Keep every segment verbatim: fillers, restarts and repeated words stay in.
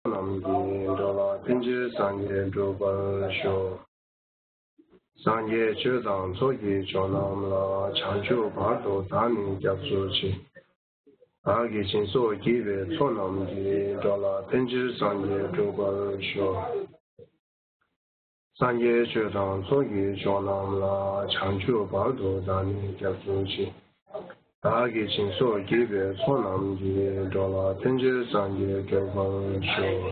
རྣམས་ཀྱིས། འགྲོ་ལ་ཕན་ཕྱིར་སངས་རྒྱས་འགྲུབ་པར་ཤོག། སངས་རྒྱས་ཆོས་དང་ཚོགས་ཀྱི་མཆོག་རྣམས་ལ། བྱང་ཆུབ་བར་དུ་བདག་ནི་སྐྱབས་སུ་མཆི། བདག་གིས་སྦྱིན་སོགས་བགྱིས་པའི་ཚོགས་རྣམས་ཀྱིས། འགྲོ་ལ་ཕན་ཕྱིར་སངས་རྒྱས་འགྲུབ་པར་ཤོག། སངས་རྒྱས་ཆོས་དང་ཚོགས་ཀྱི་མཆོག་རྣམས་ལ། བྱང་ཆུབ་བར་དུ་བདག་ནི་སྐྱབས་སུ་མཆི། བདག་གིས་སྦྱིན་སོགས་བགྱིས་པའི་ཚོགས་རྣམས་ཀྱིས། འགྲོ་ལ་ཕན་ཕྱིར་སངས་རྒྱས་འགྲུབ་པར་ཤོག།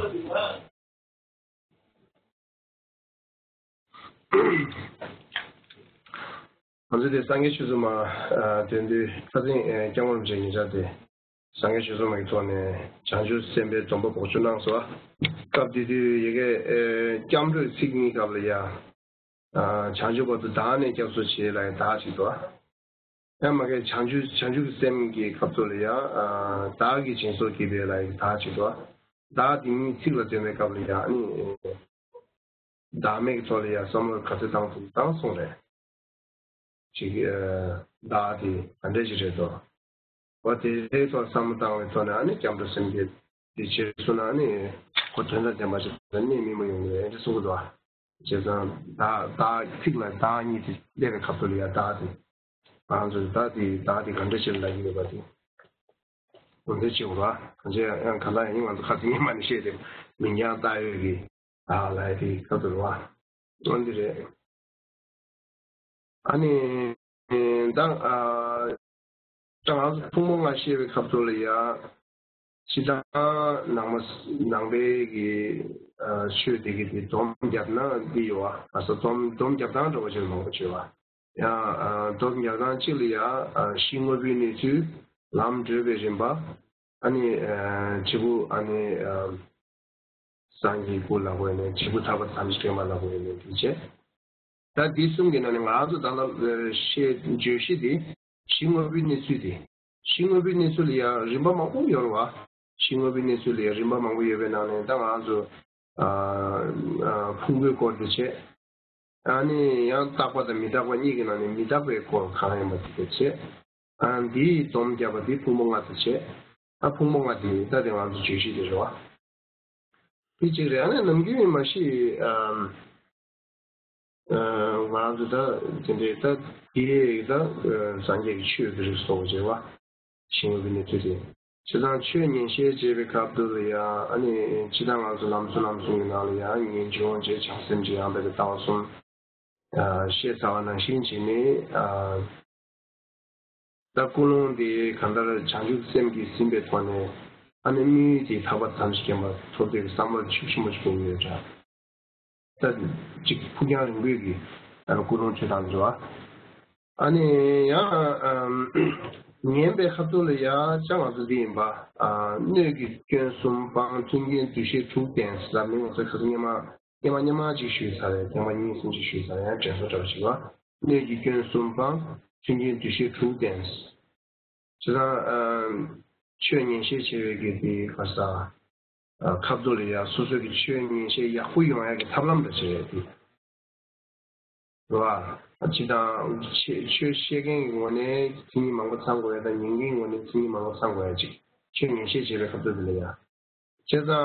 ང་ཚོ་དེ་སངས་རྒྱས་ཆོས་ཚོགས་མ་དོན་དུ་ཁ་སང་སྐྱབས་མགོན་རིན་པོ་ཆེ་ཉེ་ཆར་དེ། སངས་རྒྱས་ཆོས་ཚོགས་མ་གི་ཐོག་ནས་བྱང་ཆུབ་སེམས་དཔའི་སྡོམ་པ་འབོགས་ཆོག་གནང་སོང་བ། སྐབས་དེ་དུས་ཡ་གི་སྐྱབས་འགྲོའི་ཚིག་གཉིས་སྐབས་ལ་ཡ། བྱང་ཆུབ་བར་དུ་བདག་ནི་སྐྱབས་སུ་མཆི་ལ་ཡ་བདག་ཅིག་འདུག་བ། ཡང་མ་གི་བྱང་ཆུབ་བྱང་ཆུབ་ཀྱི་སེམས་ཀྱི་སྐབས་སུ་ལ་ཡ། བདག་གིས་སྦྱིན་སོགས་བགྱིས་པའི་ལ་ཡ་བདག་ཅིག་འདུག་བ། བདག་དེ་གཉིས་ཚིག་ལ་ལྡན་པའི་སྐབས་ལ་ཡ་ནི། བདག་མེད་ཀྱི་ཐོག་ལ་ཡ་བསམ་བློ་ག་ཚོད་བཏང་ཐུབ་བཏང་སོང་རེད། ཅིག་བདག་དེ་ག་འདྲ་ཞིག་རེད་དོ། འོ་དེ་རེད་ཐོག་བསམ་བློ་བཏང་བའི་ཐོག་ནས་ཨ་ནི་སྐྱབས་འགྲོ་སེམས་བསྐྱེད་དེ་བྱས་སོང་ན་ཨ་ནི་ཁོ་དོན་དང་ལྡན་པ་ཞིག་ལ་གནས་མི་མ་ཡོང་གི་རེད་ཅེས་གསུང་གི་འདུག་བ། བྱས་ཙང་བདག་བདག་ཚིག་ལ་བདག་གཉིས་དེ་སླེབས་པའི་སྐབས་སུ་ལ་ཡ་བདག་དེ་ང་ཚོས་བདག་དེ་བདག་དེ་ག་འདྲ་ཞིག་ལ་ཡོད་པ་དེ་འོ་འདྲ་བྱེད་དགོས་ར། གང་ཅི་ཡང་གང་ལྟར་ཡང་ང་ཚོ་ཁ་སང་ཉི་མ་ནས་བཤད་དེ་མིང་རྐྱང་བཏགས་ཡོད་ཀྱི། ཨ་ལའི་དེ་སྐབས་དུ་རུ་བ། འོན་ཏེ་རེད། ཨ་ནི། ད་ཨ། ད་ང་ཚོ་ཕུང་པོ་ལྔ་བཤད་པའི་སྐབས་སུ་ལ་ཡ། སྤྱིར་བཏང་ནང་མ་ནང་པའི་གི་ཨ་ཆོས་དེ་གི་དེ་སྡོམ་བརྒྱབ་ན་འདི་ཡོད་བ། ཨ་ས་སྡོམ་སྡོམ་བརྒྱབ་སྟངས་འདྲ་བོ་ཅིག་མང་པོ་བྱོས་བ། ཡང་ཨ་སྡོམ་བརྒྱབ་སྟངས་གཅིག་ལ་ཡ་ཨ་གཞི་དངོས་པོའི་གནས་ཚུལ། ལམ་བགྲོད་པའི་རིམ་པ། ཨ་ནི་ཨ་བྱེད་པོ་ཨ་ནི་ཨ། སངས་རྒྱས་སྐུ་ལ་བོས་ནས་བྱེད་པོ་ཐར་པ་དམ་ཆོས་སྐྱོང་བ་ལ་བོས་ནས་དེ་བྱས། ད་འདི་གསུམ་གྱི་ནང་ནས་ང་རང་ཚོ་ད་ལྟ་བཤད་བརྗོད་གཞི་དེ་གཞི་དངོས་པོའི་གནས་ཚུལ་དེ། གཞི་དངོས་པོའི་གནས་ཚུལ་ལ་ཡང་རིམ་པ་མང་པོ་ཡོད་རེད་བ། གཞི་དངོས་པོའི་གནས་ཚུལ་ལ་ཡང་རིམ་པ་མང་པོ་ཡོད་པའི་ནང་ནས་ད་ང་རང་ཚོ་ཨ་ཨ་ཕུང་པོའི་སྐོར་དེ་བྱས། ཨ་ནི་ཡང་རྟག་པ་དང་མི་རྟག་པ་གཉིས་ཀྱི་ནང་ནས་མི་རྟག་པའི་སྐོར་གང་ཡིན་པ་དེ་བྱས། ཨ་འདིའི་སྡོམ་བརྒྱབ་པ་དེ་ཕུང་པོ་ལྔ་དེ་བྱས། ཨ་ཕུང་པོ་ལྔ་དེ་ད་དེ་ང་ཚོ་བརྗོད་གཞི་དེ་རེད་བ། དེ་གཅིག་རེད། ཨ་ནི་ནམ་རྒྱུན་མ་གཞི་ཨ་ང་ཚོ་ད་དེ་འདྲའི་ད་དེ་ད་སངས་རྒྱས་ཀྱི་ཆོས་ཀྱི་རིགས་སོགས་བྱས་བ། ཞིང་པའི་གནས་ཚུལ་དེ། བྱས་ཙང་ཆོས་ཉན་བཤད་བྱེད་པའི་སྐབས་དུ་ལ་ཡང་ཨ་ནི་སྤྱི་དང་ང་ཚོ་ལམ་གསུམ་ལམ་གསུམ་གྱི་ནང་ལ་ཡང་ངེས་འབྱུང་བྱས་བྱང་སེམས་ཀྱི་ཡང་དག་གི་ལྟ་བ་གསུམ། བཤད་ཚར་བ་ནང་བཞིན་བྱས་ནས། ད་ཀུན་སློང་དེ་གང་ལྟར་བྱང་ཆུབ་སེམས་ཀྱིས་ཟིན་པའི་ཐོག་ནས་ཨ་ནི་དམིགས་ཡུལ་དེ་ཐར་པ་དམ་ཆོས་སྐྱོང་བ་ཐོབ་འདོད་ཀྱི་བསམ་པ་ཤུགས་ཆེན་པོ་ཞིག་ཡོད་འདྲ། ད་ཅིག་ཕུགས་རྒྱང་རིང་པོའི་གི་ཀུན་སློང་ཆོས་དང་འདྲ་བ། ཨ་ནི་ཡང་ཉན་པའི་ཁ་ཐུག་ལ་ཡང་ཅང་ང་ཚོ་འདི་ཡིན་པ། སྣོད་ཀྱི་སྐྱོན་གསུམ་སྤང་མཐུན་རྐྱེན་འདུ་ཤེས་དྲུག་ལྡན་ཟེར་ལབ་ནི་ང་ཚོ་ཁ་ཐུག་སྙན་མ། སྙན་མ་སྙན་མ་ཅིག་ཞུས་ཚར་རེད། ཐེངས་མ་གཉིས་གསུམ་ཅིག་ཞུས་ཚར་རེད། ཡང་དྲན་གསོ་འདྲ་བོ་ཞིག་ལ། སྣོད་ཀྱི་སྐྱོན་གསུམ་སྤང་། མཐུན་རྐྱེན་འདུ་ཤེས་དྲུག་ལྡན། བྱས་ཙང་། ཆོས་ཉན་བཤད་བྱེད་པའི་གི་དེ་ག་ས། ཁ་ཐུག་ལ་ཡ་སོ་སོ་གི་ཆོས་ཉན་བཤད་ཡག་པོ་ཡོང་ཡ་གི་ཐབས་ལམ་འདྲ་བྱེད་རེད་དེ། རེད་བ། སྤྱི་དང་། ཆོས་ཆོས་བཤད་མཁན་གྱི་ངོས་ནས་མཚན་ཉིད་མང་པོ་ཚང་དགོས་ཡ་དང་ཉན་མཁན་གྱི་ངོས་ནས་མཚན་ཉིད་མང་པོ་ཚང་དགོས་ཡ་ཅིག་ཆོས་ཉན་བཤད་བྱེད་པའི་སྐབས་དུ་དེ་ལ་ཡ། བྱས་ཙང་ང་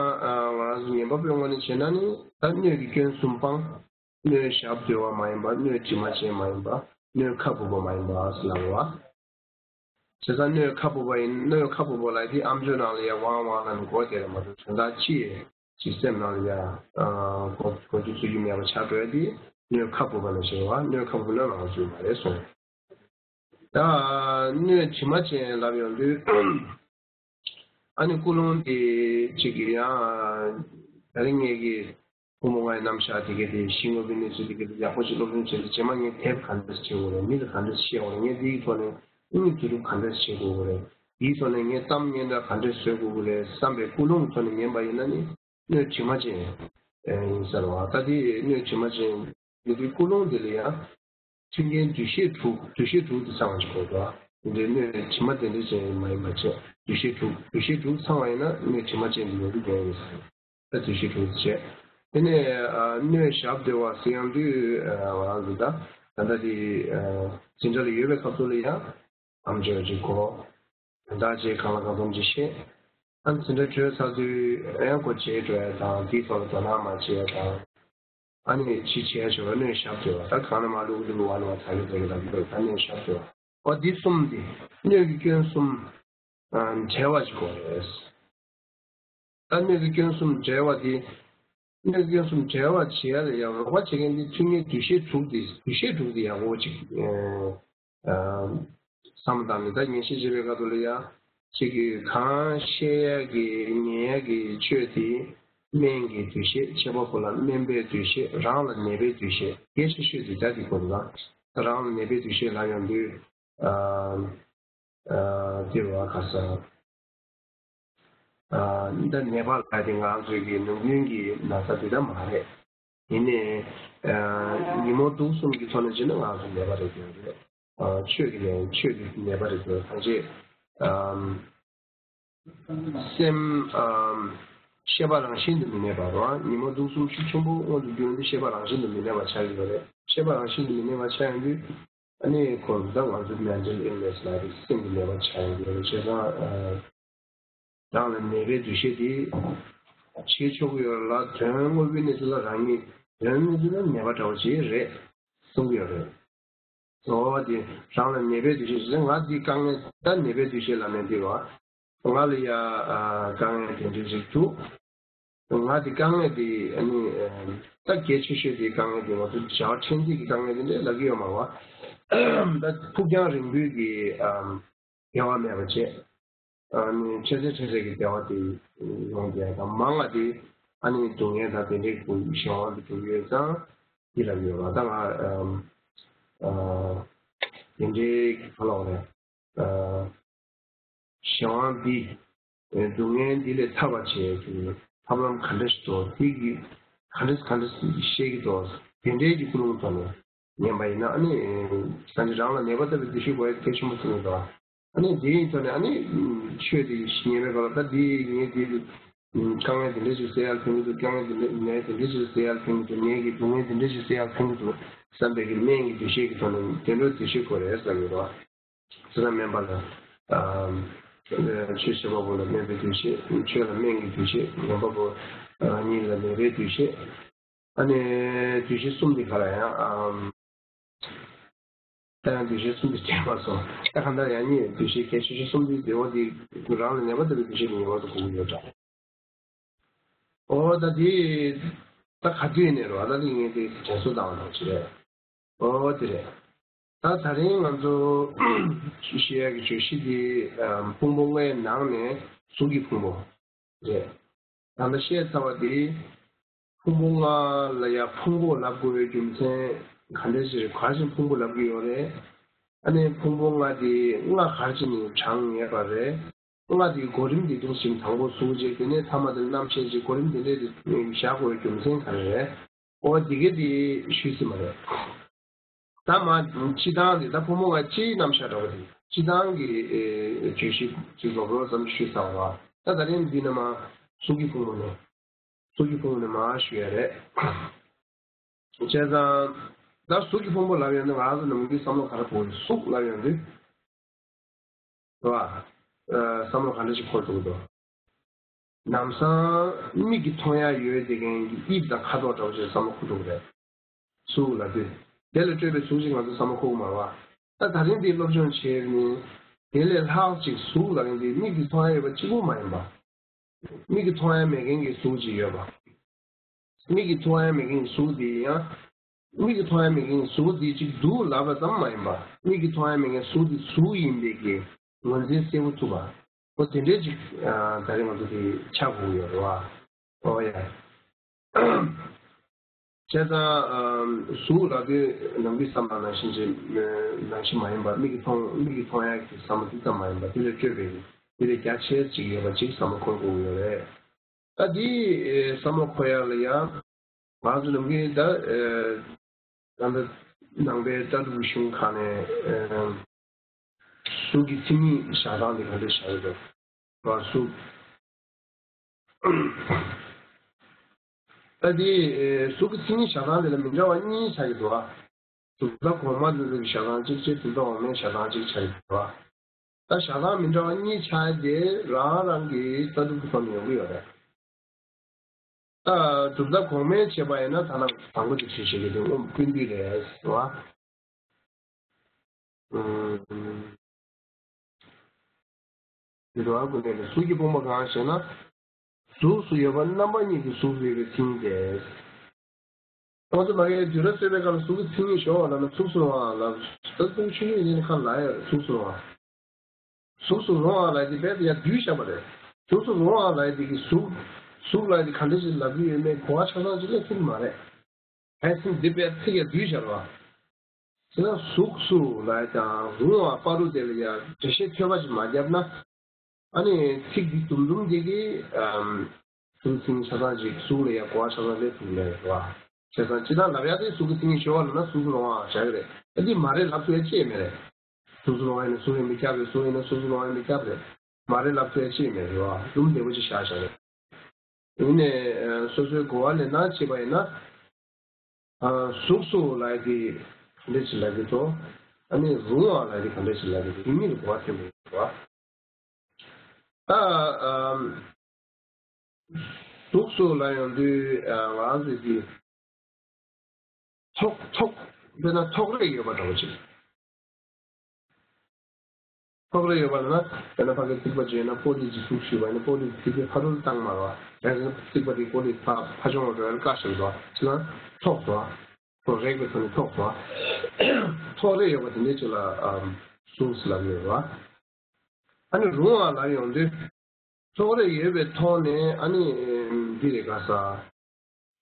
རང་ཚོ་ཉན་པ་པོའི་ངོས་ནས་བྱས་ན་ནི་ད་སྣོད་ཀྱི་སྐྱོན་གསུམ་སྤང་། སྣོད་ཞབས་རྡོལ་བ་མ་ཡིན་པ། སྣོད་དྲི་མ་ཅན་མ་ཡིན་པ། སྣོད་ཁ་སྦུབ་པ་མ་ཡིན་པ་ཟེར་ལབ་རེད་བ། བྱས་ཙང་སྣོད་ཁ་སྦུབ་པ་ཡིན། སྣོད་ཁ་སྦུབ་པ་ལ་དེ་ཨམ་ཅོག་ནང་ལ་ཡ་ཝང་ཝང་ལ་ནི་གོ་བདེ་རེད་མ་གཏོགས་དོན་དག་ཅི་ཡས་ཅིག་སེམས་ནང་ལ་ཡ་གོ་གོ་རྒྱུ་ཚོར་རྒྱུ་མེད་པ་ཆགས་འགྲོ་ཡ་དེ་སྣོད་ཁ་སྦུབ་པ་ལ་ཟེར་བ། སྣོད་ཁ་སྦུབ་པ་ལ་ནང་ཚུད་མ་རེད་གསུངས། ད་སྣོད་དྲི་མ་ཅན་ལབ་ཡོང་དུས། ཨ་ནི་ཀུན་སློང་དེ་གཅིག་གི་ཡང་ད་རིང་ངེད་ཀྱི་ཕུང་པོ་ལྔའི་རྣམ་གཞག་དེ་ག་དེ་གཞི་དངོས་པོའི་གནས་ཚུལ་དེ་ག་དེ་ཡག་པོ་ཞིག་སློབ་སྦྱོང་བྱས་ཏེ་རྗེས་མ་ངས་དེབ་ག་འདྲ་ཞིག་བྱེད་དགོས་རེད། མི་ལ་ག་འདྲ་ཞིག་བཤད་དགོས་རེད། ངས་འདིའི་ཐོག་ནས་དངུལ་བསྡུ་རུབ་ག་འདྲ་ཞིག་བྱེད་དགོས་རེད། འདིའི་ཐོག་ནས་ངས་གཏམ་སྙན་གྲགས་ག་འདྲ་བཟོ་དགོས་ཀྱི་རེད་བསམ་པའི་ཀུན་སློང་གི་ཐོག་ནས་ཉན་པ་ཡིན་ན་ནི་སྣོད་དྲི་མ་ཅན་ཡིན་ས་རེད་བ། ད་དེ་སྣོད་དྲི་མ་ཅན་ཡིན་དུས་ཀུན་སློང་དེ་ལ་ཡང་མཐུན་རྐྱེན་འདུ་ཤེས་དྲུག་འདུ་ཤེས་དྲུག་དེ་ཚང་བ་ཞིག་དགོས་འདུག་དེ་འདྲའི་སྣོད་དྲི་མ་དེ་འདྲ་ཅན་མ་ཡིན་པ་བྱས། འདུ་ཤེས་དྲུག་འདུ་ཤེས་དྲུག་ཚང་བ་ཡིན་ན་སྣོད་དྲི་མ་ཅན་དེ་ཡོང་གི་ཡོད་ཡིན་ས་རེད། ད་འདུ་ཤེས་དྲུག་བྱས། དེ་ནས་ཨ་སྣོད་ཞབས་རྡོལ་བ་ཟེར་ཡོང་དུས་ཨ་ང་རང་ཚོ་ད་ད་ལྟ་དེ་ཨ་འཛིན་གྲྭ་ལ་ཡོད་པའི་སྐབས་སུ་ལ་ཡང་ཨམ་ཅོག་ཅིག་གོ། དོན་དག་ཅིག་གང་ལ་གང་འཚམ་ཅིག་ཤེས། ཨ་ནི་དེ་འདྲ་བྲོས་ཚར་དུས་ཡང་ཁོ་བརྗེད་འགྲོ་ཡ་དང་དེའི་ཐོག་ལ་དོ་སྣང་མ་བྱེད་ཡ་དང་། ཨ་ནི་ཅི་བྱས་བྱས་པ་གནོད་ཞབས་བྲོས་པ་ད་གང་ན་མ་ལུག་ལུག་བ་ལ་བ་ཚ་གི་ཚ་གི་ལ་གི་ད་གནོད་ཞབས་བྲོས་པ། འོ་འདི་གསུམ་འདི་གནོད་ཀྱི་སྐྱོན་གསུམ་བྲལ་བ་ཞིག་དགོས་རེད། ད་གནོད་ཀྱི་སྐྱོན་གསུམ་བྲལ་བ་དེ། གནོད་ཀྱི་སྐྱོན་གསུམ་བྲལ་བ་བྱེད་ཡ་ལ་ཡང་རོགས་པ་བྱེད་མཁན་དེ་མཐུན་རྐྱེན་འདུ་ཤེས་དྲུག་དེ་འདུ་ཤེས་དྲུག་དེ་ཡག་པོ་ཅིག་ཨ། བསམ་བློ་བཏང་ནས་ད་ངེས་ཤེས་བྱེད་པའི་ཁ་ཐུག་ལ་ཡང་ཅིག་གིས་གང་བཤད་ཡ་གི་ཉན་ཡ་གི་ཆོས་དེ་སྨན་གྱི་འདུ་ཤེས་འཆད་པ་པོ་ལ་སྨན་པའི་འདུ་ཤེས་རང་ལ་ནད་པའི་འདུ་ཤེས་གལ་ཆེ་ཤོས་དེ་ད་དེ་དགོས་འདུག་ད་རང་ལ་ནད་པའི་འདུ་ཤེས་ལ་ཡོང་དུས། ཨ། ཨ། དེ་རུ་ཨ་ཁ་ས། ཨ། འདི་ནད་པ་ལ་དེ་ང་རང་ཚོའི་གི་ནང་ཁུལ་གྱི་ན་ཚ་དེ་འདྲ་མ་རེད། ཡིན་ནའི། ཨ། ཉིན་མོ་དུག་གསུམ་གྱི་ཐོག་ནས་བྱས་ན་ང་ཚོ་ནད་པ་རེད་དེ་རེད། ཨ། ཆོས་ཀྱི་ནད་ཆོས་ཀྱི་ནད་པ་རེད་དེ་ཐམས་ཅད། ཨ། སེམས། ཨ། ཤེས་པ་རང་བཞིན་དུ་མི་གནས་པ་རེད། ཉིན་མོ་དུག་གསུམ་ཤུགས་ཆེན་པོ་མངོན་དུ་གྱུར་འདི་ཤེས་པ་རང་བཞིན་དུ་མི་གནས་པ་ཆགས་ཀྱི་ཡོད་རེད། ཤེས་པ་རང་བཞིན་དུ་མི་གནས་པ་ཆགས་ཡོང་དུས། ཨ་ནི་ཁོ་ད་ང་ཚོ་mental illness ལ་རིགས་སེམས་ཀྱི་ནད་པ་ཆགས་ཡོང་གི་ཡོད་རེད། བྱས་ཙང་ཨ། རང་ལ་ནད་པའི་འདུ་ཤེས་དེ་བྱེད་ཆོག་གི་ཡོད་རེད་ལ། དོན་དངོས་པོའི་གནས་ཚུལ་ལ་རང་ཉིད་དོན་དངོས་ཚུལ་ལ་ནད་པ་འདྲ་བོ་ཅིག་རེད་གསུང་གི་ཡོད་རེད། འོ་དེ་རང་ལ་ནད་པའི་འདུ་ཤེས་ཟེར་ང་འདི་དཀའ་ངལ་ད་ནད་པའི་འདུ་ཤེས་ལབ་ནས་འདི་བ། ང་ལ་ཡ་ཨ་དཀའ་ངལ་དེ་འདྲ་ཞིག་འདུག་ང་དེ་དཀའ་ངལ་དེ་ཨ་ནི་ཨ་ད་གལ་ཆེ་ཤོས་དེ་དཀའ་ངལ་དེ་ང་ཚོ་བྱ་བ་ཕྲན་ཚེགས་ཀྱི་དཀའ་ངལ་དེ་འདྲ་ལབ་ཀྱི་ཡོད་མ་རེད་བ། ད་ཕུགས་རྒྱང་རིང་པོའི་གི་ཨ་བདེ་བ་མེད་པ་བྱས། ཨ་ནི་ཕྲན་ཚེགས་ཕྲན་ཚེགས་ཀྱི་བདེ་བ་དེ་ཡོང་བསྡད་ཡ་དང་མང་བ་དེ་ཨ་ནི་སྡུག་བསྔལ་དང་དེ་འདྲའི་གི་གཞན་དབང་དུ་གྱུར་ཡོད་ཙང་འདི་ལབ་ཡོད་རེད་བ། ད་ང་ཨ་ཨ་དེ་འདྲའི་གི་ག་ལབ་དགོས་རེད། ཨ། གཞན་དབང་འདི། སྡུག་བསྔལ་འདི་ལས་ཐར་བར་བྱེད་ཀྱི་ཐབས་ལམ་ག་འདྲ་ཞིག་འདུག་འདི་གི་ག་འདྲ་ག་འདྲ་ཞིག་བཤད་ཀྱི་འདུག་དེ་འདྲའི་གི་ཀུན་སློང་ཐོག་ནས་ཉན་པ་ཡིན་ན་ཨ་ནི། ད་ནི་རང་ལ་ནད་པ་ལྟ་བུའི་འདུ་ཤེས་དགོས་ཡ་གལ་ཆེན་པོ་ཐུག་གི་འདུག་ཨ་ནི་དེའི་ཐོག་ནས་ཨ་ནི་ཆོས་དེ་ཉན་པའི་སྐབས་ལ་ད་འདི་ངས་འདི་དཀའ་ངལ་དེ་འདྲ་ཞིག་སེལ་ཡ་ལ་ཕན་གྱི་འདུག་དཀའ་ངལ་དེ་འདྲ་ངས་དེ་འདྲ་ཞིག་སེལ་ཡ་ལ་ཕན་གྱི་འདུག་ངས་ཀྱི་སྡུག་བསྔལ་དེ་འདྲ་ཞིག་སེལ་ཡ་ལ་ཕན་གྱི་འདུག་བསམ་པའི་གི་སྨན་གྱི་འདུ་ཤེས་ཀྱི་ཐོག་ནས་དེ་འདྲ་འདུ་ཤེས་དགོས་རེད་བསམ་གྱི་འདུག་བྱས་ཙང་སྨན་པ་ལ། ཨ། ཆོས་བྱེད་པ་པོ་ལ་སྨན་པའི་འདུ་ཤེས། ཆོས་ལ་སྨན་གྱི་འདུ་ཤེས། ཉན་པ་པོ་རང་ཉིད་ལ་ནད་པའི་འདུ་ཤེས། ཨ་ནི་འདུ་ཤེས་གསུམ་འདི་ག་ལ་ཡང་། ཨ། ད་ཡང་འདུ་ཤེས་གསུམ་འདི་དྲན་པ་སོང་། ད་གང་ལྟར་ཡང་ཉིད་འདུ་ཤེས་གལ་ཆེ་ཤོས་གསུམ་འདི་བདེ་བ་འདི་རང་ལ་ཉེས་པ་ལྟ་བུའི་འདུ་ཤེས་ཀྱི་ངེས་པར་དུ་དགོས་ཀྱི་ཡོད་འདྲ། ཨོ་ད་དེ་ད་ག་དུས་ནས་རོ། ད་དེ་ངས་དེ་དྲན་གསོ་བཏང་བ་དང་ཅི་རེད། ཨོ་དེ་རེད། ད་ད་རིང་ང་ཚོ་བཤད་ཡག་གི་བརྗོད་གཞི་དེ་ཕུང་པོ་ལྔའི་ནང་ནས་གཟུགས་ཀྱི་ཕུང་པོ་རེད། ད་ལྟ་བཤད་ཚར་བ་དེ་ཕུང་པོ་ལྔ་ལ་ཡ་ཕུང་པོ་ལབ་དགོས་པའི་རྒྱུ་མཚན་ག་འདྲ་ཞིག་རེད། ག་རེ་བྱས་ཕུང་པོ་ལབ་ཀྱི་ཡོད་རེད། ཨ་ནི་ཕུང་པོ་ལྔ་དེ་ལྔ་ག་རེ་བྱས་ནས་གྲངས་ངེས་པ་རེད། ལྔ་དེའི་གོ་རིམ་དེ་འདུག་སེ་དང་པོ་གཟུགས་བྱས། དེ་ནས་ཐ་མ་དེ་རྣམ་ཤེས་བྱས། གོ་རིམ་དེ་འདྲས་དེ་བཞག་དགོས་རྒྱུ་མཚན་ག་རེ་རེད། ཨོ་དེ་ག་དེ་ཞུས་ཟིན་པ་རེད། ད་མ་སྤྱིར་བཏང་དེ་ད་ཕོ་མོ་ལྔ་སྤྱིའི་རྣམ་གཞག་འདྲ་པོ་དེ་སྤྱིར་བཏང་གི་ཨེ་བརྗོད་གཞི་ཅིག་རོབ་རོབ་ཙམ་ཞུས་ཚར་བ་རེད། ད་ད་རིང་འདི་ནས་མར་གཟུགས་ཀྱི་ཕུང་པོ་ནས་གཟུགས་ཀྱི་ཕུང་པོ་ནས་མར་ཞུ་ཡ་རེད། བྱས་ཙང་ད་གཟུགས་ཀྱི་ཕུང་པོ་ལབ་ཡོང་དུས་ང་རང་ཚོ་ནམ་རྒྱུན་བསམ་བློ་ག་རེ་འཁོར། གཟུགས་ལབ་ཡོང་དུས། རེད་བ། ཨ། བསམ་བློ་ག་འདྲ་ཞིག་འཁོར་འདུག་དོ། ལམ་སང་མིག་གིས་མཐོང་ཡ་ཡོད་བསྡད་མཁན་གྱི་དབྱིབས་དང་ཁ་དོག་འདྲ་བོ་ཞིག་བསམ་བློ་འཁོར་འདུག་རེད། གཟུགས་ལབ་དུས་དེ་ལས་སྤྲོས་པའི་གཟུགས་ཤིག་ང་ཚོ་བསམ་བློ་འཁོར་གི་མ་རེད་བ། ད་ད་རིང་འདི་སློབ་སྦྱོང་བྱས་ནས་དེ་ལས་ལྷག་ཅིག་གཟུགས་ལབ་མཁན་དེ་མིག་གིས་མཐོང་ཡ་ཡོད་པ་གཅིག་པུ་མ་ཡིན་པ། མིག་གིས་མཐོང་ཡ་མེད་མཁན་གྱི་གཟུགས་ཅིག་ཡོད་པ། མིག་གིས་མཐོང་ཡ་མེད་མཁན་གྱི་གཟུགས་དེ་ཡང་། མིག་གིས་མཐོང་ཡ་མེད་མཁན་གྱི་གཟུགས་དེ་གཅིག་འདུག་ལབ་པ་ཙམ་མ་ཡིན་པ། མིག་གིས་མཐོང་ཡ་མེད་མཁན་གྱི་གཟུགས་དེ་གཟུགས་ཡིན་པའི་གི་ངོས་འཛིན་གསལ་པོ་ཐུབ་པ། ཨོ་དེ་འདྲའི་ཅིག་ཨ་ད་རེས་ང་ཚོ་དེ་ཆགས་དགོས་ཡོད་རེད་བ། ཨོ་ཡ། བྱས་ཙང་ཨ་གཟུགས་ལབ་དུས་ནམ་རྒྱུན་བསམ་པ་ནང་བཞིན་ཅིག་ནང་བཞིན་མ་ཡིན་པ། མིག་གིས་མཐོང་མིག་གིས་མཐོང་ཡ་གི་བསམ་བློ་དེ་ཙམ་མ་ཡིན་པ། དེ་ལས་སྤྲོས་པའི་དེ་ལས་རྒྱ་ཆེ་ཅིག་ཡོད་པ་ཅིག་བསམ་བློ་འཁོར་དགོས་ཡོད་རེད། ད་འདི་ཨེ་བསམ་བློ་འཁོར་ཡག་ལ་ཡང་ང་ཚོ་ནམ་རྒྱུན་ད་ཨེ་ད་ལྟ་ནང་པའི་ལྟ་གྲུབ་ཀྱི་གཞུང་ཁག་ནས་ཨེ་གཟུགས་ཀྱི་མཚན་ཉིད་བཞག་སྟངས་དེ་ག་འདྲ་བཞག་ཡོད་རེད། ང་གཟུགས་ད་འདི་ཨེ་གཟུགས་ཀྱི་མཚན་ཉིད་བཞག་སྟངས་དེ་ལ་མི་འདྲ་བ་གཉིས་ཆགས་ཀྱི་འདུག་ཨ། གྲུབ་མཐའ་གོང་མ་འདི་ཚོ་གི་བཞག་སྟངས་གཅིག་བྱས། གྲུབ་མཐའ་འོག་མའི་བཞག་སྟངས་གཅིག་ཆགས་ཀྱི་འདུག་ཨ། ད་བཞག་སྟངས་མི་འདྲ་བ་གཉིས་ཆགས་ཏེ་རང་རང་གི་ལྟ་གྲུབ་ཀྱི་ཐོག་ནས་ཡོང་གི་ཡོད་རེད། ད་གྲུབ་མཐའ་གོང་མའི་བྱེད་པ་ཡིན་ན་ད་ནང་དང་པོ་དེ་བྱེད་ཤེས་ཀྱི་འདུག་སྔོན་ཀུན་འདུས་རེད་ཟེར་བ། ཨུམ། འདི་རུ་ཨ་ཀུན་འདུས་ལ་གཟུགས་ཀྱི་དཔུང་པ་གང་ཞེ་ན། གཟུགས་སུ་ཡོད་པ་རྣམ་པ་གཉིས་ཀྱི་གཟུགས་སུ་ཡོད་པའི་མཚན་ཉིད་དེ། ང་ཚོ་མ་གིའི་དུས་རབས་གསར་པའི་སྐབས་ལ་གཟུགས་ཀྱི་མཚན་ཉིད་ཞོག་ལབ་ན་གཟུགས་སུ་རུང་བ་ལ་ད་གཟུགས་ཆུང་ཆུང་ཡིན་ཁ་ལ་ཡ་གཟུགས་སུ་རུང་བ། གཟུགས་སུ་རུང་བ་ལ་དེ་བས་ཡ་བསྡུས་བཞག་པ་རེད། གཟུགས་སུ་རུང་བ་ལ་དེ་གི་གཟུགས། གཟུགས་ལ་དེ་ག་འདྲ་ཞིག་ལབ་ཀྱི་ཡོད་མེད་གོ་བ་ཆ་ཚང་ཅིག་སླེབས་ཐུབ་ཀྱི་མ་རེད། ཨེ་ཚིག་འདི་བས་ཚིག་ཡ་བསྡུས་བཞག་རོགས། དེ་ན་གཟུགས་སུ་ལ་དང་རུང་བ་པ་རུ་དེ་ལ་ཡ་འགྲེལ་བཤད་ཐོལ་པ་ཞིག་མ་བརྒྱབ་ན། ཨ་ནི་ཚིག་འདི་དུམ་དུམ་དེ་གི་ཨམ། གཟུགས་མཚན་ཉིད་ཆ་ཚང་ཅིག་གཟུགས་ལ་ཡ་གོ་བ་ཆ་ཚང་སླེབས་ཐུབ་མེད་རེད་བ། བྱས་ཙང་སྤྱིར་བཏང་ལབ་ཡ་དེ་གཟུགས་ཀྱི་མཚན་ཉིད་ཞོག་ལབ་ན་གཟུགས་སུ་རུང་བ་བྱ་གི་རེད། ཨ་འདི་མ་རེད་ལབ་ཐུབ་ཡ་ཅི་ཡང་མེད་རེད། གཟུགས་སུ་རུང་བ་ཡིན་ན་གཟུགས་ཡིན་མི་ཁྱབ་རེད། གཟུགས་ཡིན་ན་གཟུགས་སུ་རུང་བ་ཡིན་མི་ཁྱབ་རེད། མ་རེད་ལབ་ཐུབ་ཡ་ཅི་ཡང་མེད་རེད་བ། ལུམ་བདེ་པོ་ཅིག་བཞག་བཞག་རེད། ཡིན་ནའི་སོ་སོའི་གོ་བ་ལེན་སྟངས་བྱས་པ་ཡིན་ན། ཨ། གཟུགས་སུ་ལབ་ཡ་དེ་ག་འདྲ་ཅིག་ལབ་ཀྱི་འདུག་ཨ་ནི་རུང་བ་ལབ་ཡ་དེ་ག་འདྲ་ཅིག་ལབ་ཀྱི་འདུག་དེ་གཉིས་ལ་གོ་བ་ཐོན་པ་ཡིན་པ། ད་ཨམ། གཟུགས་སུ་ལབ་ཡོང་དུས་ཨ། ང་རང་ཚོས་ཀྱི་ཐོགས་ཐོགས་དཔེར་ན་ཐོགས་རེག་ཡོད་པ་འདྲ་བོ་ཅིག་ཐོགས་རེག་ཡོད་པ་ལ་ན་དཔེར་ན་ཕ་གི་རྩིག་པ་བརྗོད་ན་པོ་ལི་ཅིག་གཟུགས་ཞུས་པ་ཡིན་ན་པོ་ལི་རྩིག་པའི་ཕ་རོལ་བཏང་མ་རོ། ཡང་ན་རྩིག་པ་དེ་པོ་ལི་ཕ་ཕ་ཆུང་བ་འགྲོ་ཡ་ལ་བཀག་བཞག་འགྲོ་ཅི་ན་ཐོགས་འགྲོ། ཐོགས་རེག་པའི་ཐོག་ནས་ཐོགས་འགྲོ། ཐོགས་རེག་ཡོད་པ་དེ་འདྲའི་ཅིག་ལ་ཨམ། གཟུགས་ལབ་ཡོད་རོ། ཨ་ནི་རུང་བ་ལབ་ཡོང་དུས། ཐོགས་རེག་ཡོད་པའི་ཐོག་ནས་ཨ་ནི་འདི་རེད་ག་ས།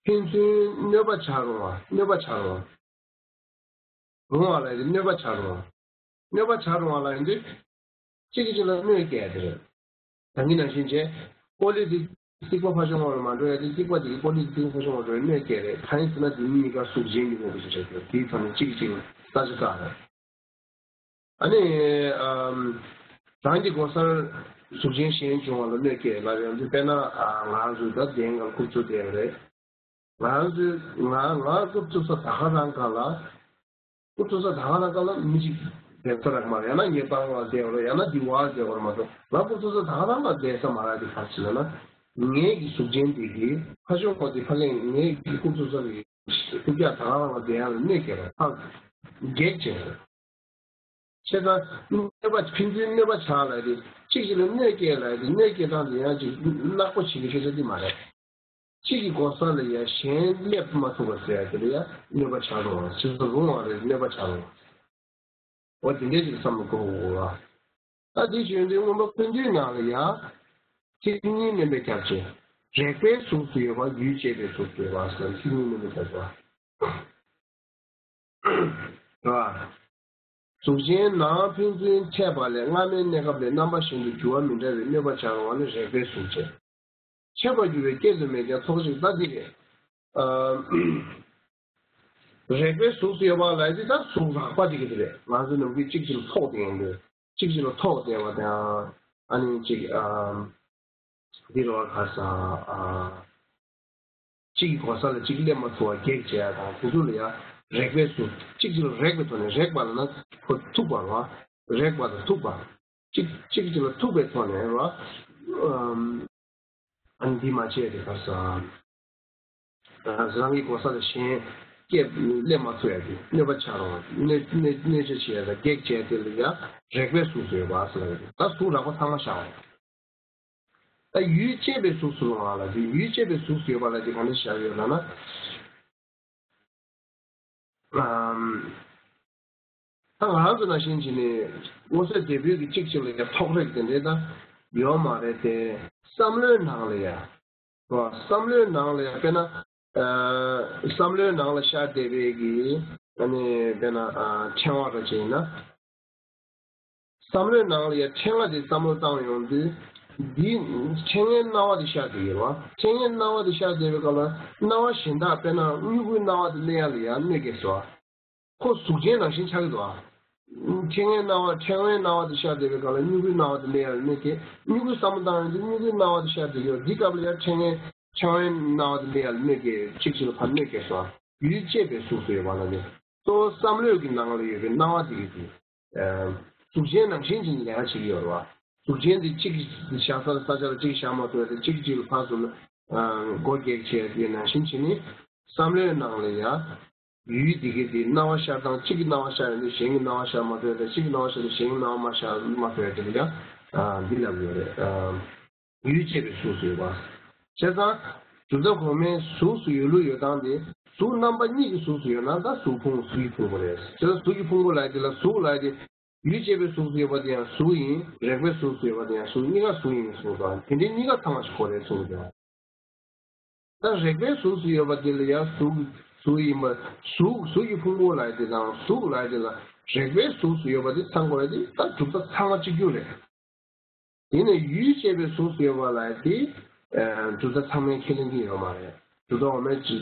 ཕན་ཚུན་གནོད་པ་བྱ་རུང་བ། གནོད་པ་བྱ་རུང་བ། རུང་བ་ལ་ཡིན་གནོད་པ་བྱ་རུང་བ། གནོད་པ་བྱ་རུང་བ་ལ་ཡིན་དུས། གཅིག་གིས་གཅིག་ལ་གནོད་སྐྱེལ་ཡ་དེ་རེད། ད་གིན་ནང་བཞིན་བྱས། ཀོ་ལི་དེ་རྩིག་པ་ཕ་ཆུང་བ་ལ་མ་འགྲོ་ཡ་དེ་རྩིག་པ་དེ་གིས་ཀོ་ལི་དེ་རྩིག་པ་ཕ་ཆུང་བ་འགྲོ་ཡ་གནོད་སྐྱེལ་རེད། གང་ཡིན་ཟེར་ན་དེ་གཉིས་ཀ་གཟུགས་ཅན་གྱི་དངོས་པོ་ཞིག་རེད། དེའི་ཐོག་ནས་གཅིག་གིས་གཅིག་ལ་ས་ཆ་བཀག་རེད། ཨ་ནི། ཨམ། རང་གི་གོ་སར་གཟུགས་ཅན་གཞན་བྱུང་བ་ལ་གནོད་སྐྱེལ་ལབ་ཡོང་དུས་དཔེར་ན་ཨ། ང་ཚོ་ད་གདན་ཁར་རྐུབ་བཙུགས་བསྡད་ཡོད་རེད། ང་ཚོས་ང་ང་རྐུབ་བཙུགས་ས་ད་ག་རང་ག་ལ། རྐུབ་བཙུགས་ས་ད་ག་རང་ག་ལ་མི་གཅིག་གདན་ས་རག་མ་རེད། ཡང་ན་ངའི་པང་ལ་བསྡད་ཡོད་རེད། ཡང་ན་འདི་བར་བསྡད་ཡོད་རེད་མ་གཏོགས་ང་རྐུབ་བཙུགས་ས་ད་ག་རང་ལ་བསྡད་ས་མ་རག་དེ་ག་རེ་བྱས་ན་ང་གི་གཟུགས་ཅན་དེ་གིས་ཕ་ཆུང་བ་དེ་ཕ་གིར་ངའི་རྐུབ་བཙུགས་ས་རེད། རྐུབ་བཀྱག་ད་ག་རང་ལ་བསྡད་ཡ་ལ་གནོད་སྐྱེལ་བ་ཕར་གེགས་བྱས་རེད། བྱས་ཙང་གནོད་པ་ཕན་ཚུན་གནོད་པ་བྱ་ལབ་དེ་གཅིག་གཅིག་ལ་གནོད་སྐྱེལ་ལབ་དེ་གནོད་སྐྱེལ་སྟངས་དེ་ཡང་ཅིག་ནག་པོ་བྱེད་ཀྱི་སྐད་ཆ་དེ་མ་རེད། གཅིག་གི་གོ་ས་ལ་ཡ་གཞན་སླེབས་མ་ཐུབ་པ་ཟེར་ཡ་དེ་ལ་ཡ་གནོད་པ་བྱ་རུང་བ་ཕྱི་སོ་རུང་བ་རེད། གནོད་པ་བྱ་རུང་བ། འོ་དེ་འདྲའི་ཅིག་བསམ་བློ་འཁོར་དགོས་པ། ད་དེ་བྱས་དུས་མངོན་པ་ཀུན་བཏུས་ནང་ལ་ཡ། ཚིག་གཉིས་བསྣན་པའི་ཁྱབ་བྱེད། རེག་པའི་གཟུགས་སུ་ཡོད་པ་ཡུལ་བཅས་པའི་གཟུགས་སུ་ཡོད་པ་ཟེར་ཚིག་གཉིས་བསྣན་པའི་ཁྱབ་བྱེད། རེད་བ། གཟུགས་ཅན་ནང་ཕན་ཚུན་འཕྲད་པ་ལས་སྔ་མའི་གནས་སྐབས་ལས་རྣམ་པ་གཞན་དུ་འགྱུར་བ་མི་འདྲ་བའི་གནོད་པ་བྱ་རུང་བ་ནི་རེག་པའི་གཟུགས་བྱས། འཕྲད་པར་འགྱུར་བའི་སྐད་དུ་མེད་ཀྱང་ཐོགས་ཤིག་ད་འདི་རེད། ཨ། རེག་པའི་གཟུགས་སུ་ཡོད་པ་ལ་ཡིན་ད་གཟུགས་རགས་པ་དེ་གི་དེ་རེད། ང་ཚོ་ནམ་རྒྱུན་གཅིག་གཅིག་ལ་ཐོགས་བསྡད་ཡོང་དུས་གཅིག་གཅིག་ལ་ཐོགས་བསྡད་པ་དང་ཨ་ནི་གཅིག་ཨ། འདི་རོ་ཁ་ས་ཨ། གཅིག་གི་གོ་ས་ལ་གཅིག་སླེབས་མ་ཐུབ་པ་གེགས་བྱས་ཡ་དང་དེ་ཚོ་ལ་ཡ་རེག་པའི་གཟུགས་གཅིག་གཅིག་ལ་རེག་པའི་ཐོག་ནས་རེག་པ་ལ་ན་ཁོ་ཐུག་པ་རོ། རེག་པ་དང་ཐུག་པ། གཅིག་གཅིག་གཅིག་ལ་ཐུག་པའི་ཐོག་ནས་རོ། ཨམ། ཨ་ནི་འདི་མ་བྱས་ཏེ་ག་ས། རང་གི་གོ་ས་ལ་གཞན་སྐྱེས་སླེབས་མ་ཐུབ་ཡ་དེ་གནོད་པ་ཆགས་རུང་བ་གནོད་གནོད་གནོད་བྱ་བྱེད་ཡ་དང་གེགས་བྱས་དེ་ལ་ཡ་རེག་པའི་གཟུགས་སུ་ཡོད་པ་ཟེར་བ་རེད། ད་གཟུགས་རགས་པ་ཚང་མ་བཞག་རེད། ད་ཡུལ་བཅས་པའི་གཟུགས་སུ་ལོངས་ལ་དེ་ཡུལ་བཅས་པའི་གཟུགས་སུ་ཡོད་པ་ལ་དེ་ག་འདྲ་བཞག་ཡོད་ལ་ན། ཨམ། ད་ང་རང་ཚོ་ནང་བཞིན་བྱས་ནས་མངོན་གསལ་དོད་པོའི་གི་གཅིག་གཅིག་ལ་ཡ་ཐོགས་རེག་དེ་འདྲའི་ད་ཡོད་མ་རེད་དེ། བསམ་བློའི་ནང་ལ་ཡ། བསམ་བློའི་ནང་ལ་ཡ་དཔེར་ན། ཨ། བསམ་བློའི་ནང་ལ་ཤར་བསྡད་པའི་གི་ཨ་ནི་དཔེར་ན་ཨ། ཕྲེང་བ་ར་ཅིག་ཡིན་ན། བསམ་བློའི་ནང་ལ་ཡ་ཕྲེང་བ་དེ་བསམ་བློ་བཏང་ཡོང་དུས། འདི་ཕྲེང་བའི་སྣང་བ་དེ་ཤར་བསྡད་ཡོད་པ། ཕྲེང་བའི་སྣང་བ་དེ་ཤར་བསྡད་པའི་སྐབས་ལ་སྣང་བ་གཞན་དག་དཔེར་ན་མྱུ་གུའི་སྣང་བ་དེ་སླེབས་ཡ་ལ་ཡ་གནོད་སྐྱེལ་སོ། ཁོ་གཟུགས་ཅན་ནང་བཞིན་ཆགས་ཀྱི་འདུག་ཨ། ཕྲེང་བའི་སྣང་བ་ཕྲེང་བའི་སྣང་བ་དེ་ཤར་བསྡད་པའི་སྐབས་ལ་མྱུ་གུའི་སྣང་བ་དེ་སླེབས་ཡ་ལ་གནོད་སྐྱེལ། མྱུ་གུའི་བསམ་བློ་བཏང་ཡོང་དུས་མྱུ་གུའི་སྣང་བ་དེ་ཤར་བསྡད་ཀྱི་ཡོད། འདི་སྐབས་ལ་ཡ་ཕྲེང་བའི་ཕྲེང་བའི་སྣང་བ་དེ་སླེབས་ཡ་ལ་གནོད་སྐྱེལ། གཅིག་གཅིག་ལ་ཕར་གནོད་སྐྱེལ་སོ། ཡུལ་བཅས་པའི་གཟུགས་སུ་ཡོད་པ་ལ་ནི། གཙོ་བོ་བསམ་བློའི་གི་ནང་ལ་ཡོད་པའི་སྣང་བ་དེ་གི་དེ། ཨ། གཟུགས་ཅན་ནང་བཞིན་བྱས་ནས་ལས་ཀ་བྱེད་ཀྱི་ཡོད་རེད་བ། གཟུགས་ཅན་དེ་གཅིག་བཞག་ས་ལ་ས་ཆ་ལ་གཅིག་བཞག་མ་ཐུབ་པ་དང་གཅིག་གཅིག་ལ་ཕར་ཚུར་ལ་སྒོ་བརྒྱབ་བྱས་དེ་ནང་བཞིན་བྱས་ནས་བསམ་བློའི་ནང་ལ་ཡ། ཡུལ་འདི་གའི་དེ་སྣང་བ་ཤར་སྟངས་གཅིག་གི་སྣང་བ་ཤར་ཡོང་དུས་གཞན་གྱི་སྣང་བ་ཤར་མ་ཐུབ་པ་དང་གཅིག་གི་སྣང་བ་ཤར་དུས་གཞན་གྱི་སྣང་བ་མ་ཤར་མ་ཐུབ་པ་དེ་ལ་ཡ། འདི་ལབ་ཡོད་རེད། ཡུལ་ཅེས་པའི་གཟུགས་སུ་ཡོད་པ། བྱས་ཙང་། གྲུབ་མཐའ་གོང་མའི་གཟུགས་སུ་ཡོད་ལུགས་ཡོད་སྟངས་དེ་གཟུགས་རྣམ་པ་གཉིས་ཀྱི་གཟུགས་སུ་ཡོད་ན་ད་གཟུགས་ཕུང་གཟུགས་ཀྱི་ཕུང་པོ་རེད། བྱས་ཙང་གཟུགས་ཀྱི་ཕུང་པོ་ལབ་ཡ་དེ་ལ་གཟུགས་ལབ་ཡ་དེ། ཡུལ་ཅེས་པའི་གཟུགས་སུ་ཡོད་པ་དེ་ཡང་གཟུགས་ཡིན། རེག་པའི་གཟུགས་སུ་ཡོད་པ་དེ་ཡང་གཟུགས། གཉིས་ཀ་གཟུགས་ཡིན་གསུངས་སོང་། དེ་འདྲའི་གཉིས་ཀ་ཚང་བ་ཞིག་དགོས་རེད་གསུངས་སོང་། ད་རེག་པའི་གཟུགས་སུ་ཡོད་པ་དེ་ལ་ཡང་གཟུགས། གཟུགས་ཡིན་པ། གཟུགས། གཟུགས་ཀྱི་ཕུང་པོ་ལབ་ཡ་དེ་དང་གཟུགས་ལབ་ཡ་དེ་ལ་རེག་པའི་གཟུགས་སུ་ཡོད་པ་དེ་ཚང་དགོས་རེད་དེ། ད་གྲུབ་མཐའ་ཚང་མ་གཅིག་གྱུར་རེད། དེ་ནས་ཡུལ་ཅེས་པའི་གཟུགས་སུ་ཡོད་པ་ལབ་ཡ་དེ། གྲུབ་མཐའ་ཚང་མས་ཁས་ལེན་གྱི་ཡོད་མ་རེད། གྲུབ་མཐའ་འོག་མའི་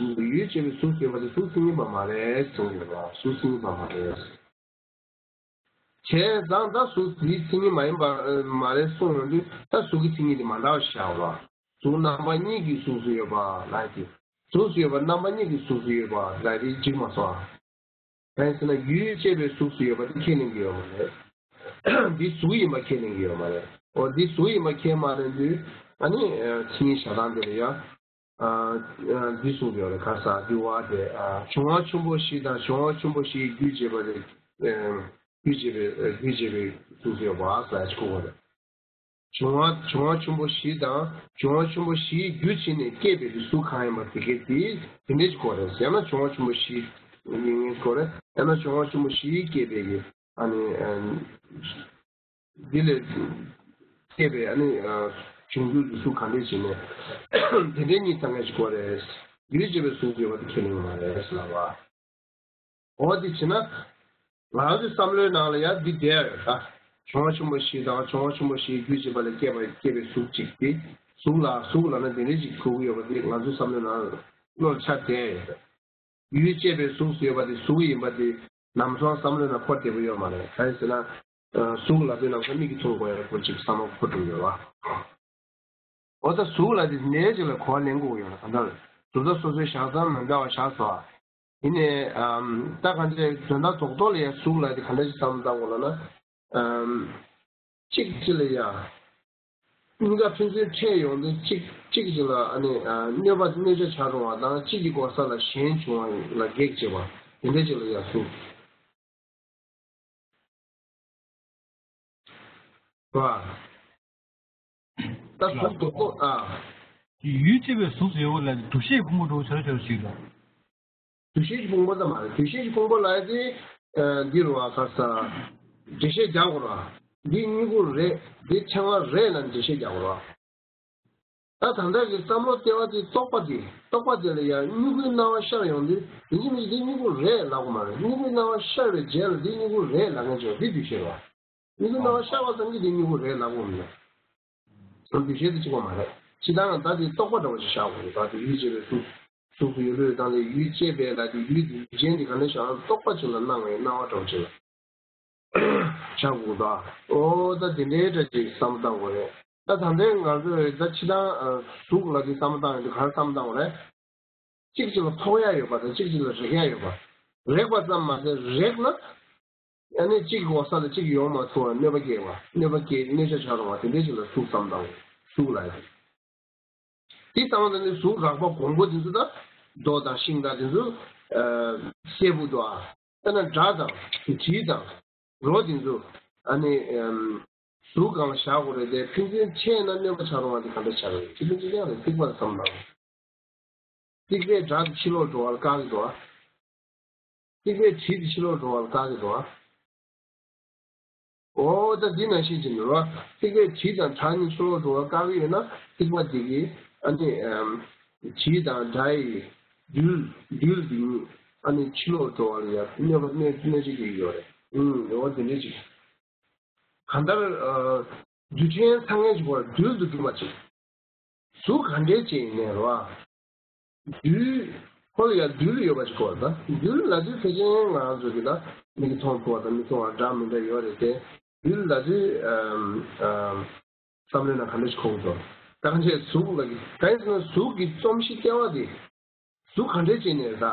ཡུལ་ཅེས་པའི་གཟུགས་སུ་ཡོད་པ་དེ་གཟུགས་མཚན་ཉིད་པ་མ་རེད་གསུངས་ཡོད་པ། གཟུགས་མཚན་ཉིད་པ་མ་རེད། བྱས་ཙང་ད་གཟུགས་དེའི་མཚན་ཉིད་མ་ཡིན་པ་མ་རེད་གསུངས་ཡོང་དུས་ད་གཟུགས་ཀྱི་མཚན་ཉིད་དེ་མ་འདྲ་བ་ཞིག་བཞག་པ། གཟུགས་རྣམ་པ་གཉིས་ཀྱི་གཟུགས་སུ་ཡོད་པ་ལབ་ཀྱི། གཟུགས་སུ་ཡོད་པ་རྣམ་པ་གཉིས་ཀྱི་གཟུགས་སུ་ཡོད་པ་ལབ་དེ་འགྲིག་མ་སོང་ཨ། གང་ཡིན་ཟེར་ན་ཡུལ་ཅེས་པའི་གཟུགས་སུ་ཡོད་པ་དེ་ཁས་ལེན་གྱི་ཡོད་མ་རེད། འདི་གཟུགས་ཡིན་པ་ཁས་ལེན་གྱི་ཡོད་མ་རེད། འོ་འདི་གཟུགས་ཡིན་པ་ཁས་མ་ལེན་དུས་ཨ་ནི་མཚན་ཉིད་བཞག་སྟངས་དེ་ལ་ཡང་། འདི་གསུངས་ཡོད་རེད། ག་ས་འདི་བ་དེ། འབྱུང་བ་ཆེན་པོ་བཞི་དང་འབྱུང་བ་ཆེན་པོ་བཞིའི་རྒྱུ་བྱེད་པ་རེད། རྒྱུ་བྱེད་པའི་རྒྱུ་བྱེད་པའི་གཟུགས་ཡོད་པ་ཟེར་ཅིག་གོ་དགོས་རེད། འབྱུང་བ་འབྱུང་བ་ཆེན་པོ་བཞི་དང་འབྱུང་བ་ཆེན་པོ་བཞིའི་རྒྱུ་བྱས་ནས་སྐྱེས་པའི་གཟུགས་གང་ཡིན་པ་དེ་གའི་དེ་དེ་འདྲ་ཅིག་གོ་རེད། ཡང་ན་འབྱུང་བ་ཆེན་པོ་བཞི་ཡིན་ངེས་གོ་རེད། ཡང་ན་འབྱུང་བ་ཆེན་པོ་བཞིའི་སྐྱེས་པའི་གི་ཨ་ནི། འདི་ལས་སྐྱེས་པའི་ཨ་ནི་འབྱུང་འགྱུར་གྱི་གཟུགས་གང་འདྲས་བྱས་ནས་དེ་འདྲའི་གཉིས་ཚང་མ་ཞིག་དགོས་རེད། ཡུལ་ཅེས་པའི་གཟུགས་ཡོད་པ་དེ་ཁས་ལེན་མ་རེད་ཟེར་ལབ་པ། འོ་དེ་བྱས་ན། ང་ཚོའི་བསམ་བློའི་ནང་ལ་ཡང་འདི་བསྡད་ཡོད་ད། འབྱུང་བ་ཆེན་པོ་བཞི་དང་འབྱུང་བ་ཆེན་པོ་བཞིའི་རྒྱུ་བྱེད་པ་ལས་སྐྱེས་པ་སྐྱེས་པའི་གཟུགས་གཅིག་དེ། གཟུགས་ལ་གཟུགས་ལབ་ན་དེ་འདྲའི་ཅིག་གོ་གི་ཡོད་པ་དེ་ང་ཚོའི་བསམ་བློའི་ནང་བློར་འཆར་བསྡད་ཡོད་ད། ཡུལ་ཅེས་པའི་གཟུགས་སུ་ཡོད་པ་དེ་གཟུགས་ཡིན་པ་དེ་ནམ་སོང་བསམ་བློའི་ནང་འཁོར་བསྡད་པ་ཡོད་མ་རེད། གང་ཡིན་ཟེར་ན། གཟུགས་ལབ་དུས་ནམ་སོང་མིག་གིས་མཐོང་དགོས་ཡ་སྐོར་ཅིག་བསམ་བློ་འཁོར་འགྲོ་ཡོད་པ། འོ་ད་གཟུགས་ལབ་དེ་ནས་ཅིག་ལ་གོ་བ་ལེན་དགོས་ཡོད་ན་གང་ལྟར་གྲུབ་མཐའ་སོ་སོའི་བཞག་སྟངས་མི་འདྲ་བ་བཞག་སོང་། ཡིན་ནའི་ད་གང་ཅི་དོན་དག་རྡོག་རྡོག་ལ་ཡ་གཟུགས་ལབ་དེ་ག་འདྲ་ཞིག་བསམ་བློ་བཏང་དགོས་ལབ་ན། གཅིག་གཅིག་ལ་ཡ། གཉིས་ཀ་ཕན་ཚུན་འཕྲད་ཡོང་དུས་གཅིག་གཅིག་གཅིག་ལ་ཨ་ནི་གནོད་པ་གནོད་བྱ་ཆགས་འགྲོ་བ་དང་གཅིག་གི་གོ་ས་ལ་གཞན་བྱུང་བ་ལ་གེགས་བྱེད་པ་དེ་འདྲ་ཅིག་ལ་ཡ་གཟུགས། བ། ད་གཟུགས་རྡོག་རྡོག་ཨ། ཡུལ་ཅེས་པའི་གཟུགས་ཡོད་པ་ལ་འདུ་ཤེས་ཕུང་པོ་འགྲོ་བྱར་བྱར་ཞིག་ལ། འདུ་ཤེས་ཀྱི་ཕུང་པོ་ཙམ་མ་རེད། འདུ་ཤེས་ཀྱི་ཕུང་པོ་ལ་ཡ་དེ། འདི་རུ་བ་ག་ས། འགྲེལ་བཤད་རྒྱག་དགོས་ར། འདི་མྱུ་གུ་རེད། འདི་ཕྲེང་བ་རེད་ལ་འགྲེལ་བཤད་རྒྱག་དགོས་ར། ད་ད་ལྟ་གི་བསམ་བློ་ལྟེ་བ་དེ་རྟོག་པ་དེ་རྟོག་པ་དེ་ལ་ཡང་མྱུ་གུའི་སྣང་བ་ཤར་ཡོང་དུས་ཡིན་གཅིག་མིན་གཅིག་དེ་མྱུ་གུ་རེད་ལབ་དགོས་མ་རེད། མྱུ་གུའི་སྣང་བ་ཤར་བའི་རྗེས་ལ་དེ་མྱུ་གུ་རེད་ལབ་མཁན་ཅིག་ཡོད། དེ་འདུ་ཤེས་རེད་བ། མྱུ་གུའི་སྣང་བ་ཤར་བ་ཙམ་གྱིས་དེ་མྱུ་གུ་རེད་ལབ་དགོས་མ་རེད། འདུ་ཤེས་དེ་གཅིག་པ་མ་རེད། ཕྱི་ནང་ད་དེ་རྟོག་པ་འདྲ་བ་ཅིག་བཞག་དགོས་རེད། ད་དེ་ཡུལ་ཅེས་པའི་གཟུགས། གཟུགས་སུ་ཡོད་ལུགས་དང་ལས་ཡུལ་ཅེས་པའི་ལ་དེ་ཡུལ་དེ་རྒྱན་དེ་ག་འདྲ་བཞག་ན་རྟོག་པ་ཅིག་ལ་སྣང་བའི་སྣང་བ་འདྲ་བ་ཅིག་ལ། བྱ་དགོས་པ། ཨོ་ད་དེ་འདྲའི་འདྲ་ཅིག་བསམ་བློ་བཏང་དགོས་རེད། ད་ད་ལྟའི་ང་ཚོས་ད་ཕྱི་ནང་གཟུགས་ལ་དེ་བསམ་བློ་བཏང་ཡོང་དུས་ག་རེ་བསམ་བློ་བཏང་དགོས་རེད། གཅིག་གཅིག་ལ་ཐོགས་ཡ་ཡོད་པ་དང་གཅིག་གཅིག་ལ་རེག་ཡ་ཡོད་པ། རེག་པ་ཙམ་མ་ཟད་རེག་ན། ཨ་ནི་གཅིག་གི་འོག་ས་ལ་གཅིག་ཡོང་མ་ཐུབ་པར་གནོད་པ་སྐྱེལ་བ། གནོད་པ་སྐྱེལ་གནོད་བྱ་ཆགས་རུང་བ་དེ་འདྲའི་ཅིག་ལ་གཟུགས་བསམ་བློ་བཏང་དགོས། གཟུགས་ལ་ཡ། དེ་ལྟ་བུ་ནི་གཟུགས་རགས་པ་གོང་པོ་དེ་ཚོ་དང་། རྡོ་དང་ཤིང་དང་དེ་ཚོ། ཨ། སྲད་བུ་དང་། དཔེར་ན་སྒྲ་དང་། དྲི་དང་། རོ་དེ་ཚོ། ཨ་ནི། ཨམ། གཟུགས་སྒང་ལ་བཞག་དགོས་རེད་དེ་ཕན་ཚུན་འཕྲད་ན་གནོད་པ་ཆགས་རུང་བ་དེ་ག་འདྲ་ཆགས་རེད། ཕན་ཚུན་གཅིག་རྐྱང་རེད། ཐིགས་པ་ལ་བསམ་བློ་བཏང་། ཐིགས་པའི་སྒྲ་དེ་ཕྱི་ལོགས་འགྲོ་བ་ལ་བཀག་གི་འདུག་ཨ། ཐིགས་པའི་དྲི་དེ་ཕྱི་ལོགས་འགྲོ་བ་ལ་བཀག་གི་འདུག་ཨ། འོ་ད་འདི་ནང་བཞིན་བྱས་ནས་རོ། ཐིགས་པའི་དྲི་དང་སྒྲ་གཉིས་ཕྱི་ལོགས་འགྲོ་བ་བཀག་གི་ཡོད་ན་ཐིགས་པ་འདི་གིས་ཨ་ནི། ཨམ། དྲི་དང་སྒྲ་ཡི་རྡུལ། རྡུལ་འདི་གཉིས་ཨ་ནི་ཕྱི་ལོགས་འགྲོ་བ་ལ་ཡང་གནོད་པ་གནོད་གནོད་བྱེད་ཀྱི་ཡོད་རེད། ཨུམ། འོ་འདི་འདྲ་ཅིག་གང་ལྟར། ཨ། རྡུལ་ཕྲན་ཚང་མའི་གཅིག་པོ་རྡུལ་དུ་གྲུབ་པ་ཅིག་གཟུགས་ག་འདྲའི་ཅིག་ཡིན་ནའི་རོ། རྡུལ། ཁོ་ལ་ཡང་རྡུལ་ཡོད་པ་ཅིག་གོ་བ་དང་རྡུལ་ལབ་དུས་ཕལ་ཆེར་ང་རང་ཚོ་གི་ད་མིག་གིས་མཐོང་ཐུབ་པ་དང་མི་མཐོང་བ་འདྲ་མི་འདྲ་ཡོད་རེད་དེ། རྡུལ་ལབ་དུས། ཨམ། ཨམ། བསམ་བློའི་ནང་ག་འདྲ་ཞིག་འཁོར་གྱི་འདུག་ད་གང་ཅི་གཟུགས་ལ་གང་ཡིན་ཟེར་ན་གཟུགས་ཀྱི་རྩོམ་གཞི་ལྟེ་བ་དེ། གཟུགས་ག་འདྲ་ཅིག་ནས་ད།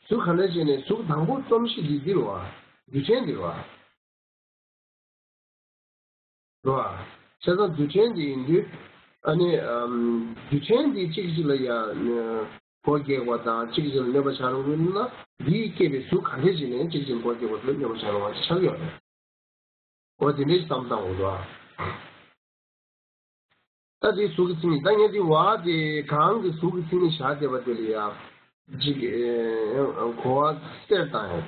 གཟུགས་ག་འདྲ་ཅིག་ནས་གཟུགས་དང་པོ་རྩོམ་གཞི་འདི་འདི་རེད་བ། རྡུལ་ཕྲན་འདི་རེད་བ། རེད་བ། བྱས་ཙང་རྡུལ་ཕྲན་འདི་ཡིན་དུས། ཨ་ནི་ཨམ། རྡུལ་ཕྲན་འདི་གཅིག་གཅིག་ལ་ཡང་སྒོ་འགེགས་པ་དང་གཅིག་གཅིག་ལ་གནོད་པ་བྱ་རུང་གི་ན། འདིས་བསྐྱེད་པའི་གཟུགས་ག་འདྲས་ཅིག་ནས་གཅིག་གཅིག་ལ་སྒོ་འགེགས་པ་དེ་ལ་གནོད་པ་བྱ་རུང་བ་ཆགས་ཡོད་རེད། འོ་དེ་འདྲས་བསམ་བཏང་དགོས་འདུག་ཨ། ད་དེའི་གཟུགས་ཀྱི་མཚན་ཉིད། ད་ངས་འདི་བ་དེ་གང་གི་གཟུགས་ཀྱི་མཚན་ཉིད་བཞག་བསྡད་པ་དེ་ལ་ཡང་ཅིག་ཨེ། གོ་བ་གསལ་བཏང་ཡང་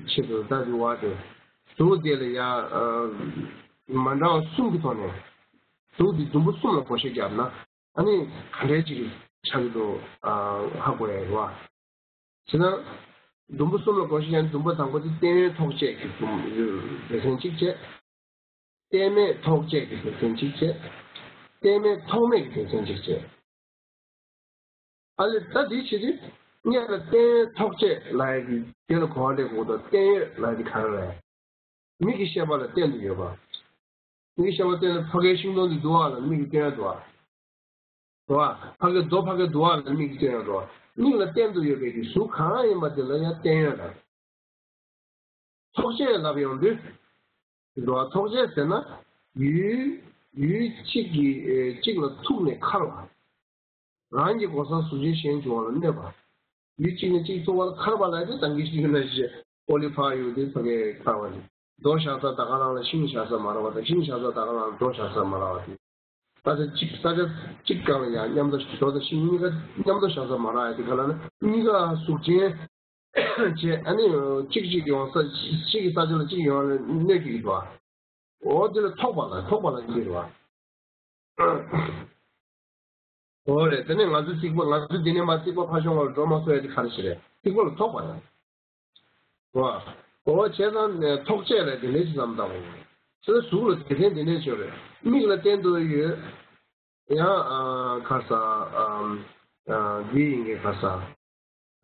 ཆེད་དུ། ད་འདི་བ་དེ་གཟུགས་དེ་ལ་ཡང་ཨ། མ་འདྲ་བ་གསུམ་གྱི་ཐོག་ནས། གཟུགས་དེ་ཟླུམ་པོ་གསུམ་ལ་བགོ་བཤའ་བརྒྱབ་ན། ཨ་ནི་ག་འདྲས་ཅིག་ཆགས་ཀྱི་འདུག་ཨ། ཧ་གོ་ཡ་རེད་བ། བྱས་ན། ཟླུམ་པོ་གསུམ་ལ་བགོ་བཤའ་བརྒྱབ་ན། ཟླུམ་པོ་དང་པོ་དེ་རྟེན་ཡོད་ཐོགས་བཅས་ཀྱི་ཟླུམ་སྡེ་ཚན་གཅིག་བྱས། རྟེན་མེད་ཐོགས་བཅས་ཀྱི་སྡེ་ཚན་གཅིག་བྱས། རྟེན་མེད་ཐོགས་མེད་ཀྱི་སྡེ་ཚན་གཅིག་བྱས། ཨ་ལས། ད་འདི་བྱེད་དུས། སྔོན་ལ་རྟེན་ཡོད་ཐོགས་བཅས་ལབ་ཡ་གི་དེ་ལ་གོ་བ་ལེན་དགོས་འདུག་རྟེན་ཡོད་ལབ་ཡ་དེ་ག་རེ་རེད། མིག་གི་ཤེས་པ་ལ་བརྟེན་དུ་ཡོད་པ། མིག་གི་ཤེས་པ་བརྟེན་ནས་ཕ་གིའི་ཤིང་སྡོང་འདི་འདུག་ཨ་ལབ་ན་མིག་གིས་སྟོན་ཡ་འདུག་ཨ། འདུག་ཨ། ཕ་གིའི་རྡོ་ཕ་གིར་འདུག་ཨ་ལབ་ན་མིག་གིས་སྟོན་ཡ་འདུག་ཨ། མིག་ལ་བརྟེན་དུ་ཡོད་པའི་གི་གཟུགས་གང་ཡིན་པ་དེ་ལ་ཡང་བརྟེན་ཡོད་ལབ། ཐོགས་བཅས་ལབ་ཡོང་དུས། འདུག་ཨ། ཐོགས་བཅས་ཟེར་ན། ཡུལ། ཡུལ་གཅིག་གི་ཨེ། གཅིག་ལ་ཐུག་ནས་འཁར་བ། རང་གི་གོ་ས་གཟུགས་ཅན་གཞན་འབྱུང་བ་ལ་གནོད་པ། ཡུལ་གཅིག་ནས་གཅིག་ཐུག་པ་ལ་འཁར་བ་ལབ་ཡ་དེ་དང་གི་ཤིང་ན་ཞེས་ཨོ་ལི་ཕ་ཡུལ་དེ་ཕ་གིའི་འཁར་བ་རེད། རྡོ་བཞག་ས་ད་ག་རང་ལ་ཤིང་བཞག་ས་མ་རག་པ་དང་། ཤིང་བཞག་ས་ད་ག་རང་ལ་རྡོ་བཞག་ས་མ་རག་པ་དེ། ས་ཆ་གཅིག་ས་ཆ་གཅིག་སྒང་ལ་ཡང་མཉམ་དུ་རྡོ་དང་ཤིང་གཉིས་ཀ་མཉམ་དུ་བཞག་ས་མ་རག་ཡ་དེ་ག་ལ་ན་གཉིས་ཀ་གཟུགས་ཅན་བྱས། ཨ་ནི་གཅིག་གཅིག་ཡོང་ས། གཅིག་གི་ས་ཆ་ལ་གཅིག་ཡོང་ལ་གནོད་ཀྱི་འདུག་ཨ། འོ་དེ་ལ་ཐོགས་པ་ལ། ཐོགས་པ་ལ་འགྱུར་བ། འོ་རེད། དེ་ནས་ང་ཚོ་རྩིག་པ། ང་ཚོ་འདི་ནས་མར་རྩིག་པ་ཕར་ཤོང་བར་འགྲོ་མ་སོང་ཡ་དེ་ག་རེ་ཞིག་རེད། རྩིག་པ་ལ་ཐོགས་པ་རེད། འོ། འོ་བྱས་ཙང་ནས་ཐོགས་བཅས་ལ་དེ་འདྲ་ཞིག་བསམ་བཏང་དགོས། ཚེ་གཟུགས་ལ་དེ་ཚན་དེ་འདྲ་ཞིག་རེད། མིག་ལ་བརྟེན་དུ་ཡོད། ཡང་ཨ། ག་རེ་ཟ། ཨ། ཨ། འདི་ཡིན་གྱི་ག་རེ་ཟ།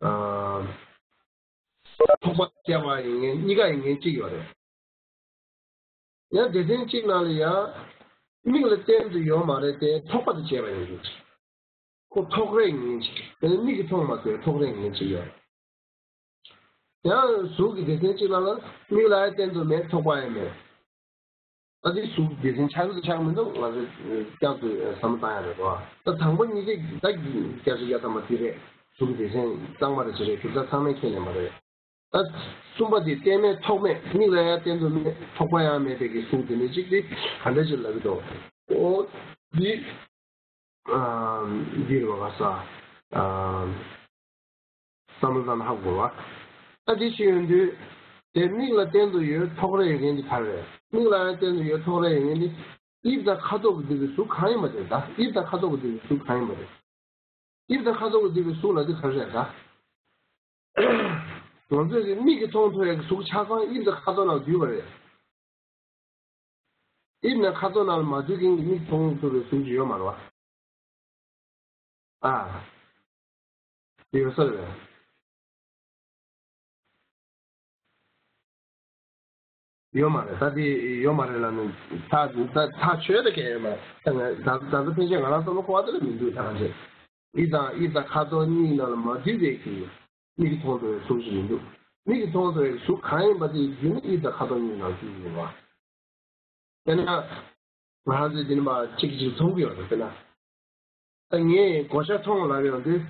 ཨ། ཐོགས་པ་བཅས་པ་ཡིན་ངེས། གཉིས་ཀ་ཡིན་ངེས་གཅིག་ཡོད་རེད། ཡང་སྡེ་ཚན་གཅིག་ནང་ལ་ཡང་མིག་ལ་བརྟེན་དུ་ཡོད་མ་རེད་དེ། ཐོགས་པ་དང་བཅས་པ་ཡིན་གྱི། ཁོ་ཐོགས་རེག་ངེས་གཅིག། དེ་ནི་མིག་གིས་མཐོང་མ་ཐུབ་ཐོགས་རེག་ངེས་གཅིག་ཡོད་རེད། ཡང་གཟུགས་ཀྱི་སྡེ་ཚན་གཅིག་ནང་ལ་མིག་ལ་ཡང་བརྟེན་དུ་མེད། ཐོགས་པ་ཡང་མེད། ད་དེ་གཟུགས་སྡེ་ཚན་ཆགས་ཀྱི་འདུག་ཆགས་མི་འདུག་ང་ཚོས་བསྐྱར་དུ་བསམ་བློ་བཏང་ཡ་རེད་དོ། ད་དང་པོ་གཉིས་ཀ་ད་བརྒྱ་ཆ་བརྒྱ་ཐམ་པ་འདི་རེད། གཟུགས་སྡེ་ཚན་གཙང་མ་རེད་ཅི་རེད། གྲུབ་མཐའ་ཚང་མས་ཁས་ལེན་པ་རེད། ད་གསུམ་པ་དེ་རྟེན་མེད་ཐོགས་མེད། མིག་ལ་ཡང་བརྟེན་དུ་མེད། ཐོགས་པ་ཡང་མེད་པའི་གི་གཟུགས་དེ་འདྲ་གཅིག་དེ་ག་འདྲ་ཅིག་ལབ་ཀྱི་འདུག་འོ་འདི། འདིར་བ་ག་ས། བསམ་བློ་བཏང་ན་ཧ་གོ་བ། ཨ་འདི་ཞིག་ཡོང་དུས། དེ་མིག་ལ་བརྟེན་དུ་ཡོད། ཐོགས་རེག་ཡོད་མཁན་འདི་ག་རེ་རེད། མིག་ལ་ཡང་བརྟེན་དུ་ཡོད། ཐོགས་རེག་ཡོད་མཁན་འདི། དབྱིབས་དང་ཁ་དོག་གིས་བསྡུས་པའི་གཟུགས་གང་ཡིན་པ་དེ། ད་དབྱིབས་དང་ཁ་དོག་གིས་བསྡུས་པའི་གཟུགས་གང་ཡིན་པ་དེ། དབྱིབས་དང་ཁ་དོག་གིས་བསྡུས་པའི་གཟུགས་ལ་འདི་ག་རེ་རེད་ད། ང་ཚོས་ཀྱི་མིག་གིས་མཐོང་ཐུབ་ཡག་གི་གཟུགས་ཆ་ཚང་དབྱིབས་དང་ཁ་དོག་ནང་བསྡུས་པ་རེད། དབྱིབས་ནི་ཁ་དོག་ནང་ལ་མ་འདུས་མཁན་གྱི་མིག་མཐོང་ཐུབ་པའི་གཟུགས་ཅིག་ཡོད་མ་རེད་བ། ཨ། དེ་ཡོད་ས་རེད་པས། ཡོད་མ་རེད། ད་དེ་ཡོད་མ་རེད་ལབ་ནས་ཐག་ཐག་ཆོད་ད་གས་ཡོད་མ་རེད། ད་ང་ད་ད་ལྟ་ཕལ་ཆེར་ང་རང་བསམ་བློ་འཁོར་བ་དེ་ལ་མི་འདུག་ད་ག་ཚོད། དབྱིབས་དང་དབྱིབས་དང་ཁ་དོག་གཉིས་ནང་ལ་མ་འདུས་པའི་གི་མིག་གིས་མཐོང་ཐུབ་པའི་གཟུགས་ཤིག་མི་འདུག་མིག་གིས་མཐོང་ཐུབ་པའི་གཟུགས་གང་ཡིན་པ་དེ་རྒྱུ་ནི་དབྱིབས་དང་ཁ་དོག་གཉིས་ནང་བསྡུས་ཡོད་པ། དཔེར་ན། ང་རང་ཚོས་འདི་ནས་མར་གཅིག་གཅིག་མཐོང་གི་ཡོད་རེད། དཔེར་ན། ད་ངས་བགོ་བཤའ་མཐོང་ལབ་ཡོང་དུས།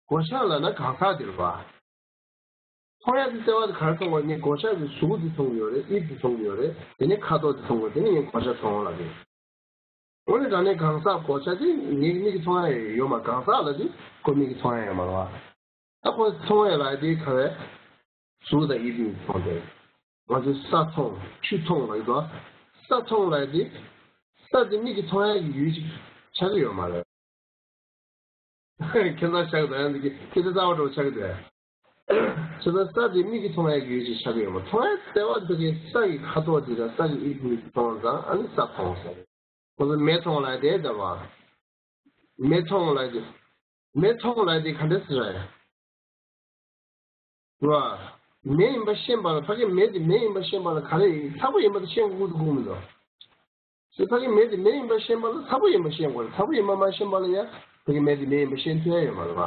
བགོ་བཤའ་ལབ་ན་གང་ཟག་དེ་རེད་པ། མཐོང་ཡག་དེ་ལྟེ་བ་དེ་ག་རེ་མཐོང་བ། ངས་བགོ་བཤའ་གི་གཟུགས་དེ་མཐོང་གི་ཡོད་རེད། དབྱིབས་དེ་མཐོང་གི་ཡོད་རེད། དེ་ནས་ཁ་དོག་དེ་མཐོང་གི་ཡོད། དེ་ནས་ངས་བགོ་བཤའ་མཐོང་ལབ་ཡོད། དངོས་གནས་དྲང་གནས་གང་ཟག་བགོ་བཤའ་དེ་ངའི་མིག་གིས་མཐོང་ཡག་ཡོད་མ། གང་ཟག་ལབ་དུས་ཁོ་མིག་གིས་མཐོང་ཡག་ཡོད་མ་རེད་པ། ད་ཁོ་མཐོང་ཡག་ལབ་དེ་ག་རེ། གཟུགས་དང་དབྱིབས་གཉིས་མཐོང་སྟེ། ང་ཚོས་ས་མཐོང་ཆུ་མཐོང་ལབ་ཀྱི་འདུག་ས་མཐོང་ལབ་དེ། ས་དེ་མིག་གིས་མཐོང་ཡག་གི་ཡུལ་ཅིག་ཆགས་ཀྱི་ཡོད་མ་རེད། ཁྱེད་ཚོ་ཆགས་ཀྱི་འདུག་ཡང་འདི་གི་ཁྱེད་ཚོ་རྩ་བ་འགྲོ་ཆགས་ཀྱི་འདུག་བྱས་ཙང་ས་དེ་མིག་གིས་མཐོང་ཡག་གི་ཡུལ་ཅིག་ཆགས་ཀྱི་ཡོད་མ། མཐོང་ཡག་ལྟེ་བ་འདི་གའི་ས་གི་ཁ་དོག་དེ་དང་ས་གི་དབྱིབས་གཉིས་མཐོང་ཙང་ཨ་ནི་ས་མཐོང་ཟེར། ཁོ་ཚོ་མེ་མཐོང་ལབ་དེ་འདྲ་བ། མེ་མཐོང་ལབ་དེ། མེ་མཐོང་ལབ་དེ་ག་འདྲ་ཟེར་རེད། རེད་བ། མེ་ཡིན་པ་ཤེས་པ་ལ། ཕ་གི་མེ་དེ་མེ་ཡིན་པ་ཤེས་པ་ལ་ག་རེ་ཡིན། ཚ་པོ་ཡིན་པ་དེ་ཤེས་དགོས་ཀྱི་འདུག་མི་འདུག་ཕ་གི་མེ་དེ་མེ་ཡིན་པ་ཤེས་པ་ལ་ཚ་པོ་ཡིན་པ་ཤེས་དགོས་རེད། ཚ་པོ་ཡིན་པ་མ་ཤེས་པ་ལ་ཡང་ཕ་གི་མེ་དེ་མེ་ཡིན་པ་ཤེས་ཐུབ་ཡ་ཡོད་མ་རེད་བ།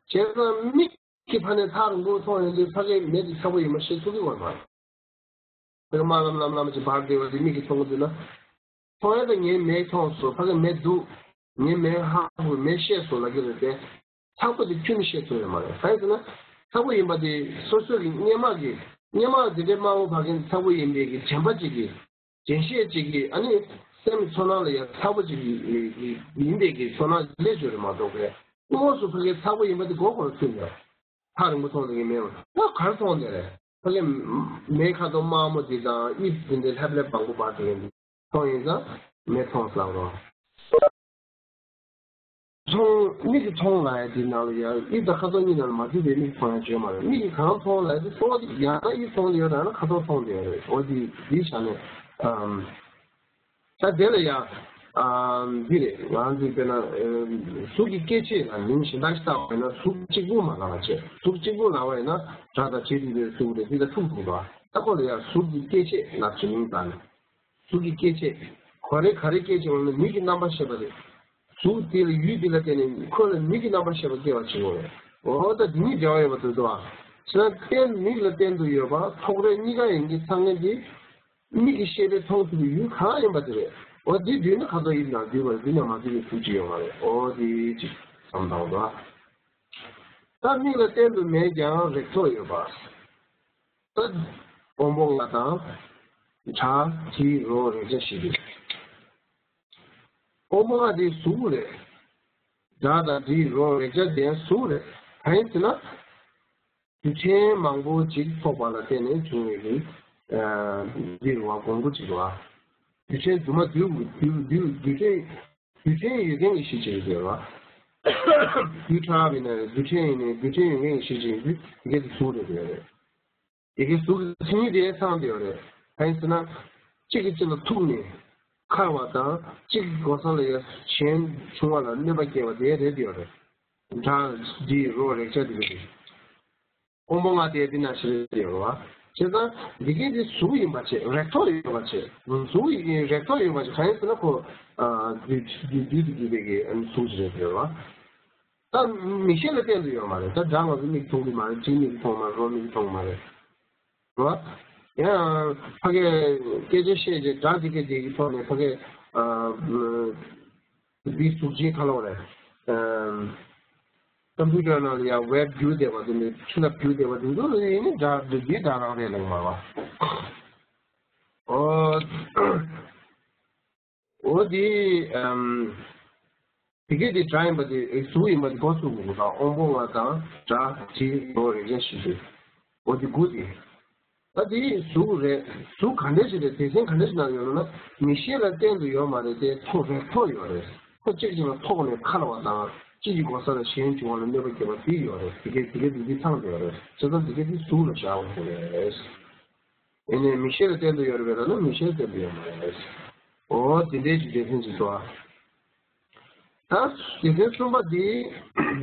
བྱས་ཙང་མིག་གི་ཕ་ནས་ཐག་རིང་པོ་མཐོང་ཡོང་དུས་ཕ་གི་མེ་དེ་ཚ་པོ་ཡིན་པ་ཤེས་ཐུབ་ཀྱི་ཡོད་མ་རེད། ཕ་གི་དམར་ལམ་ལམ་ལམ་ཅིག་འབར་བསྡད་པ་དེ་མིག་གིས་མཐོང་གི་འདུག་ན། མཐོང་ཡ་དང་ངའི་མིག་མཐོང་སོང་། ཕ་གི་མེ་འདུག་ངའི་མིག་ཧ་གོ་མེ་ཤེས་སོང་ལབ་ཀྱི་རེད་དེ། ཚ་པོ་དེ་ཁྱོན་ནས་ཤེས་ཐུབ་ཡོད་མ་རེད། གང་ཡིན་ཟེར་ན། ཚ་པོ་ཡིན་པ་དེ་སོ་སོ་གི་སྔོན་མ་གི་སྔོན་མ་དེ་འདྲའི་དམར་པོ་ཕ་གི་ཚ་པོ་ཡིན་པའི་གི་དྲན་པ་ཅིག་གིས། དྲན་ཤེས་ཅིག་གིས། ཨ་ནི་སེམས་ཚོར་སྣང་ལ་ཡང་ཚ་པོ་ཅིག་གིས་ཡིན་པའི་གི་ཚོར་སྣང་སླེབས་ཡོད་རེད་མ་གཏོགས་པའི། དངོས་སུ་ཕ་གི་ཚ་པོ་ཡིན་པ་དེ་མགོ་སྐོར་ཐུབ་ཡོད། ཐག་རིང་པོ་མཐོང་བསྡད་ཀྱི་མེད་པ། ད་གར་མཐོང་བསྡད་རེད། ཕ་གི་མེ་ཁ་དོག་དམར་མོ་དེ་དང་དབྱིབས་དེ་འདྲའི་ལྷེབ་ལྷེབ་མང་པོ་འབར་བསྡད་ཀྱི་འདུག་མཐོང་ཡིན་ཙང་མེ་མཐོང་ལབ་རོགས། མཐོང་། མིག་གིས་མཐོང་ལབ་ཡ་དེ་ནང་ལ་ཡ་དབྱིབས་དང་ཁ་དོག་གཉིས་ནང་ལ་མ་གྱུར་པའི་མིག་མཐོང་ཡ་ཡོད་མ་རེད། མིག་གིས་གང་མཐོང་ལབ་ཡ་དེ་གཙོ་བོ་དེ་ཡང་ན་དབྱིབས་མཐོང་བསྡད་ཡོད་རེད། ཡང་ན་ཁ་དོག་མཐོང་བསྡད་ཡོད་རེད། འོ་དེ་དེའི་ཆ་ནས་ཨམ། ད་དེ་ལ་ཡ། ཨམ། འདི་རེད། ང་ཚོས་དཔེར་ན་ཨམ། གཟུགས་ཀྱི་སྐྱེ་མཆེད་ལ་མིང་གཞན་དག་ཞིག་བཏགས་པ་ཡིན་ན། གཟུགས་གཅིག་པུ་མ་ལབ་པ་བྱས། གཟུགས་གཅིག་པུ་ལབ་པ་ཡིན་ན་སྒྲ་དང་བཅས་ཏེ་ཡོད་པའི་གཟུགས་རེད། འདི་ལ་ཐུག་ཐུག་འགྲོ། ད་ཁོ་ལ་ཡ་གཟུགས་ཀྱི་སྐྱེ་མཆེད་ལབ་ཅིག་མིང་བཏགས་ནས། གཟུགས་ཀྱི་སྐྱེ་མཆེད། ག་རེ་ག་རེ་སྐྱེ་བྱུང་ན་མིག་གི་རྣམ་པར་ཤེས་པ་རེད། གཟུགས་དེ་ལ་ཡུལ་དེ་ལ་བརྟེན་ནས་ཁོ་ལ་མིག་གི་རྣམ་པར་ཤེས་པ་སྐྱེ་བར་བྱེད་ཀྱི་ཡོད་རེད། འོ་ད་འདི་གཉིས་འབྲེལ་བ་ཡོད་པ་དེ་འདུག་ཨ། བྱས་ན་རྟེན་མིག་ལ་བརྟེན་དུ་ཡོད་པ་ཐོགས་རེག་གཉིས་ཀ་ཡིན་གྱི་ཚང་མ་འདི་མིག་གི་ཤེས་པས་མཐོང་ཐུབ་པའི་ཡུལ་གང་ཡིན་པ་དེ་རེད། འོ་འདི་བསྡུས་ན་ཁ་དོག་དབྱིབས་ནང་འདུས་པ་རེད། འདི་ནས་མ་འདུས་པའི་གཟུགས་ཅིག་ཡོད་མ་རེད། འོ་འདི་ཅིག་བསམ་བཏང་འདུག་ཨ། ད་མིག་ལ་བརྟེན་དུ་མེད་ཀྱང་རེག་ཐོགས་ཡོད་པ། ད་དབང་པོ་ལྔ་དང་། སྒྲ་དྲི་རོ་རེག་བྱ་བཞི་སྟེ། དབང་པོ་ལྔ་དེ་གཟུགས་རེད། སྒྲ་དང་དྲི་རོ་རེག་བྱ་དེ་གཟུགས་རེད། གང་ཡིན་ཟེར་ན། རྡུལ་ཕྲན་མང་པོ་ཅིག་ཐོགས་པ་ལ་བརྟེན་ནས་བྱུང་བའི་གི། ཨ། འདི་རུ་བ་གོང་བུ་ཅིག་རུ་བ། རྡུལ་ཕྲན་དུ་མ་རྡུལ་རྡུལ་རྡུལ་རྡུལ་ཕྲན། རྡུལ་ཕྲན་ཡོད་མཁན་གྱི་གཞི་ཅིག་རེད་བ། རྡུལ་ཕྲ་བ་ཡིན་ན་རེད། རྡུལ་ཕྲན་ཡིན་ནའི་རྡུལ་ཕྲན་ཡོད་མཁན་གྱི་གཞི་ཅིག་ཡིན་དུས་དེ་གའི་དེ་གཟུགས་རེད་ཟེར་ཡ་རེད། དེ་གའི་གཟུགས་ཀྱི་མཚན་ཉིད་དེ་ཚང་བསྡད་ཡོད་རེད། གང་ཡིན་ཟེར་ན། གཅིག་གིས་གཅིག་ལ་ཐུག་ནས་འཁར་བ་དང་། གཅིག་གི་གོ་ས་ལ་ཡ་གཞན་བྱུང་བ་ལ་གནོད་པ་སྐྱེལ་བ་དེ་རེད་ཡོད་རེད། སྒྲ་དྲི་རོ་རེག་བྱ་དེ་རེད། དབང་པོ་ལྔ་དེ་འདི་ན་ཞིག་ཡོད་རེད་བ། བྱས་ཙང་འདི་གའི་འདི་གཟུགས་ཡིན་པ་བྱས། རེག་ཐོགས་ཡོད་པ་བྱས། གཟུགས་ཡིན། རེག་ཐོགས་ཡོད་པ་བྱས། གང་ཡིན་ཟེར་ན་ཁོ། ཨ། རྡུལ་རྡུལ་རྡུལ་དུ་གྱུར་པའི་གི་གཟུགས་ཅིག་རེད་ཟེར་བ། ད་མིག་ཤེས་ལ་བརྟེན་དུ་ཡོད་མ་རེད། ད་སྒྲ་ང་ཚོ་མིག་མཐོང་གི་མ་རེད། དྲི་མིག་མཐོང་མ་རེད། རོ་མིག་མཐོང་མ་རེད། རེད་བ། ཡང་ཕ་གིའི་སྐད་ཆ་བཤད་རྗེས་སྒྲ་དེ་སྐད་དེ་གི་ཐོག་ནས་ཕ་གིའི། ཨ། འདི་གཟུགས་ཅན་ག་ལབ་རེད། ཨམ། ཀམ་པུ་ཊར་ནང་ལ་ཡང་ཝེབ་བརྒྱུད་བསྡད་པ་དེ་འདྲ། ཆུ་ལ་བརྒྱུད་བསྡད་པ་དེ་ཚོ་ལ་ཡིན་ནི་སྒྲ་འདི་འདི་སྒྲ་རང་རེད་ལབ་མ་བ། ཨོ། ཨོ་དེ། ཨམ། དེ་གས་དེ་སྒྲ་ཡིན་པ་དེ། གཟུགས་ཡིན་པ་དེ་གོ་ཚུགས་དགོས་གོ། དབང་པོ་ལྔ་དང་སྒྲ་དྲི་རོ་རེག་བྱ་བཞི་དེ། ཨོ་དེ་དགུ་དེ། ད་དེ་གཟུགས་རེད། གཟུགས་ག་འདྲ་ཞིག་རེད། སྡེ་ཚན་ག་འདྲ་ཞིག་ནང་ཡོད་ལབ་ན། མིག་ཤེས་ལ་བརྟེན་དུ་ཡོད་མ་རེད་དེ། ཐོགས་རེག་ཐོགས་ཡོད་རེད། ཁོ་གཅིག་གཅིག་ལ་ཐོགས་ནས་འཁར་བ་དང་། གཅིག་གི་གོ་ས་ལ་གཞན་བྱུང་བ་ལ་གནོད་པ་སྐྱེལ་བ་དེ་ཡོད་རེད། དེ་གས་དེ་གས་དེ་དེ་ཚང་དུ་ཡོད་རེད། བྱས་ཙང་དེ་གས་དེ་གཟུགས་ལ་བཞག་དགོས་རེད། ཡིན་ནའི་མིག་ཤེས་ལ་བརྟེན་དུ་ཡོད་རེད་པས་ལབ་ན། མིག་ཤེས་ལ་བརྟེན་དུ་ཡོད་མ་རེད། ཨོ་དེ་འདྲའི་ཅིག་སྡེ་ཚན་ཅིག་འདུག་ཨ། ད་སྡེ་ཚན་གསུམ་པ་འདི་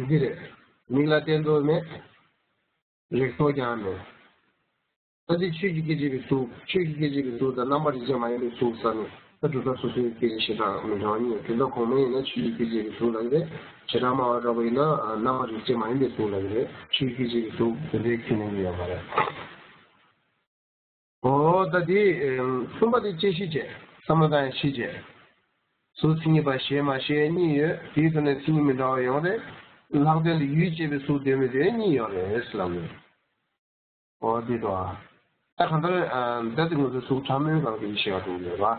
འདི་རེད། མིག་ལ་བརྟེན་དུ་མེད། རེག་ཐོགས་ཀྱང་མེད། ད་འདི་ཆོས་ཀྱི་སྐད་ཅེས་པའི་གཟུགས། ཆོས་ཀྱི་སྐད་ཅེས་པའི་གཟུགས་དང་རྣམ་པར་རིག་བྱེད་མ་ཡིན་པའི་གཟུགས་ཟེར་ནས། ད་གྲུབ་མཐའ་སོ་སོའི་སྐད་ཅེས་བྱེ་བྲག་མི་འདྲ་བ་གཉིས་ཡོད། གྲུབ་མཐའ་གོང་མའི་ཡིན་ན་ཆོས་ཀྱི་སྐད་ཅེས་པའི་གཟུགས་ལབ་ཀྱི་རེད། བྱེ་བྲག་སྨྲ་བ་གྲགས་པ་ཡིན་ན་རྣམ་པར་རིག་བྱེད་མ་ཡིན་པའི་གཟུགས་ལབ་ཀྱི་རེད། ཆོས་ཀྱི་སྐད་ཅེས་པའི་གཟུགས་དེ་འདྲའི་ཁས་ལེན་གྱི་ཡོད་མ་རེད། ཨོ་ད་དེ་གསུམ་པ་དེ་དཔྱད་གཞི་བྱས། བསམ་བློ་བཏང་ཡ་གཞི་བྱས། གཟུགས་མཚན་ཉིད་པ་ཞེས་མ་ཞེས་གཉིས་ཡོད། དེའི་ཐོག་ནས་མཚན་ཉིད་མི་འདྲ་བ་ཡོང་རེད། ལྷག་དོན་དུ་ཡུལ་ཅེས་པའི་གཟུགས་ལྡན་མི་དེ་གཉིས་ཡོད་རེད་ལབ་ཡོད། ཨོ་དེ་འདྲ། ད་གང་ལྟར་ད་དེ་ང་ཚོས་གཟུགས་ཕྲ་མོའི་སྒང་གི་ཞེས་པ་དེ་ཡོད་རེད་བ།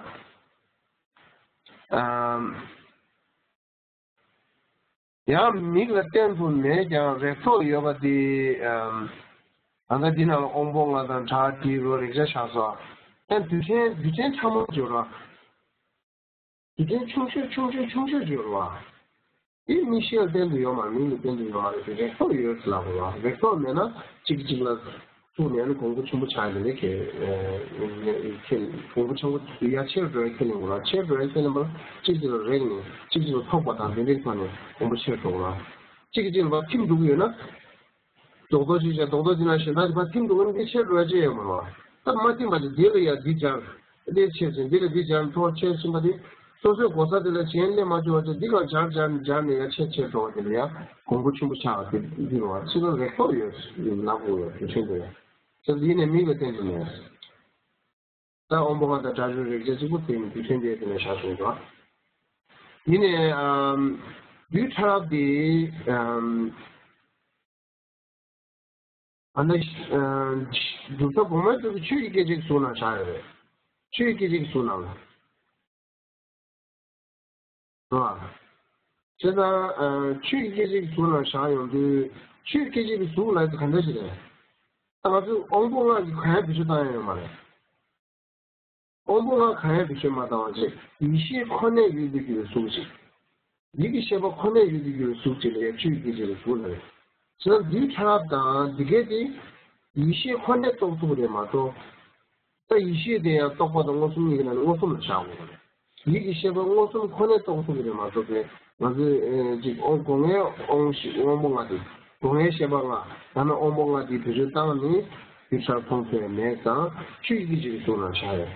ཡང་མིག་ལ་བརྟེན་དུ་མེད་ཀྱང་རེག་ཐོགས་ཡོད་པ་དེ། ཨམ། ད་ལྟ་འདི་ནང་ལ་དབང་པོ་ལྔ་དང་སྒྲ་དྲི་རོ་རེག་བྱ་བཞག་སོང་། ཡང་རྡུལ་ཕྲན་རྡུལ་ཕྲན་ཕྲ་མོ་བརྗོད་རོགས། རྡུལ་ཕྲན་ཆུང་ཤོས་ཆུང་ཤོས་ཆུང་ཤོས་བརྗོད་རོགས། དེ་མིག་ཤེས་ལ་བརྟེན་དུ་ཡོད་མ་རེད། མིག་ལ་བརྟེན་དུ་ཡོད་མ་རེད། དེ་རེག་ཐོགས་ཡོད་ལབ་རོགས། རེག་ཐོགས་མེད་ན་གཅིག་གཅིག་ལ། ཐུག་ནས་ནི་གོང་བུ་ཆེན་པོ་ཆགས་ཡོད་རེད། ཁྱེད། ཁྱེད་གོང་བུ་ཆེན་པོ་ཡར་ཆེར་འགྲོ་ཡ་ཁས་ལེན་དགོས་ར། ཆེར་འགྲོ་ཡ་ཁས་ལེན་པར་གཅིག་གཅིག་ལ་རེག་ནས་གཅིག་གཅིག་ལ་ཐོགས་པ་དང་དེ་འདྲའི་ཐོག་ནས་གོང་བུ་ཆེར་འགྲོ་དགོས་ར། གཅིག་གཅིག་ལ་ཐིམ་འགྲོ་གི་ཡོད་ན། རྡོག་རྡོག་ཅིག་བྱས། རྡོག་རྡོག་དེ་ནང་བཞིན་ད་དེ་ཕར་ཐིམ་འགྲོ་གི་ཡོད་ན་དེ་ཆེར་འགྲོ་ཡ་ཅི་ཡོད་མ་རེད་བ། ད་མ་ཐིམ་པ་དེ་འདི་ལ་ཡ་འདི་སྦྱར། འདི་ཆེར་ཕྱིན། འདི་ལ་འདི་སྦྱར་ཐོག་ཆེར་ཕྱིན་པ་དེ། སོ་སོའི་གོ་ས་དེ་ལ་གཞན་སླེབས་མ་བཅུག་པ་བྱས། འདི་གང་སྦྱར་སྦྱར་ནས་སྦྱར་ནས་ཡ་ཆེར་ཆེར་འགྲོ་བ་དེ་ལ་ཡ་གོང་བུ་ཆེན་པོ་ཆགས་པ་དེ་འདི་རེད་བ། ཕྱི་ལོགས་རེག་ཐོགས་ཡོད་ལབ་དགོས་ཡོད། དེ་ཆེན་པོ་ཡོད། ཁྱེད་ཡིན་ནས་མིག་ལ་བརྟེན་དུ་མེད། ད་དབང་པོ་ལྔ་དང་སྒྲ་སྒྱུར་རེག་བྱ་གཅིག་པུ་དེ་ནི་རྡུལ་ཕྲན་དེ་དེ་ནས་བཞག་སོང་འདུག་ཡིན་ནའི་ཨམ། རྡུལ་ཕྲ་རབ་དེ་ཨམ། ཨ་ནི་ཨ། གྲུབ་མཐའ་གོང་མའི་ཚུལ་གྱི་ཆོས་ཀྱི་སྐད་ཅིག་གཟུགས་ནང་བཞག་ཡོད་རེད། ཆོས་ཀྱི་སྐད་ཅིག་གཟུགས་ནང་ལ། རེད་བ། བྱས་ཙང་ཨ། ཆོས་ཀྱི་སྐད་ཅིག་གཟུགས་ནང་བཞག་ཡོང་དུས་ཆོས་ཀྱི་སྐད་ཅིག་གཟུགས་ལ་ག་འདྲ་ཞིག་རེད། ད་ང་ཚོས་དབང་པོ་ལྔ་གི་གང་ཡང་བེད་སྤྱོད་བཏང་ཡ་ཡོད་མ་རེད། དབང་པོ་ལྔ་གང་ཡང་བེད་སྤྱོད་མ་བཏང་བ་བྱས་ཡིད་ཤེས་ཁོ་ནས་ཡུལ་དུ་གྱུར་པའི་གཟུགས་ཤིག་ཡིད་ཀྱི་ཤེས་པ་ཁོ་ནས་ཡུལ་དུ་གྱུར་པའི་གཟུགས་ཅིག་ལ་ཡང་ཆོས་ཀྱི་སྐད་ཅིག་ལ་གཟུགས་ལ་རེད། བྱས་ཙང་རྡུལ་ཕྲ་རབ་དང་འདི་གས་དེ་ཡིད་ཤེས་ཁོ་ནས་རྟོགས་ཐུབ་རེད་མ་གཏོགས། ད་ཡིད་ཤེས་དེ་ཡང་རྟོག་པ་དང་མངོན་སུམ་གཉིས་ཀྱི་ནང་ནས་མངོན་སུམ་ལ་བཞག་དགོས་པ་རེད། ཡིད་ཀྱི་ཤེས་པ་མངོན་སུམ་ཁོ་ནས་རྟོགས་ཐུབ་ཀྱི་རེད་མ་གཏོགས་པའི་ང་ཚོས་ཨེ་ཅིག་ཨོ་སྒོ་ལྔའི་དབང་ཤེས་དབང་པོ་ལྔ་དེ་སྒོ་ལྔའི་ཤེས་པ་ལྔ་ཡང་ན་དབང་པོ་ལྔ་དེ་བེད་སྤྱོད་བཏང་ནས་རྡུལ་ཕྲ་མཐོང་ཐུབ་ཡ་མེད་ཙང་ཆོས་ཀྱི་སྐད་ཅིག་གཟུགས་ནང་བཞག་ཡོད།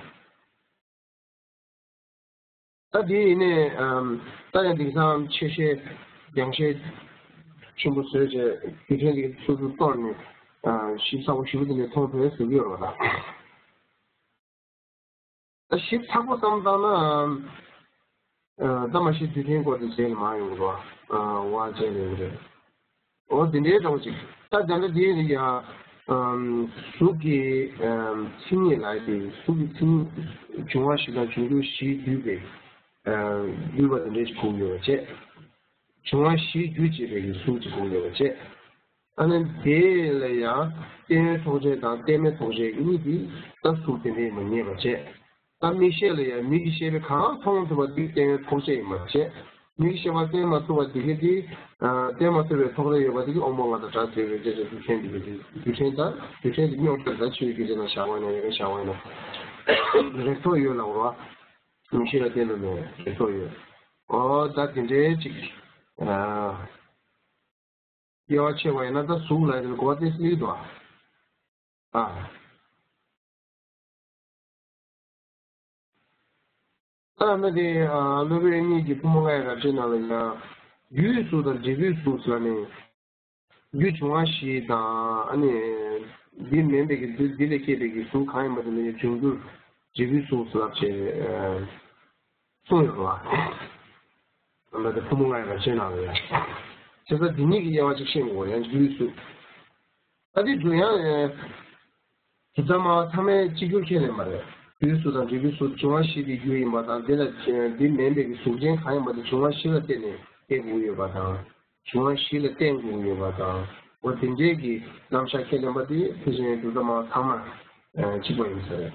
ད་དེ་ཡིན་ནའི་ཨམ། ད་ཡང་དེང་སང་ཆེ་ཤེལ་རྒྱང་ཤེལ་ཆེན་པོ་བཟོས་བྱས་རྡུལ་ཕྲན་དེ་ཚུར་ཚུར་གཏོར་ནས་ཨ། ཞིབ་ཚགས་པོ་ཞེ་པོ་དེ་འདྲ་མཐོང་ཐུབ་ཡ་བཟོ་གི་ཡོད་རེད་པ། ད་ཞིབ་ཚགས་པོ་བསམ་བཏང་ན་ཨམ། ཨ། ད་མ་གཞི་རྡུལ་ཕྲན་སྐོར་དེ་རྗེས་ལ་མར་ཡོང་གི་འདུག་ཨ། བ་ཅན་ཡོང་གི་རེད། འོ་དེ་འདྲའི་འདྲ་བོ་ཅིག་ད་དེ་འདྲ་དེ་ཡིན་ཡ། ཨམ། གཟུགས་ཀྱི་ཨམ། མཚན་ཉིད་ལ་དེ་གཟུགས་ཀྱི་མཚན་ཉིད་འབྱུང་བ་བཞི་དང་འབྱུང་འགྱུར་བཞིས་བསྡུས་པའི་ཨ། བསྡུས་པ་དེ་འདྲ་ཞིག་གོ་གི་ཡོད་པ་བྱས། འབྱུང་བ་བཞིས་རྒྱུ་བྱས་པའི་གཟུགས་ཅིག་གོ་གི་ཡོད་པ་བྱས། ཨ་ནི་དེ་ལ་ཡང་རྟེན་ཡོད་ཐོགས་བཅས་དང་རྟེན་མེད་ཐོགས་བཅས་གཉིས་ཀྱིས་ད་གཟུགས་དེ་འདྲ་ཡིན་པ་ངེས་པ་བྱས། ད་མིག་ཤེས་ལ་ཡང་མིག་གི་ཤེས་པས་གང་མཐོང་ཐུབ་པ་དེ་རྟེན་ཡོད་ཐོགས་བཅས་ཡིན་པ་བྱས། མིག་གི་ཤེས་པ་བརྟེན་མ་ཐུབ་པ་དེ་གས་དེ། ཨ། བརྟེན་མ་ཐུབ་པའི་ཐོགས་རེག་ཡོད་པ་དེ་གས་དབང་པོ་ལྔ་དང་སྒྲ་དྲན་པའི་རྗེས་སུ་རྡུལ་ཕྲན་དེ་གས་དེ་རྡུལ་ཕྲན་དང་རྡུལ་ཕྲན་དེ་རྙོག་དྲ་དང་ཆོས་ཀྱི་རྗེས་ལ་བཞག་པ་ཡིན་ན་ཡོད་པའི་བཞག་པ་ཡིན་ན། རེག་ཐོགས་ཡོད་ལ་འོ། མིག་ཤེས་ལ་བརྟེན་ནས་རེག་ཐོགས་ཡོད། འོ་ད་དེ་འདྲའི་ཅིག་ཨ། དབྱེ་བ་ཕྱེ་བ་ཡིན་ན་ད་གཟུགས་ལ་ཡང་གོ་བ་ཏོག་ཙམ་སླེབས་འདུག་ཨ། ད་ནི་དེ་ཨ། སློབ་དཔོན་དབྱིག་གཉེན་གྱི་ཕོ་མོ་ལྔའི་རབ་བྱེད་ནང་ལ་ཡང་། རྒྱུའི་གཟུགས་དང་འབྲས་བུའི་གཟུགས་ཟེར་ནས། རྒྱུ་འབྱུང་བ་བཞི་དང་ཨ་ནི། འདི་མིན་པའི་གི་འདི་འདི་ལས་སྐྱེས་པའི་གི་གཟུགས་གང་ཡིན་པ་དེ་ནི་འབྱུང་འགྱུར་འབྲས་བུའི་གཟུགས་ལབ་བྱས། གསུངས་ཡོད་པ། ཨ་ནི་ཕོ་མོ་ལྔའི་རབ་བྱེད་ནང་ལ་ཡང་། བྱས་ཙང་འདི་གཉིས་ཀྱི་དབྱེ་བ་ཅིག་ཤེས་དགོས། ཡང་རྒྱུའི་གཟུགས། ད་འདི་རྒྱུ་ཡང་། གྲུབ་མཐའ་སྨྲ་བ་ཚང་མས་གཅིག་གྱུར་ཁས་ལེན་པ་རེད། རྒྱུའི་གཟུགས་དང་འབྲས་བུའི་གཟུགས་འབྱུང་བ་བཞི་དེ་རྒྱུ་ཡིན་པ་དང་དེ་ལ་འདི་མིན་པའི་གི་གཟུགས་ཅན་གང་ཡིན་པ་དེ་འབྱུང་བ་བཞི་ལ་བརྟེན་ནས་སྐྱེ་དགོས་ཡོད་པ་དང་། འབྱུང་བ་བཞི་ལ་བརྟེན་དགོས་ཡོད་པ་དང་། འོ་དེ་འདྲའི་གི་རྣམ་གཞག་ཁས་ལེན་པ་དེ་ཕལ་ཆེར་གྲུབ་མཐའ་སྨྲ་བ་ཚང་མ་གཅིག་པ་ཡིན་ས་རེད།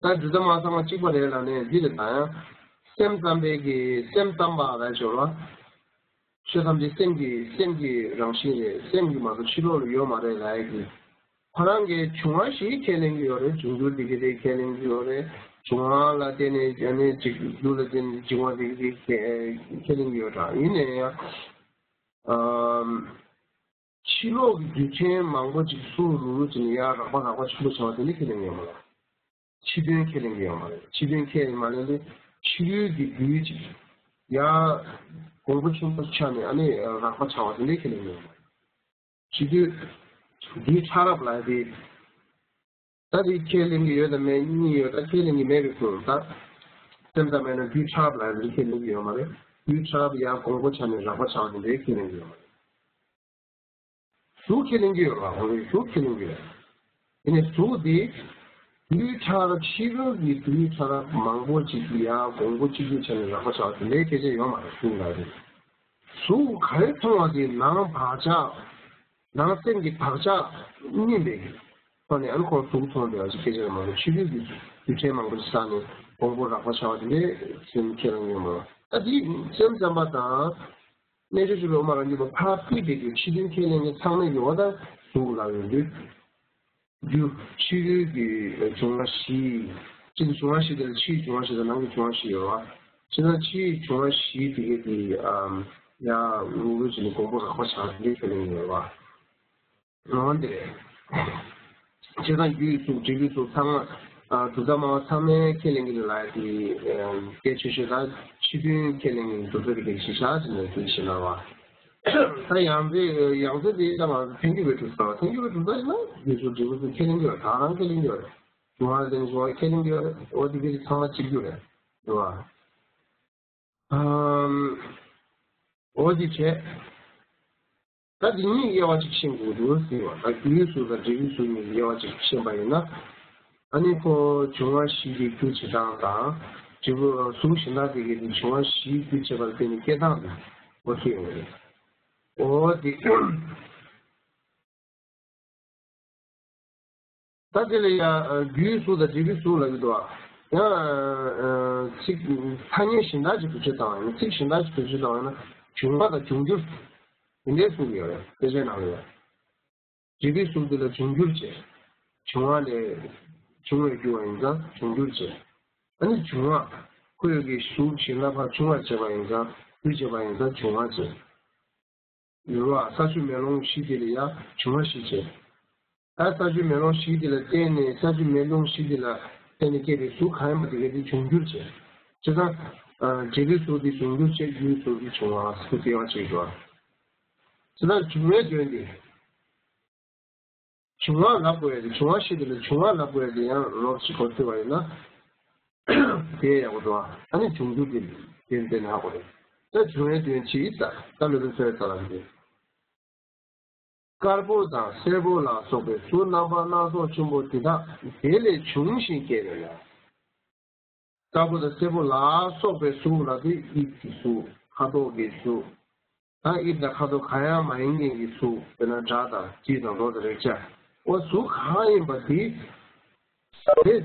ད་གྲུབ་མཐའ་སྨྲ་བ་ཚང་མ་གཅིག་པ་རེད་ལབ་ནས་འདི་ལ་ད་ཡང་སེམས་ཙམ་པའི་གི་སེམས་ཙམ་པ་ལ་སྦྱོར་བ། ཆོས་ཐམས་ཅད་སེམས་ཀྱི་སེམས་ཀྱི་རང་བཞིན་རེད། སེམས་ཀྱི་མ་གཏོགས་ཕྱི་ལོགས་ལ་ཡོད་མ་རེད་ལབ་ཡ་གི། ཁོ་རང་གིས་འབྱུང་བ་བཞི་ཁས་ལེན་གྱི་ཡོད་རེད། འབྱུང་འགྱུར་འདི་གི་རེད་ཁས་ལེན་གྱི་ཡོད་རེད། འབྱུང་བ་ལ་བརྟེན་ནས་ཨ་ནི་འབྱུང་འགྱུར་ལ་བརྟེན་ནས་འབྱུང་བ་འདི་གི་རེད་ཁས་ལེན་གྱི་ཡོད་ར། ཡིན་ནའི་ཡང་། ཨམ། ཕྱི་ལོགས་ཀྱི་རྡུལ་ཕྲན་མང་པོ་ཅིག་སུ་རུ་རུ་བྱས་ནས་ཡར་རགས་པ་རགས་པ་ཆེན་པོ་བྱུང་བ་དེ་འདྲ་ཁས་ལེན་གྱི་ཡོད་མ་རེད། ཕྱི་དོན་ཁས་ལེན་གྱི་ཡོད་མ་རེད། ཕྱི་དོན་ཁས་ལེན་མ་ལེན་དེ་ཕྱི་རོལ་གྱི་རྡུལ་ཅིག་ཡར་གོང་བུ་ཆེན་པོ་ཆགས་ནས་ཨ་ནི་རགས་པ་ཆགས་པ་དེ་འདྲ་ཁས་ལེན་གྱི་ཡོད་མ་རེད། ཕྱི་དོན་རྡུལ་ཕྲ་རབ་ལབ་དེ། ད་དེ་ཁས་ལེན་གྱི་ཡོད་དམ་མེད་གཉིས་ཡོད། ད་ཁས་ལེན་གྱི་མེད་པའི་ཁུངས་ད། སེམས་ཙམ་མེད་ན་རྡུལ་ཕྲ་རབ་ལབ་དེ་ཁས་ལེན་གྱི་ཡོད་མ་རེད། རྡུལ་ཕྲ་རབ་ཡར་གོང་བུ་ཆགས་ནས་རགས་པ་ཆགས་པ་དེ་འདྲའི་ཁས་ལེན་གྱི་ཡོད་མ་རེད། གཟུགས་ཁས་ལེན་གྱི་ཡོད་རེད་བ། ཁོང་ཚོས་གཟུགས་ཁས་ལེན་གྱི་ཡོད་རེད། དེ་ནས་གཟུགས་དེ་རྡུལ་ཕྲ་རབ་ཕྱི་རོལ་གྱི་རྡུལ་ཕྲ་རབ་མང་པོ་ཅིག་ཡར་གོང་བུ་གཅིག་གྱུར་བྱས་ནས་རགས་པ་ཆགས་པ་དེ་འདྲའི་སྐད་ཆ་ཡོད་མ་རེད། གཟུགས་ལ་རེད། གཟུགས་ག་རེ་མཐོང་བ་དེ་ནང་བག་ཆགས། ནང་སེམས་ཀྱི་བག་ཆགས་རྙིང་པའི་ཐོག་ནས་ཨ་ནི་ཁོང་གཟུགས་མཐོང་བསྡད་པ་ཅིག་སྐད་ཆ་ཡོད་མ་རེད། ཕྱི་རོལ་གྱི་རྡུལ་ཕྲན་མང་པོ་ཅིག་བསགས་ནས་གོང་བུ་རགས་པ་ཆགས་པ་དེ་འདྲའི་སེམས་ཁས་ལེན་ཡོད་མ་རེད། ད་དེ་སེམས་ཙམ་པ་དང་། རྣལ་འབྱོར་སྤྱོད་པའི་དབུ་མ་རང་རྒྱུད་པ་ཕར་ཕུད་པའི་རྒྱུ་ཕྱི་དོན་ཁས་ལེན་མཁན་ཚང་མས་ཡོད་ད་གཟུགས་ལ་ཡོད་དུས། རྒྱུ་ཕྱི་རོལ་གྱི་འབྱུང་བ་བཞི། སྤྱིར་འབྱུང་བ་བཞི་དེ་ལ་ཕྱིའི་འབྱུང་བ་བཞི་དང་ནང་གི་འབྱུང་བ་བཞི་ཡོད་པ། ཕྱི་ནང་ཕྱིའི་འབྱུང་བ་བཞི་དེ་གས་དེ་ཨམ་ཡ་རུ་རུ་བྱས་ནས་གོང་བུ་རགས་པ་ཆགས་དེ་འདྲའི་ཁས་ལེན་ཡོད་པ། འོ་འདི་རེད། བྱས་ཙང་རྒྱུའི་གཟུགས་འབྲས་བུའི་གཟུགས་ཚང་མ། ཨ་གྲུབ་མཐའ་སྨྲ་བ་ཚང་མས་ཁས་ལེན་གྱི་རེད་ལབ་ཡ་དེ་གལ་ཆེ་ཤོས་དང་ཕྱི་དོན་ཁས་ལེན་གྱི་གྲུབ་མཐའ་དེ་གལ་ཆེ་ཤག་ཅེས་ནས་དེ་བཤད་ན་བ། ད་ཡང་རྩེ་ཡང་རྩེ་དེ་ད་ང་ཚོ་ཐལ་འགྱུར་བའི་གྲུབ་མཐའ་བ། ཐལ་འགྱུར་བའི་གྲུབ་མཐའ་ཡིན་ན་རྒྱུའི་གཟུགས་འབྲས་བུའི་གཟུགས་ཁས་ལེན་གྱི་ཡོད་རེད། ད་རང་ཁས་ལེན་གྱི་ཡོད་རེད། འབྱུང་བ་ལ་བརྟེན་ནས་བྱུང་བ་ཁས་ལེན་གྱི་ཡོད་རེད། འོ་དེ་གི་ཚང་མ་གཅིག་གྱུར་རེད། རེད་བ། ཨམ། འོ་དེ་བྱས། ད་དེ་གཉིས་དབྱེ་བ་གཅིག་ཕྱེ་དགོས་འདུག་ཟེར་བ། ད་རྒྱུའི་གཟུགས་དང་འབྲས་བུའི་གཟུགས་གཉིས་ཀྱི་དབྱེ་བ་གཅིག་ཕྱེ་བ་ཡིན་ན། ཨ་ནི་ཁོ་འབྱུང་བ་བཞི་གི་རྒྱུ་བྱེད་སྟངས་དང་། འབྲས་བུ་གཟུགས་གཞན་དག་དེ་གའི་དེ་འབྱུང་བ་བཞིའི་རྒྱུ་བྱེད་པར་བརྟེན་ནས་སྐྱེ་སྟངས་དེ་འོ་ཁྱེད་ཡོང་གི་རེད། འོ་དེ། ད་དེ་ལ་ཡ་རྒྱུའི་གཟུགས་དང་འབྲས་བུའི་གཟུགས་ལབ་ཀྱི་འདུག་ཨ། ཡང་ཚིག་ཐ་སྙད་གཞན་དག་ཅིག་བེད་སྤྱོད་བཏང་བ་ཡིན་ན། ཚིག་གཞན་དག་ཅིག་བེད་སྤྱོད་བཏང་བ་ཡིན་ན། འབྱུང་བ་དང་འབྱུང་འགྱུར་དེ་འདྲའི་གསུང་གི་ཡོད་རེད། དཔེ་ཆའི་ནང་ལ་ཡ། འབྲས་བུའི་གཟུགས་དེ་ལ་འབྱུང་འགྱུར་བྱས། འབྱུང་བ་ལས་བྱུང་བའི་རྒྱུ་བ་ཡིན་ཙང་འབྱུང་འགྱུར་བྱས། ཨ་ནི་འབྱུང་བ་ཁོ་ཡོད་ཀྱི་གཟུགས་གཞན་དག་ཕར་འབྱུང་བར་བྱེད་པ་ཡིན་ཙང་། རྒྱུ་བྱེད་པ་ཡིན་ཙང་འབྱུང་བ་བྱས། ཡོད་བ། ས་ཆུ་མེ་རླུང་བཞི་དེ་ལ་ཡང་འབྱུང་བ་བཞི་བྱས། ད་ས་ཆུ་མེ་རླུང་བཞི་དེ་ལ་བརྟེན་ནས། ས་ཆུ་མེ་རླུང་བཞི་དེ་ལ་བརྟེན་ནས་སྐྱེས་པའི་གཟུགས་གང་ཡིན་པ་དེ་གའི་དེ་འབྱུང་འགྱུར་བྱས། བྱས་ཙང་། ཨ། འབྲས་བུའི་གཟུགས་དེ་འབྱུང་འགྱུར་བྱས། རྒྱུའི་གཟུགས་དེ་འབྱུང་བ་ཟེར་དབྱེ་བ་ཕྱེ་འགྲོ། བྱས་ཙང་འབྱུང་བའི་དོན་དེ། འབྱུང་བ་ལབ་དགོས་ཡ་དེ། འབྱུང་བ་བཞི་དེ་ལ་འབྱུང་བ་ལབ་དགོས་ཡ་དེ་ཡང་རོབ་ཅིག་གོ་ཐུབ་པ་ཡིན་ན། དེ་ཡག་པོ་འདུག་ཨ། ཨ་ནི་འབྱུང་འགྱུར་དེ་དེ་དེ་ནི་ཧ་གོ་རེད། ད་འབྱུང་བའི་དོན་ཇི་ལྟར། ད་ལོ་ལོ་ཚོའི་ས་ལ་འདི། དཀར་པོ་དང་སེར་པོ་ལ་སོགས་པའི་གཟུགས་རྣམ་པ་སྣ་ཚོགས་ཆེན་པོ་འདི་དག་དེ་ལས་བྱུང་ཞིང་སྐྱེས་པས་ན། དཀར་པོ་དང་སེར་པོ་ལ་སོགས་པའི་གཟུགས་ལ་དེ་དབྱིབས་ཀྱི་གཟུགས། ཁ་དོག་གི་གཟུགས། ད་དབྱིབས་དང་ཁ་དོག་གང་ཡང་མ་ཡིན་མཁན་གྱི་གཟུགས། དཔེར་ན་སྒྲ་དང་དྲི་དང་རོ་དང་རེག་བྱ། འོ་གཟུགས་གང་ཡིན་པ་དེ། དེ་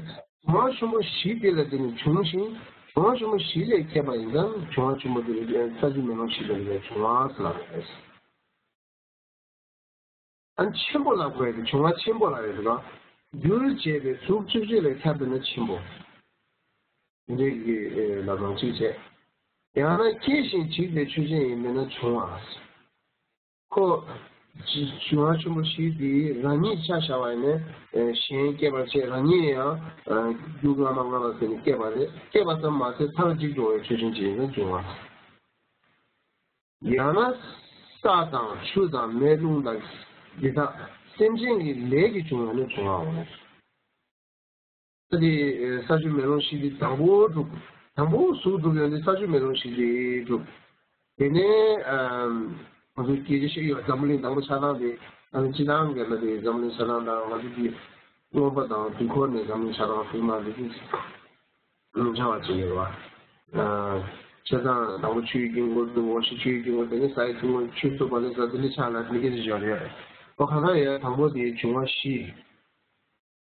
འབྱུང་བ་ཆེན་པོ་བཞི་དེ་ལ་བརྟེན་ནས་བྱུང་ཞིང་། འབྱུང་བ་ཆེན་པོ་བཞི་ལས་སྐྱེས་པ་ཡིན་ཙང་། འབྱུང་བ་ཆེན་པོ་དེ་ལ་ས་ཆུ་མེ་རླུང་བཞི་དེ་ལ་འབྱུང་བ་ཟེར་ལབ་རེད། ཨ་ནི་ཆེན་པོ་ལབ་དགོས་ཡ་དེ། འབྱུང་བ་ཆེན་པོ་ལབ་ཡ་དེ་དང་། འགྱུར་བྱེད་པའི་གཟུགས་བཅུ་གཅིག་ལས་ཁྱབ་པས་ན་ཆེན་པོ། འདི་གི་ལབ་རང་གཅིག་བྱས། ཡང་ན་སྐྱེ་ཞིང་འཇིག་པའི་ཆོས་ཅན་ཡིན་པས་ན་འབྱུང་བ། ཁོ་འབྱུང་བ་ཆེན་པོ་བཞི་དེ་རང་ཉིད་ཆ་བཞག་པ་ཡིན་ན། གཞན་སྐྱེད་པར་བྱེད། རང་ཉིད་ཡང་རྒྱུ་སྔ་མ་སྔ་མ་ཟེར་ནས་སྐྱེད་པ་རེད། སྐྱེད་པ་ཙམ་མ་ཟད་མཐར་འཇིག་འགྲོ་བའི་ཆོས་ཅན་ཅིག་ཡིན་ན་འབྱུང་བ། ཡང་ན་ས་དང་ཆུ་དང་མེ་རླུང་དང་འདི་དག་སེམས་ཅན་གྱི་ལས་ཀྱིས་བྱུང་བ་ནི་འབྱུང་བའོ། ད་དེ་ས་ཆུ་མེ་རླུང་བཞི་དེ་དང་པོ་གྲུབ། དང་པོ་གཟུགས་གྲུབ་ཡོང་དུས་ས་ཆུ་མེ་རླུང་བཞི་དེ་གྲུབ། དེ་ནས་ཨམ། ང་ཚོ་སྐད་ཆ་བཤད་ཡོད། འཛམ་བུ་གླིང་དང་པོ་ཆགས་སྟངས་དེ། ཨ་ནི་སྤྱིར་བཏང་གི་ལ་དེ་འཛམ་བུ་གླིང་ཆགས་སྟངས་དང་། ང་ཚོ་གི་མངོན་པ་དང་དུས་འཁོར་ནས་འཛམ་བུ་གླིང་ཆགས་སྟངས་ཐུག་ན་དེ་ཚོ། ཆ་བ་ཅིག་ཡོད་རེད་བ། ཨ། བྱས་ཙང་དང་པོ་ཆུ་ཡི་དཀྱིལ་འཁོར་འདུག་འོ་ཞེས། ཆུ་ཡི་དཀྱིལ་འཁོར། དེ་ནས་ས་ཡི་དཀྱིལ་འཁོར། ཆུ་འཛུགས་པ་ནས་ས་དེ་ལས་ཆགས་ལ་མི་སྐད་ཅིག་ཡོད་རེད། འོ་གང་ལྟར་ཡང་དང་པོ་དེ་འབྱུང་བ་བཞི་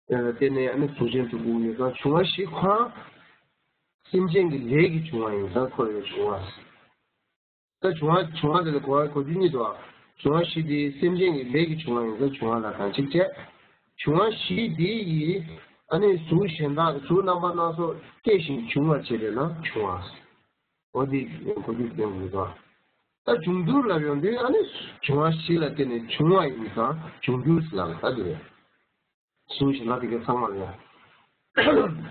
ལ་བརྟེན་ནས་ཨ་ནི་གཟུགས་ཅན་དུ་བཀུག་ཡོད་ཙང་། འབྱུང་བ་བཞི་ཁོ་རང་སེམས་ཅན་གྱི་ལས་ཀྱིས་བྱུང་བ་ཡིན་ཙང་ཁོ་ལ་འབྱུང་བ། ད་འབྱུང་བ། འབྱུང་བ་དེ་ལ་གོ་བ་གོ་རྒྱུ་གཉིས་འདུག་ཨ། འབྱུང་བ་བཞི་དེ་སེམས་ཅན་གྱི་ལས་ཀྱིས་བྱུང་བ་ཡིན་ཙང་འབྱུང་བ་ལ་གང་ཅིག་བྱས། འབྱུང་བ་བཞི་དེ་ཡིས་ཨ་ནི་གཟུགས་གཞན་དག་གཟུགས་རྣམ་པ་སྣ་ཚོགས་སྐྱེ་ཞིང་འབྱུང་བར་བྱེད་པས་ན་འབྱུང་བ། འོ་དེ་གོ་རྒྱུ་ལྡན་དགོས་འདུག་ཨ། ད་འབྱུང་འགྱུར་ལ་ཡོང་དུས་ཨ་ནི་འབྱུང་བ་བཞི་ལ་བརྟེན་ནས་བྱུང་བ་ཡིན་ཙང་འབྱུང་འགྱུར་ལབ་ལ་ད་དེ་རེད། གཟུགས་གཞན་དག་དེ་གའི་ཚང་མ་ལ་ཡང་།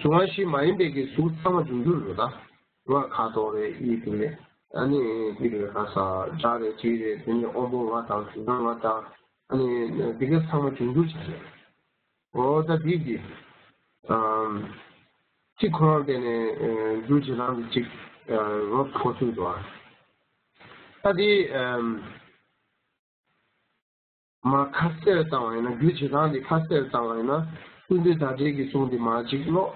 འབྱུང་བ་བཞི་མ་ཡིན་པའི་གི་གཟུགས་ཚང་མ་འབྱུང་འགྱུར་རེད་ད། རོ། ཁ་དོག་རེད། དབྱིབས་རེད། ཨ་ནི་དེ་རེད། ག་ས་སྒྲ་རེད། དྲི་རེད། དེ་ནི་དབང་པོ་ལྔ་དང་གཟུགས་སྣང་ལྔ་དང་། ཨ་ནི་དེ་གའི་ཚང་མ་འབྱུང་འགྱུར་བྱས་རེད། འོ་ད་དེ་གི་ཨམ། གཅིག་ཁོ་རང་དེ་ནས་འགྱུར་བྱེད་སྟངས་དེ་གཅིག་རོབ་གོ་ཐུབ་འདུག་ཨ། ད་དེ་ཨམ། མར་ཁ་གསལ་བཏང་བ་ཡིན་ན། རྒྱུ་བྱེད་སྟངས་འདི་ཁ་གསལ་བཏང་བ་ཡིན་ན། ཀུན་བཏུས་བརྡ་སྤྲོད་ཀྱི་གསུང་འདི་མར་གཅིག་ཀློག་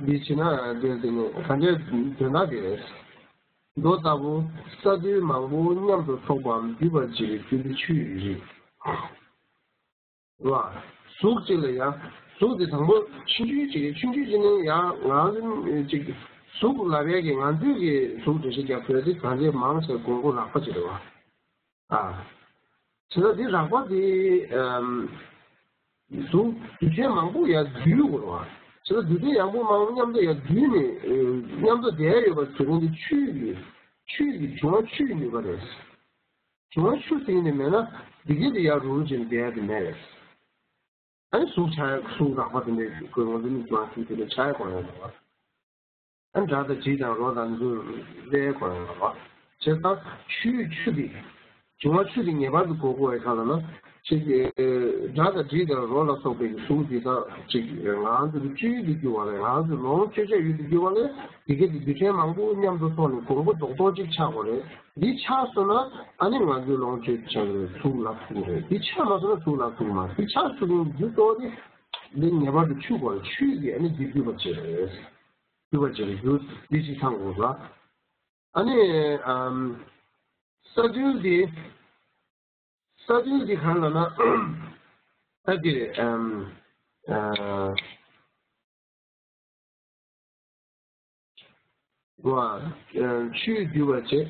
འདི་བྱས་ན་འདོད་དེ་ནི་གང་འདྲའི་དོན་དག་དེ་རེད། མདོ་ལྟ་བུ། ས་རྡུལ་མང་པོ་མཉམ་དུ་ཚོགས་པའམ་འདུས་པར་བྱེད་པའི་རྒྱུ་འདི་ཆུ་ཡི་རིགས། རེད་བ། གཟུགས་གཅིག་ལ་ཡང་། གཟུགས་དེ་དང་པོ་ཆུང་ཆུང་གཅིག་ཆུང་ཆུང་གཅིག་ནི་ཡང་ང་ཚོ་གཅིག་གཟུགས་ལབ་ཡས་ཀྱི་ང་ཚོའི་གི་གཟུགས་འགྲེལ་བཤད་རྒྱག་དགོས་དེ་གང་ཅི་མང་ཆེ་དགོས་མཁོ་རགས་པ་ཅིག་རེད་བ། ཨ། བྱས་ཙང་འདི་རགས་པ་འདི། ཨམ། གཟུགས་དུས་ཆེན་མང་པོ་ཡར་འཛུལ་དགོས་རེད་བ། བྱས་ཙང་དུས་ཆེན་ཡང་པོ་མང་པོ་མཉམ་དུ་ཡར་འཛུལ་ནས། ཨེ། མཉམ་དུ་བསྡད་ཡོད་པ་བྱེད་མཁན་འདི་ཆུ་ཡི། ཆུ་ཡི་འབྱུང་བ་ཆུ་ཡི་ནུས་པ་རེད། འབྱུང་བ་ཆུ་ཟིན་ནས་མེད་ན་འདི་སྐད་དུ་ཡར་རུ་རུ་བྱས་ནས་བསྡད་ཡ་དེ་མེད་རེད། ཨ་ནི་གཟུགས་ཆགས་ཡ། གཟུགས་རགས་པ་དེ་འདྲའི་དགོས། ང་ཚོ་མིག་གིས་མཐོང་ཡ་དེ་འདྲ་ཆགས་ཡ་དགོས་ཡ་རེད་བ། ཨ། སྒྲ་དང་དྲི་དང་རོ་དང་འདི་ཚོ་སླེབས་དགོས་ཡོད་རེད་བ། བྱས་ཙང་ཆུའི་ཆུ་དེ། འབྱུང་བ་ཆུ་དེ་ངེས་པར་དུ་དགོས་དགོས་པའི་སྐབས་ལ་ན། ཅིག་སྒྲ་དང་དྲི་དང་རོ་ལ་སོགས་པའི་གཟུགས་འདི་དག་ཅིག་ང་ཚོ་གི་བཅུད་དུ་གྱུར་པ་ལས། ང་ཚོ་ལོངས་སྤྱོད་བྱ་ཡུལ་དུ་གྱུར་པ་ལས། དེ་ག་དེ་རྡུལ་ཕྲན་མང་པོ་མཉམ་དུ་ཐོགས་ནས་གོང་བུ་རྡོག་རྡོག་ཅིག་ཆགས་དགོས་རེད། འདི་ཆགས་སོང་ན་ཨ་ནི་ང་ཚོའི་ལོངས་སྤྱོད་བྱ་ཡུལ་གཟུགས་ལ་ཐུག་རེད། འདི་ཆགས་མ་སོང་ན་གཟུགས་ལ་ཐུག་མ་རེད། འདི་ཆགས་སོང་ན་རྒྱུ་གཙོ་བོ་དེ་འདི་ངེས་པར་དུ་ཆུ་དགོས་རེད། ཆུ་ཡིས་ཨ་ནི་འདི་འདུས་པ་བྱེད་རེད། འདུས་པ་བྱེད་རེད། རྒྱུ་འདི་ཅིག་ཚང་དགོས་ལ། ཨ་ནི་ཨམ། ས་རྡུལ་འདི། ས་རྡུལ་འདི་གང་ལ་ན། ས་འདི་རེད། ཨམ། ཨ། བ། ཨ། ཆུས་འདུས་པ་བྱས།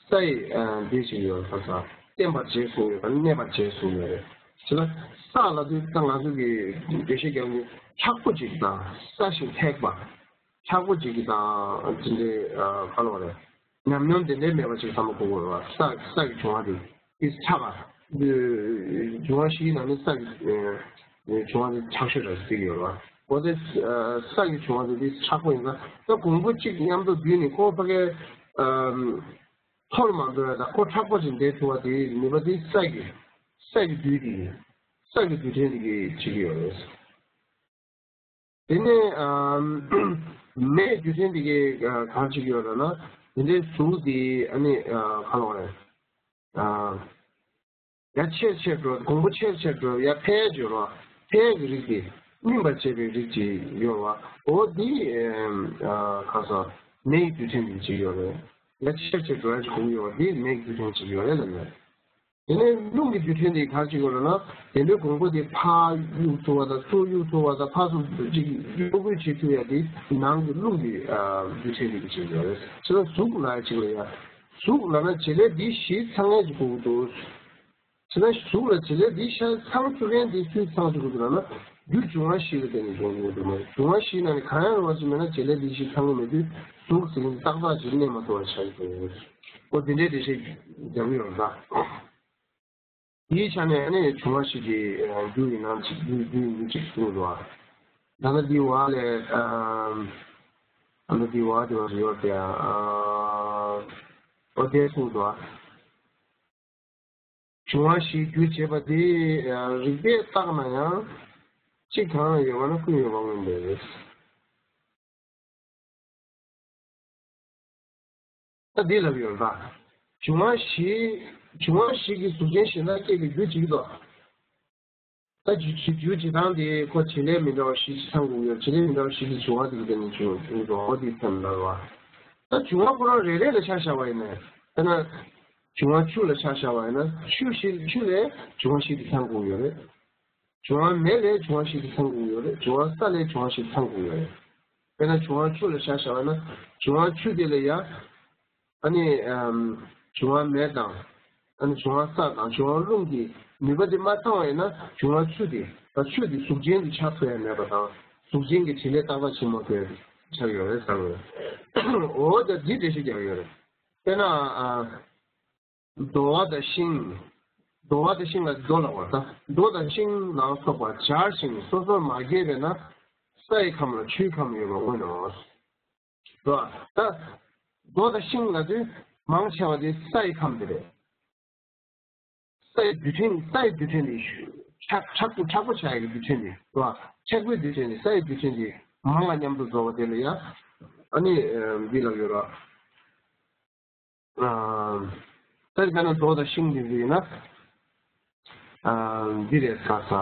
ས་ཡིས། ཨ། འདི་བྱས་ཡོད་ས་ས། བརྟན་པར་བྱས་གསུངས་ཡོད་པ། གནས་པར་བྱས་གསུངས་ཡོད་རེད། བྱས་ན་ས་ལ་དུས་ད་ང་ཚོ་གི་འགྲེལ་བཤད་རྒྱག་ནི་མཁྲེགས་པོ་ཅིག་དང་ས་ཞིང་མཁྲེགས་པ། མཁྲེགས་པོ་ཅིག་གི་དང་དེ་འདྲའི་ཨ་ག་ལ་བ་རེད། ཉམས་མྱོང་དེ་འདྲའི་མེད་པ་ཅིག་བསམ་བློ་འཁོར་དགོས་རེད་བ། ས་ས་གི་བྱུང་བ་དེ་དེ་ཆགས་པ། འབྱུང་བ་བཞིའི་ནང་ནས་ས་གི་བྱུང་བ་དེ་ཆགས་ཤོས་འདྲ་ཞིག་ཡོད་རེད་བ། འོ་དེ་ས་གི་བྱུང་བ་དེ་དེ་མཁྲེགས་པོ་ཡིན་ཙང་ད་གོང་བུ་གཅིག་མཉམ་དུ་བསྡུས་ནས་ཁོ་ཕ་གའི་ཨ་འཐོར་མ་འགྲོ་ཡ་དང་ཁོ་མཁྲེགས་པོ་ཅིག་བསྡད་ཐུབ་པ་དེ་ནུས་པ་དེ་ས་གི་ས་གི་རྡུལ་དེ་ཡིན། ས་གི་རྡུལ་ཕྲན་དེ་གིས་བྱེད་ཀྱི་ཡོད་རེད། དེ་ནས་ཨ་མེའི་རྡུལ་ཕྲན་འདི་གའི་ཨ་གང་བྱེད་ཀྱི་ཡོད་ལབ་ན། དེ་འདྲའི་གཟུགས་འདི་ཨ་ནི་ཨ་ག་ལ་བ་རེད། ཨ་ཡར་ཆེར་ཆེར་འགྲོ། གོང་བུ་ཆེར་ཆེར་འགྲོ། ཡར་འཕེལ་འགྱུར་བ། འཕེལ་གྱི་རིགས་དེ་སྨིན་པར་བྱེད་པའི་རིགས་ཅིག་ཡོད་པ། འོ་འདི་ཨ་ག་ས་མེའི་རྡུལ་ཕྲན་འདི་ཅིག་ཡོད་རེད། ཡར་ཆེར་ཆེར་འགྲོ་ཡ་ཅིག་གོང་ཡོད་པ་འདི་མེའི་རྡུལ་ཕྲན་ཅིག་ཡོད་རེད་ལབ་ཡོད། དེ་ནས་རླུང་གི་རྡུལ་ཕྲན་དེ་ག་རེ་བྱེད་ཀྱི་ཡོད་ལབ་ན། དེ་འདྲའི་གོང་བུ་དེ་ཕར་གཡུག་ཐུབ་པ་དང་ཚུར་གཡུག་ཐུབ་པ་དང་ཕར་ཚུར་ཅིག་གཡོ་འགུལ་བྱེད་ཐུབ་ཡ་དེ་ནང་གི་རླུང་གི་ཨ་རྡུལ་ཕྲན་དེ་གིས་བྱེད་ཀྱི་ཡོད་རེད། བྱས་ཙང་གཟུགས་ལབ་ཡ་ཅིག་ལ་ཡ། གཟུགས་ལབ་ན་བྱེད་ལས་འདི་བཞི་ཚང་ཡ་ཅིག་དགོས་ཀྱི་འདུག། བྱས་ན་གཟུགས་ལ་བྱེད་ལས་འདི་བཞི་ཚང་ཐུབ་མཁན་དེ་སུས་ཚང་ཐུབ་ཀྱི་འདུག་ལབ་ན། རྒྱུ་འབྱུང་བ་བཞི་ལ་བརྟེན་ནས་འབྱུང་གི་འདུག་མ་རེད། འབྱུང་བ་བཞིའི་ནང་ནས་གང་ཡང་རུང་བ་ཅིག་མེད་ན་བྱེད་ལས་འདི་བཞི་ཚང་གི་མེད་དུས་གཟུགས་ཟེར་མཁན་དེ་ཏག་ཏག་ཅིག་གནས་མ་ཐུབ་པ་ཆགས་ཀྱི་འདུག། འོ་དེ་འདྲའི་འགྲེལ་བཤད་རྒྱག་གི་ཡོད་རེད་ད། དེའི་ཆ་ནས་ཨ་ནི་འབྱུང་བ་བཞི་གི་རྒྱུ་ཡིན་ནམ་ཅིག་རྒྱུ་རྒྱུ་ཡིན་ཅིག་གསུངས་འདུག་ཨ། ད་ནི་འདི་བ་ལས་ཨ་ད་ནི་འདི་བ་དེ་བ་རེད་ཡོད་དེ་ཨ། འོ་དེ་གསུངས་འདུག་ཨ། འབྱུང་བ་བཞིའི་རྒྱུ་བྱེད་པ་དེ་རིགས་པས་བརྟགས་ན་ཡང་གཅིག་གང་ལ་ཡོད་པ་ན་ཀུན་ཡོད་པ་མངོན་པས། ད་འདི་ལབ་ཡོད་ལ། འབྱུང་བ་བཞི། འབྱུང་བ་བཞི་གི་གཟུགས་ཅན་གཞན་དག་སྐྱེ་བའི་རྒྱུ་གཅིག་ཏོ། ད་རྒྱུ་རྒྱུ་རྒྱུ་བྱེད་སྟངས་དེ་ཁོ་བྱེད་ལས་མི་འདྲ་བ་བཞི་ཅིག་ཚང་དགོས་ཡོད། བྱེད་ལས་མི་འདྲ་བ་བཞི་དེ་འབྱུང་བ་དེ་གི་སྟེང་ནས་བྱུང་བྱུང་འགྲོ་བ་དེ་ཚང་མི་འདྲ་བ། ད་འབྱུང་བ་ཁོ་རང་རེ་རེ་ལ་ཆ་བཞག་པ་ཡིན་ན། དཔེར་ན། འབྱུང་བ་ཆུ་ལ་ཆ་བཞག་པ་ཡིན་ན་ཆུ་བཞི་ཆུ་ལས་འབྱུང་བ་བཞི་དེ་ཚང་དགོས་ཡོད་རེད། འབྱུང་བ་མེ་ལས་འབྱུང་བ་བཞི་དེ་ཚང་དགོས་ཡོད་རེད། འབྱུང་བ་ས་ལས་འབྱུང་བ་བཞི་དེ་ཚང་དགོས་ཡོད་རེད། དཔེར་ན་འབྱུང་བ་ཆུ་ལ་ཆ་བཞག་པ་ན་འབྱུང་བ་ཆུ་དེ་ལ་ཡ། ཨ་ནི་ཨམ། འབྱུང་བ་མེ་དང་། ཨ་ནི་འབྱུང་བ་ས་དང་འབྱུང་བ་རླུང་གི་ནུས་པ་དེ་མ་ཚང་བ་ཡིན་ན་འབྱུང་བ་ཆུ་དེ་ད་ཆུ་དེ་གཟུགས་ཅན་དུ་ཆགས་ཐུབ་ཡ་མེད་པ་དང་གཟུགས་ཅན་གྱི་བྱེད་ལས་ཏག་ཏག་བྱེད་མ་ཐུབ་ཡ་ཆགས་ཡོད་རེད་ཟེར་བ། འོ་ད་འདི་འགྲེལ་བཤད་རྒྱག་ཡོད་རེད། དཔེར་ན་ཨ། རྡོ་བ་དང་ཤིང་། རྡོ་བ་དང་ཤིང་ལ་རྡོ་ལབ་པ་ད། རྡོ་དང་ཤིང་ལ་སོགས་པ་སྦྱར་ཞིང་སོ་སོར་མ་གྱེས་པས་ན་སའི་ཁམས་ལ་ཆུའི་ཁམས་ཡོད་པར་མངོན་ནོ། རེད་བ། ད་རྡོ་དང་ཤིང་ལབ་དུས་མང་ཆེ་བ་དེ་སའི་ཁམས་དེ་རེད། སའི་རྡུལ་ཕྲན། སའི་རྡུལ་ཕྲན་དེ་ཤུ་མཁྲེགས་མཁྲེགས་པོ་མཁྲེགས་པོ་ཆགས་ཡག་གི་རྡུལ་ཕྲན་དེ་རེད་བ། མཁྲེགས་པོའི་རྡུལ་ཕྲན་དེ་སའི་རྡུལ་ཕྲན་དེ་མང་ལ་མཉམ་དུ་རྫོགས་པ་དེ་ལ་ཡ། ཨ་ནི་འདི་ལབ་ཡོད་ར། ཨ། ད་དཔེར་ན་རྡོ་དང་ཤིང་འདི་ཡིན་ན། ཨ། འདི་རེད་ས་ས།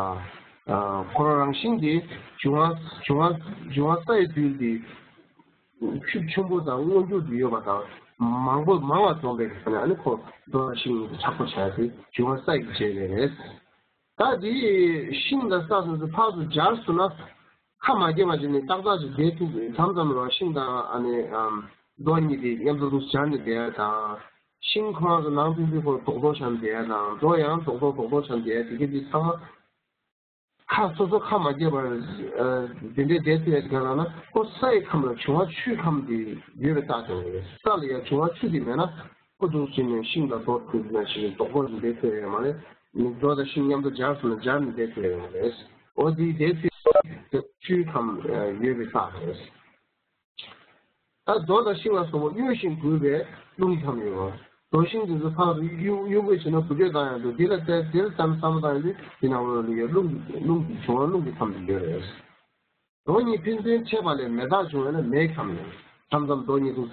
ཨ། ཁོ་རང་རང་བཞིན་གྱིས་འབྱུང་བ་འབྱུང་བ་འབྱུང་བ་སའི་རྡུལ་འདི་ཆུ་ཆེན་པོ་དང་མངོན་འགྱུར་དུ་ཡོད་པ་དང་མང་པོ་མང་བ་འཛོམས་པའི་ཁ་ནས་ཨ་ནི་ཁོ་རྡོ་དང་ཤིང་འདི་མཁྲེགས་པོ་ཆགས་ཏེ་འབྱུང་བ་སའི་གི་རྗེས་ལས་རེད། ད་འདི་ཤིང་དང་ས་སོ་སོ་ཕར་ཚུར་སྦྱར་སོང་ན། ཁ་མ་གྱེས་པ་ཅིག་ནི་ཏག་ཏག་ཅིག་བསྡད་ཐུབ་མཚམས་མཚམས་རོ་ཤིང་དང་ཨ་ནི་ཨམ། རྡོ་གཉིས་དེ་མཉམ་དུ་འདུག་སྦྱར་ནས་བསྡད་ཡ་དང་། ཤིང་ཁོ་རང་ཚོ་ནང་ཕན་ཚུན་ཁོ་རྡོག་རྡོག་བྱས་ནས་བསྡད་ཡ་དང་། རྡོ་ཡང་རྡོག་རྡོག་རྡོག་རྡོག་བྱས་ནས་བསྡད་ཡ་དེ་ག་དེ་ཚང་མ། ཁ་སོ་སོ་ཁ་མ་གྱེས་པར་ཨ། དེ་འདྲའི་བསྡད་ཐུབ་ཡ་དེ་ག་ལ་ན་ཁོ་སའི་ཁམས་ལ་འབྱུང་བ་ཆུའི་ཁམས་དེ་ཡོད་པའི་རྟགས་ཀྱང་རེད། ས་ལ་ཡ་འབྱུང་བ་ཆུ་དེ་མེད་ན་ཁོ་འདུག་ཅིག་ནས་ཤིང་དང་རྡོ་ཐུག་ན་ཞིག་རྡོག་རྡོག་ཅིག་བསྡད་ཐུབ་ཡ་མ་རེད། རྡོ་དང་ཤིང་མཉམ་དུ་སྦྱར་སོང་ན་སྦྱར་ནས་བསྡད་ཐུབ་ཡ་མ་རེད། འོ་དེའི་བསྡད་ཐུབ་ཆུའི་ཁམས་ཡོད་པའི་རྟགས་རེད། ད་རྡོ་དང་ཤིང་ལ་སོགས་པ་གཡོ་ཞིང་གུས་པའི་རླུང་གི་ཁམས་ཡོད་པ། རྡོ་ཤིང་དེ་ཚོ་ཕར་གཡུག་གཡུག་པོ་བྱས་ན་འགུལ་སྐྱོད་བཏང་ཡག་འདུག་དེ་ལ་བལྟས་དེ་ལ་བསམ་བསམ་བློ་བཏང་ཡག་དུས་དེ་ནང་ལོགས་ལ་ཡོད་རླུང་རླུང་གི་འབྱུང་བ་རླུང་གི་ཁམས་དེ་ཡོད་རེད། རྡོ་གཉིས་ཕན་ཚུན་འཕྲད་པ་ལས་མེ་སྟག་བྱུང་བས་ན་མེའི་ཁམས་ནས་མཚམས་མཚམས་རྡོ་གཉིས་འདུག་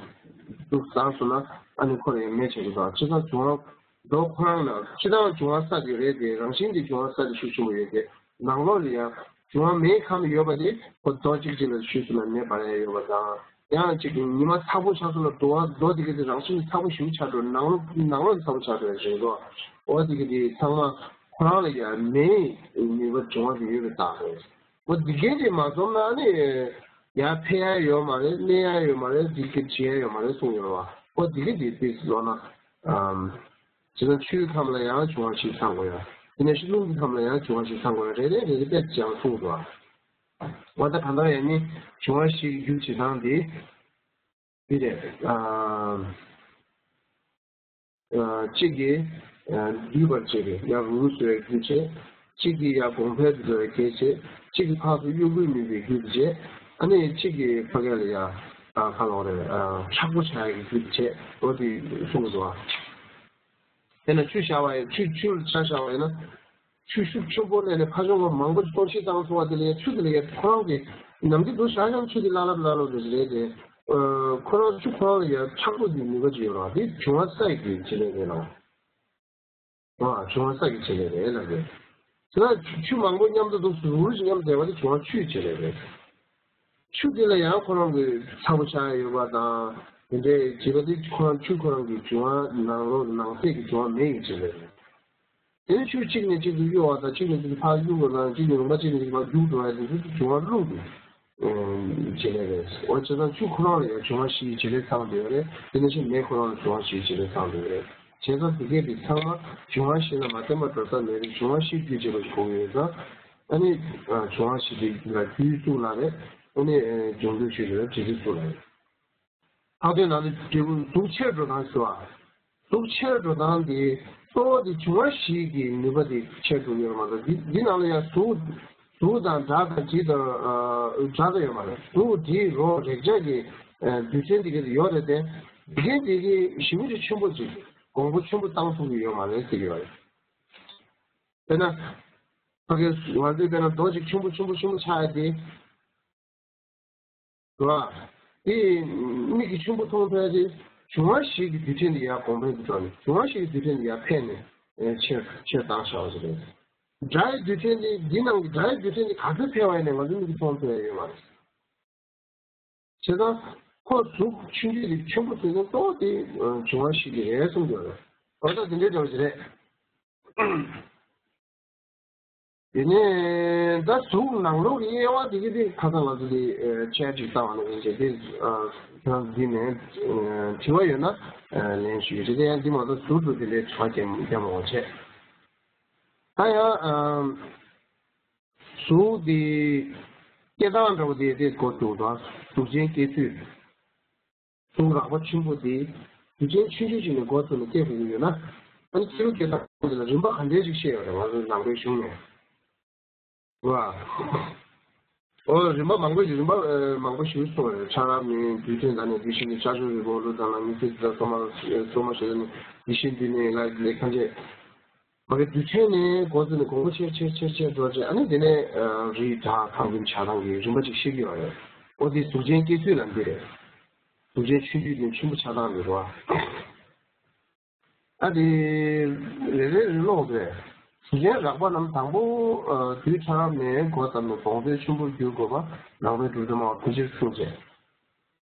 འདུག་ཟགས་སོང་ན་ཨ་ནི་ཁོ་ལ་ཡང་མེ་བྱེད་དགོས་དང་། བྱས་ཙང་འབྱུང་བ་རྡོ་ཁོ་རང་ལ་སྤྱིར་བཏང་འབྱུང་བ་ས་དེ་རེད་དེ། རང་བཞིན་གྱི་འབྱུང་བ་ས་དེ་ཤུགས་ཆེན་པོ་ཡོད་དེ། ནང་ལོགས་ལ་ཡང་འབྱུང་བ་མེའི་ཁམས་ཡོད་པ་དེ་ཁོ་རྡོ་གཅིག་གཅིག་ལ་ཞུས་སོང་ན་མེ་འབར་ཡ་ཡོད་པ་དང་། ཡང་གཅིག་ཉི་མ་ཚ་པོ་ཆགས་སོང་ན་རྡོ་བ་རྡོ་དེ་ག་དེ་རང་བཞིན་གྱི་ཚ་པོ་ཞེ་པོ་ཆགས་འགྲོ། ནང་ལོགས་ནང་ལོགས་ཚ་པོ་ཆགས་འགྲོ་ཡ་རེད་འགྲོ། འོ་དེ་ག་དེ་ཚང་མ་ཁོ་རང་ལ་ཡང་མེའི་ནུས་པ་འབྱུང་བ་དེ་ཡོད་པའི་རྟགས་རེད། འོ་འདི་གས་ཅིག་མ་འཛོམས་ན་ནི་ཡར་འཕེལ་ཡ་ཡོད་མ་རེད། གནས་ཡ་ཡོད་མ་རེད། འདི་གས་བྱེད་ཡ་ཡོད་མ་རེད་གསུངས་ཡོད་པ། འོ་འདི་གས་འདི་དེ་ལོ་ན་ཨམ། བྱས་ན་ཆུའི་ཁམས་ལ་ཡང་འབྱུང་བ་བཞི་ཚང་དགོས་ཡ། དེ་ནས་རླུང་གི་ཁམས་ལ་ཡང་འབྱུང་བ་བཞི་ཚང་དགོས་ཡ། རེ་རེ་རེ་རེ་བལྟས་ཀྱང་གསུངས་འདུག་འོ་ད་གང་ལྟར་ཡང་ནི་འབྱུང་བ་བཞི་གི་རྒྱུ་བྱེད་སྟངས་འདི་འདི་རེད། ཨམ། གཅིག་གིས་འདུས་པར་བྱེད་པའི་ཡར་རུ་བཟོ་བའི་རྒྱུ་བྱེད། གཅིག་གིས་ཡར་གོང་འཕེལ་དུ་འགྲོ་བའི་རྒྱུ་བྱེད། གཅིག་གིས་ཕར་ཚུར་གཡོ་འགུལ་མེད་པའི་རྒྱུ་བྱེད། ཨ་ནི་གཅིག་གིས་ཕ་གི་ལ་ཡར་ཁ་ལོག་རེ་མཁྲེགས་པོ་བྱ་ཡག་གི་རྒྱུ་བྱེད། འོ་དེ་གསུངས་འདུག་དེ་ན་ཆུ་བཞག་པ་ཡིན། ཆུ་ཆུ་ལ་ཆ་བཞག་པ་ཡིན་ན། ཆུ་ཤུགས་ཆེན་པོ་སླེབས་ནས་ཕར་ཕྱོགས་ལ་མང་པོ་གཏོར་བཤིག་བཏང་སོང་བ་དེ་ལ་ཡང་ཆུ་དེ་ལ་ཡང་ཁོ་རང་གི་ནམ་རྒྱུན་དུ་ཤག་ཤག་ཆུ་དེ་ལྷག་ལྷག་ལྷག་ལྷག་རེད་རེད་དེ། ཁོ་རང་ཆུ་ཁོ་རང་ལ་ཡང་མཁྲེགས་པོ་དེ་ནུས་པ་ཅིག་ཡོད་རེད་བ། དེ་འབྱུང་བ་ས་ཡི་གི་བྱེད་ལས་རེད་ལ། ཨ་འབྱུང་བ་ས་ཀྱི་བྱེད་ལས་རེད་ལ་རེད། དེ་ལ་ཆུ་མང་པོ་མཉམ་དུ་འདུག་ཟུར་ཞིག་མཉམ་བསྡད་པ་དེ་འབྱུང་བ་ཆུའི་བྱེད་ལས་རེད། ཆུ་དེ་ལ་ཡང་ཁོ་རང་གི་ཚ་པོ་ཆགས་ཡོད་པ་དང་དེ་འདྲའི་བྱེད་པ་དེ་ཁོ་རང་ཆུ་ཁོ་རང་གི་འབྱུང་བ་ནང་ལོགས་ནང་གསེས་ཀྱི་འབྱུང་བ་མེ་ཡི་བྱེད་ལས་རེད། དེ་ནས་ཆུ་གཅིག་ནས་གཅིག་ཏུ་གཡོ་བ་དང་གཅིག་ནས་གཅིག་ཏུ་ཕར་གཡུག་པ་དང་གཅིག་ནས་ལུང་པ་གཅིག་ནས་གཅིག་ཕར་རྒྱུག་འགྲོ་བ་དེ་ཚོ་འབྱུང་བ་རླུང་གི་བྱེད་ལས་རེད། འོ་བྱས་ཙང་ཆུ་ཁོ་རང་ལ་ཡང་འབྱུང་བ་བཞིའི་བྱེད་ལས་ཚང་བསྡད་ཡོད་རེད། དེ་ནང་བཞིན་མེ་ཁོ་རང་ལ་འབྱུང་བ་བཞིའི་བྱེད་ལས་ཚང་བསྡད་ཡོད་རེད། བྱས་ཙང་དེ་གས་དེ་ཚང་མ་འབྱུང་བ་བཞི་ལ་མ་བརྟེན་པར་འགྲོ་ས་མེད་རེད། འབྱུང་བ་བཞིའི་རྒྱུ་བྱེད་པ་ཞིག་དགོས་ཀྱི་ཡོད་ཙང་། ཨ་ནི་འབྱུང་བ་བཞི་དེ་ལ་རྒྱུའི་གཙུག་ལག་རེད། ཨ་ནི་འབྱུང་འདུས་ཆོས་ཅན་ལ་འབྲས་བུའི་གཙུག་ལག་རེད། ལྷག་དོན་ནང་ནས་འབྲས་བུ་གཟུགས་ཆེར་འགྲོ་སྟངས་ཟེར་བ། གཟུགས་ཆེར་འགྲོ་སྟངས་དེ་གཙོ་བོ་དེ་འབྱུང་བ་བཞི་གི་ནུས་པ་དེ་ཆེར་འགྲོ་ཡོད་མ་གཏོགས། འདི་འདི་ནང་ལ་ཡང་གཟུགས་གཟུགས་དང་སྒྲ་དང་དྲི་དང་སྒྲ་དང་ཡོད་མ་རེད། གཟུགས་དྲི་རོ་རེག་བྱ་གི་རྡུལ་ཕྲན་དེ་ག་དེ་ཡོད་རེད་དེ། དེ་གའི་དེ་གི་ཞེ་པོ་ཅིག་ཆེན་པོ་ཅིག་གོང་བུ་ཆེན་པོ་བཏང་ཐུབ་ཀྱི་ཡོད་མ་རེད་ཟེར་གྱི་ཡོད་རེད། དཔེར་ན། ཕ་གི་ང་ཚོས་དཔེར་ན་རྡོ་ཅིག་ཆེན་པོ་ཆེན་པོ་ཆེན་པོ་ཆགས་ཡ་དེ། རེད་བ། དེ་མིག་གིས་ཆེན་པོ་མཐོང་ཐུབ་ཡ་དེ། འབྱུང་བ་བཞི་གི་རྡུལ་ཕྲན་དེ་ཡར་གོང་འཕེལ་དུ་འགྲོ་ནས་འབྱུང་བ་བཞི་གི་རྡུལ་ཕྲན་དེ་ཡར་འཕེལ་ནས་ཆེར་ཆེར་བཏང་བཞག་པ་ཞིག་རེད། སྒྲ་ཡི་རྡུལ་ཕྲན་དེ་འདི་ནང་གི་སྒྲ་ཡི་རྡུལ་ཕྲན་དེ་ག་ཚོད་འཕེལ་བ་ཡིན་ནའང་ང་ཚོའི་མིག་གིས་མཐོང་ཐུབ་ཡ་ཡོད་མ་རེད། བྱས་ཙང་ཁོ་གཟུགས་ཆུང་ཆུང་དེ་ཆེན་པོ་བཟོས་ན་གཙོ་བོ་དེ་འབྱུང་བ་བཞི་དེ་རེད་གསུངས་ཡོད་རེད། འོ་ད་དེ་འདྲའི་འདྲ་བ་ཞིག་རེད། དེ་ནས་ད་གཟུགས་ནང་ལོགས་ཀྱི་དབྱེ་བ་དེ་གི་དེ་ཁ་སང་ང་ཚོ་དེ་ཆེད་ཅིག་བཏང་བ་ནང་བཞིན་དེ་ཁྱེད་རང་འདི་ནས་དྲི་བ་ཡོད་ན་ལན་ཞུ་རྒྱུ་རེད། དེ་ཡང་འདི་མ་གཏོགས་ཟུར་དུ་དེ་འདྲའི་དྲི་བ་རྒྱབ་མ་དགོས་བྱས། ད་ཡང་གཟུགས་དེ་སྐྱེ་སྟངས་འདྲ་བོ་དེ་དེ་འགོ་བཙུགས་དང་གཟུགས་ཅན་སྐྱེ་ཚུལ། གཟུགས་རགས་པ་ཆེན་པོ་དེ་རྡུལ་ཕྲན་ཆུང་ཆུང་ཅིག་ནས་འགོ་བཙུགས་ནས་སྐྱེ་དགོས་ཀྱི་ཡོད་ན། ཨ་ནི་སྐྱེ་རུ་སྐྱེ་སྟངས་དེ་ལ་རིམ་པ་ག་འདྲའི་ཅིག་བཤད་ཡོད་རེད། ང་ཚོའི་ནང་པའི་གཞུང་ནས། རེད་བ། ཨོ་རིམ་པ་མང་པོ་ཞིག་རིམ་པ་མང་པོ་ཞིག་གསུངས་ཡོད་རེད། ཕྲ་རབ་ནས་རྡུལ་ཕྲན་དང་ནི་རྡུལ་ཤིང་ནི་ལྕགས་ཀྱུ་རིལ་བུ་ཀླུ་དང་ལ་ཉི་ཚེ་འདི་དང་སོ་མ་སོ་མ་ཞེས་ནི་རྡུལ་ཤིང་འདི་ནི་ལ་ལས་ཐམས་ཅད། མ་གི་རྡུལ་ཕྲན་ནས་འགོ་བཙུགས་ནས་གོང་བུ་ཆེར་ཆེར་ཆེར་ཆེར་འགྲོ་རྗེས་ཨ་ནི་དེ་ནས་རིགས་དྲག་ཁམས་ཀུན་ཆགས་སྟངས་ཀྱི་རིམ་པ་ཅིག་ཤེས་ཀྱི་ཡོད་རེད། ཨོ་དེ་གཟུགས་ཅན་སྐྱེ་ཚུལ་ལ་འདི་རེད། གཟུགས་ཅན་ཆུང་ཆུང་ནས་ཆེན་པོ་ཆགས་སྟངས་འདི་རེད་བ། ཨ་དེ་རེ་རེ་རེ་ཀློག་རེད། གཟུགས་ཅན་རགས་པ་རྣམས་དང་པོ་རྡུལ་ཕྲ་རབ་ནས་འགོ་བརྩམས་ནས་བོངས་ཚད་ཆེན་པོར་འགྱུར་དགོས་པ་ནང་པའི་གྲུབ་མཐའ་སྨྲ་བ་ཕལ་ཆེར་གསུངས་བྱས།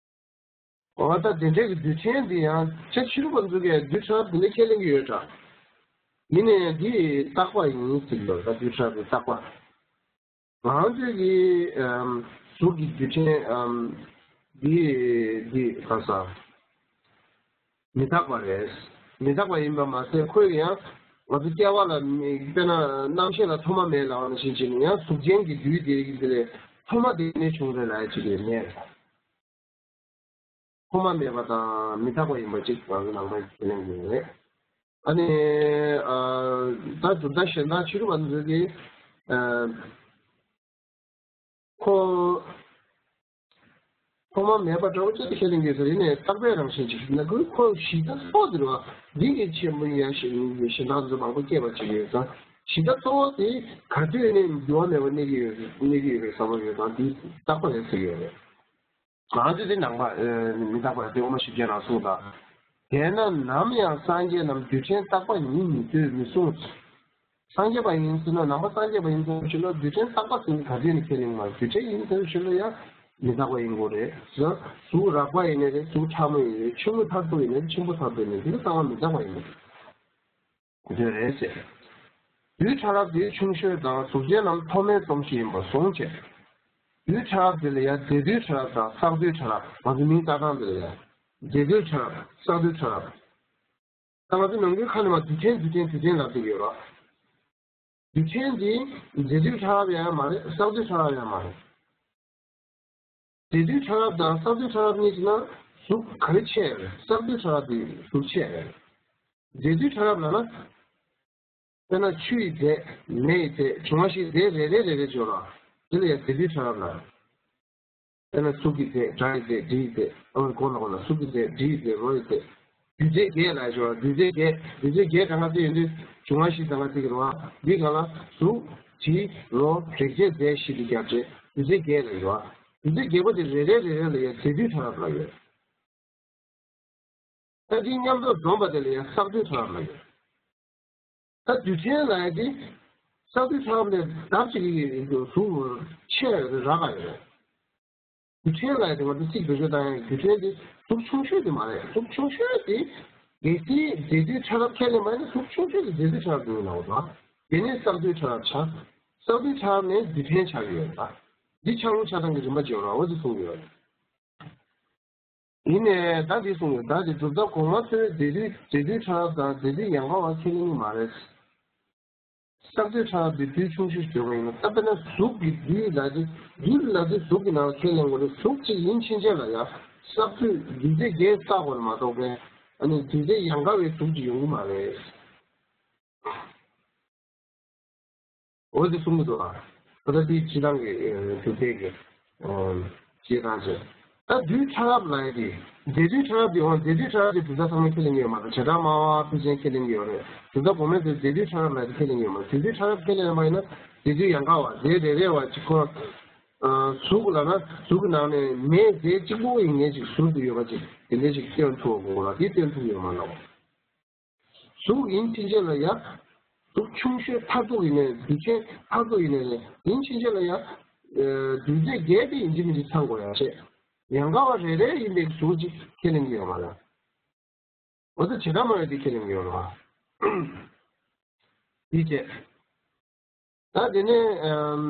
འོ་ད་དེ་འདྲའི་གི་རྡུལ་ཕྲན་འདི་ཡང་ཆ་ཕྱི་རུ་བ་ཚོ་གིས་རྡུལ་ཕྲ་རབ་འདི་འདྲ་ཁས་ལེན་གྱི་ཡོད་འདྲ། ཡིན་ནའི་འདི་རྟག་པ་ཡིན་ཟེར་གྱི་ཡོད་རེད། ད་རྡུལ་ཕྲ་རབ་འདི་རྟག་པ། ང་ཚོའི་གི་ཨམ་གཟུགས་ཀྱི་རྡུལ་ཕྲན་ཨམ་འདི་འདི་ག་ས་མི་རྟག་པ་རེད། མི་རྟག་པ་ཡིན་པ་མ་ཟད་ཁོས་ཀྱི་ཡང་ང་ཚོ་སྐྱེ་བ་ལ་མི་དཔེར་ན་རྣམ་ཤེས་ལ་ཐོག་མ་མེད་ལབ་པ་ནང་བཞིན་བྱས་ནས་ཡང་གཟུགས་ཅན་གྱི་རྡུལ་དེ་གི་དེ་ལས་ཐོག་མ་དེ་ནས་བྱུང་རེད་ལབ་ཡ་ཅིག་ཡོད་མེད། ཐོག་མ་མེད་པ་དང་མི་རྟག་པ་ཡིན་པ་ཅིག་ང་ཚོ་ནང་པའི་ཁས་ལེན་གྱི་ཡོད་རེད། ཨ་ནི་ཨ་ད་གྲུབ་མཐའ་གཞན་དག་ཕྱི་རུ་བ་ཚོས་ཀྱིས་ཨ་ཁོ་ ཐོག་མ་མེད་པ་འདྲ་བོ་ཅིག་ཁས་ལེན་གྱི་ཡོད་ས་རེད། ནས་རྟག་པའི་རང་བཞིན་ཅིག་ན་ཁོའི་ཁོ་གཞི་རྟགས་གཙོ་བོ་དེ་རེད་བ། འདི་གི་ཆེན་པོ་ཡ་ཞེ་གཞན་དག་ཚོ་མང་པོ་སྐྱེས་པ་ཅིག་ཡོད་ཙང་གཞི་རྟགས་གཙོ་བོ་དེ་ག་དུས་ནས་འགྱུར་བ་མེད་པར་གནས་ཀྱི་ཡོད་གནས་ཀྱི་ཡོད་པའི་བསམ་བློ་ཡོད་ཙང་འདི་རྟག་པ་རེད་ཟེར་གྱི་ཡོད་རེད། ང་ཚོས་དེ་ནང་པ་ཨེ་མི་རྟག་པ་དེ་དབུ་མ་བཞི་བརྒྱ་ནང་གསུངས་དང་། དེས་ན་ནམ་ཡང་སངས་རྒྱས་རྣམས་རྡུལ་ཕྲན་རྟག་པ་ཉིད་ཉིད་དུ་མི་གསུངས། སངས་རྒྱས་པ་ཡིན་ཟེར་ན་ནང་པ་སངས་རྒྱས་པ་ཡིན་ཟེར་བ་ཞིག་ལ་རྡུལ་ཕྲན་རྟག་པ་ཟེར་ནས་ག་དུས་ནས་ཁས་ལེན་མ་རེད། རྡུལ་ཕྲན་ཡིན་ཟེར་བ་ཞིག་ལ་ཡང་མི་རྟག་པ་ཡིན་དགོས་རེད་ཟེར། གཟུགས་རགས་པ་ཡིན་ནའི་རེད། གཟུགས་ཕྲ་མོ་ཡིན་ནའི་རེད། ཆུང་ངུ་མཐར་ཐུག་ཡིན་ནའི་རེད། ཆེན་པོ་མཐར་ཐུག་ཡིན་ནའི་རེད། འདི་ལ་ཚང་མ་མི་རྟག་པ་ཡིན་པ་དེ་རེད་ཟེར། རྡུལ་ཕྲ་རབ་དེ་ཆུང་ཤོས་དང་གཟུགས་ཅན་རྣམས་ཐོག་མའི་རྩོམ་གཞི་ཡིན་པར་གསུངས་བྱས། རྡུལ་ཕྲ་རབ་དེ་ལ་ཡང་རྫས་རྡུལ་ཕྲ་རབ་དང་བསགས་རྡུལ་ཕྲ་རབ། ང་ཚོ་མིང་བཏགས་སྟངས་དེ་ལ་ཡང་རྫས་རྡུལ་ཕྲ་རབ། བསགས་རྡུལ་ཕྲ་རབ། ད་ང་ཚོ་ནང་ཁུལ་ཁ་ནས་མར་རྡུལ་ཕྲན་རྡུལ་ཕྲན་རྡུལ་ཕྲན་ལབ་བསྡད་ཀྱི་ཡོད་རེད། རྡུལ་ཕྲན་འདི་རྫས་རྡུལ་ཕྲ་རབ་ཡང་མ་རེད། བསགས་རྡུལ་ཕྲ་རབ་ཡང་མ་རེད། རྫས་རྡུལ་ཕྲ་རབ་དང་བསགས་རྡུལ་ཕྲ་རབ་གཉིས་ཀྱི་ནང་གཟུགས་ག་རེ་ཆེ་བ་རེད། བསགས་རྡུལ་ཕྲ་རབ་དེ་གཟུགས་ཆེ་བ་རེད། རྫས་རྡུལ་ཕྲ་རབ་ལབ་ན། དཔེར་ན་ཆུ་ཡི་རྫས། མེ་ཡི་རྫས། འབྱུང་བ་བཞིའི་རྫས་རེ་རེ་རེ་རེ་སྦྱོར་བ། དེ་ལ་ཡང་རྫས་རྡུལ་ཕྲ་རབ་ལབ། དཔེར་ན་གཟུགས་ཀྱི་རྫས། སྒྲ་ཡི་རྫས། དྲི་ཡི་རྫས། ཨ་མ་གོ་ལ་གོ་ལ། གཟུགས་ཀྱི་རྫས། དྲི་ཡི་རྫས། རོ་ཡི་རྫས། རྡུལ་རྫས་བརྒྱད་ལ་སྦྱོར་བ། རྡུལ་རྫས་བརྒྱད། རྡུལ་རྫས་བརྒྱད་གང་ག་ཚད་ཡོད་དུས་འབྱུང་བ་བཞི་གང་ག་ཚད་ཀྱི་རེད་བ། འདི་སྒང་ལ་གཟུགས། དྲི། རོ། རེག་བྱའི་རྫས་བཞི་དེ་བརྒྱབ་བྱས་རྡུལ་རྫས་བརྒྱད་ལ་སྦྱོར་བ། རྡུལ་རྫས་བརྒྱད་པོ་དེ་རེ་རེ་རེ་རེ་ལ་ཡང་རྫས་རྡུལ་ཕྲ་རབ་ལབ་ཡོད། ད་དེ་མཉམ་དུ་འཛོམས་པ་དེ་ལ་ཡང་བསགས་རྡུལ་ཕྲ་རབ་ལབ་ཡོད། ད་རྡུལ་ཕྲན་ལབ་ཡ་དེ་བསགས་རྡུལ་ཕྲ་རབ་ལས་ལྡབ་གཅིག་གི་གཟུགས་ཆེ་བ་རག་ག་ཡོད། རྡུལ་ཕྲན་ལབ་ཡ་དེ་ང་ཚོ་ཚིག་བེད་སྤྱོད་བཏང་ཡ་རྡུལ་ཕྲན་དེ་གཟུགས་ཆུང་ཤོས་དེ་མ་རེད། གཟུགས་ཆུང་ཤོས་དེ་གལ་སྲིད་རྫས་རྡུལ་ཕྲ་རབ་ཁས་ལེན་པ་ཡིན་ན་གཟུགས་ཆུང་ཤོས་དེ་རྫས་རྡུལ་ཕྲ་རབ་དེ་ཡིན་ལབ་པ་དང་། དེ་ནས་བསགས་རྡུལ་ཕྲ་རབ་ཆགས། བསགས་རྡུལ་ཕྲ་རབ་ནས་རྡུལ་ཕྲན་ཆགས་ཀྱི་ཡོད་རེད། ད་འདི་ཆགས་ལུགས་ཆགས་སྟངས་ཀྱི་རིམ་པ་བརྗོད་རོགས་འོ་དེ་གསུང་གི་ཡོད་རེད། ཡིན་ནའི་ད་འདི་གསུངས་ཡོད། ད་དེ་སྒྲུབ་ཐབས་གོང་མ་ཚོས་རྫས་རྡུལ་རྫས་རྡུལ་ཕྲ་རབ་དང་རྫས་རྡུལ་ཡན་ག་བ་ཁས་ལེན་གྱི་མ་རེད། བསགས་རྡུལ་ཕྲ་རབ་དེ་རྡུལ་ཆུང་ཤོས་བརྗོད་པ་ཡིན་ན། ད་དཔེར་ན་གཟུགས་ཀྱི་རྡུལ་ལ་དེ་རྡུལ་ལ་དེ་གཟུགས་ཀྱི་ནང་ལ་ཁས་ལེན་དགོས་རེད། གཟུགས་གཅིག་ཡིན་ཕྱིན་ཆད་ལ་ཡང་བསགས་རྡུལ་རྡུལ་རྫས་བརྒྱད་བསགས་དགོས་རེད་མ་གཏོགས་པའི་ཨ་ནི་རྡུལ་རྫས་ཡན་ག་བའི་གཟུགས་ཅིག་ཡོང་གི་མ་རེད། འོ་དེ་གསུང་གི་འདུག་ཨ། ད་ལྟ་དེའི་སྤྱི་བཏང་གི་ཨ་སྒྲུབ་བྱེད་ཀྱི་ཨ་སྤྱི་བཏང་བྱས། ད་རྡུལ་ཕྲ་རབ་ལབ་ཡ་དེ། རྫས་རྡུལ་ཕྲ་རབ་དེ་འོང་། རྫས་རྡུལ་ཕྲ་རབ་དེ་སྒྲུབ་རྟགས་ཚང་མས་ཁས་ལེན་གྱི་ཡོད་མ་རེད། བྱེ་བྲག་སྨྲ་བ་ཕལ་ཆེར་ཁས་ལེན་གྱི་ཡོད་རེད། སྒྲུབ་རྟགས་གོང་མའི་ཚོས་རྫས་རྡུལ་ཕྲ་རབ་ལབ་ཡ་དེ་ཁས་ལེན་གྱི་ཡོད་མ་རེད། རྫས་རྡུལ་ཕྲ་རབ་ཁས་ལེན་པ་ཡིན་ན་རྫས་རྡུལ་ཡན་ག་བ་རྫས་རེ་རེ་བ་གཅིག་ཁོ། ཨ་གཟུགས་ལབ་ན་གཟུགས་ཀྱི་ནང་ནས་མེ་རྫས་གཅིག་པུ་ཡིན་མཁན་ཅིག་ཟུར་དུ་ཡོད་པ་ཅིག་དེ་འདྲ་ཅིག་སྟོན་ཐུབ་པ་དགོས་ལ། དེ་སྟོན་ཐུབ་ཡོད་མ་རེད། གཟུགས་ཡིན་ཕྱིན་ཆད་ལ་ཡང་། གཟུགས་ཆུང་ཤོས་མཐར་ཐུག་ཡིན་ནའི་རྡུལ་ཕྲན་མཐར་ཐུག་ཡིན་ནའི་ཡིན་ཕྱིན་ཆད་ལ་ཡང་། ཨ་རྡུལ་རྫས་བརྒྱད་དེ་ཡིན་གཅིག་མིན་གཅིག་ཚང་དགོས་ཡ་བྱས། ཡང་ག་བ་རེ་རེ་ཡིན་པའི་གཟུགས་ཅིག་ཁས་ལེན་གྱི་ཡོད་མ་རེད། འོ་ད་བྱེ་བྲག་སྨྲ་བས་དེ་ཁས་ལེན་གྱི་ཡོད་རེད་བ། དེ་བྱས། ད་དེ་ནས་ཨམ།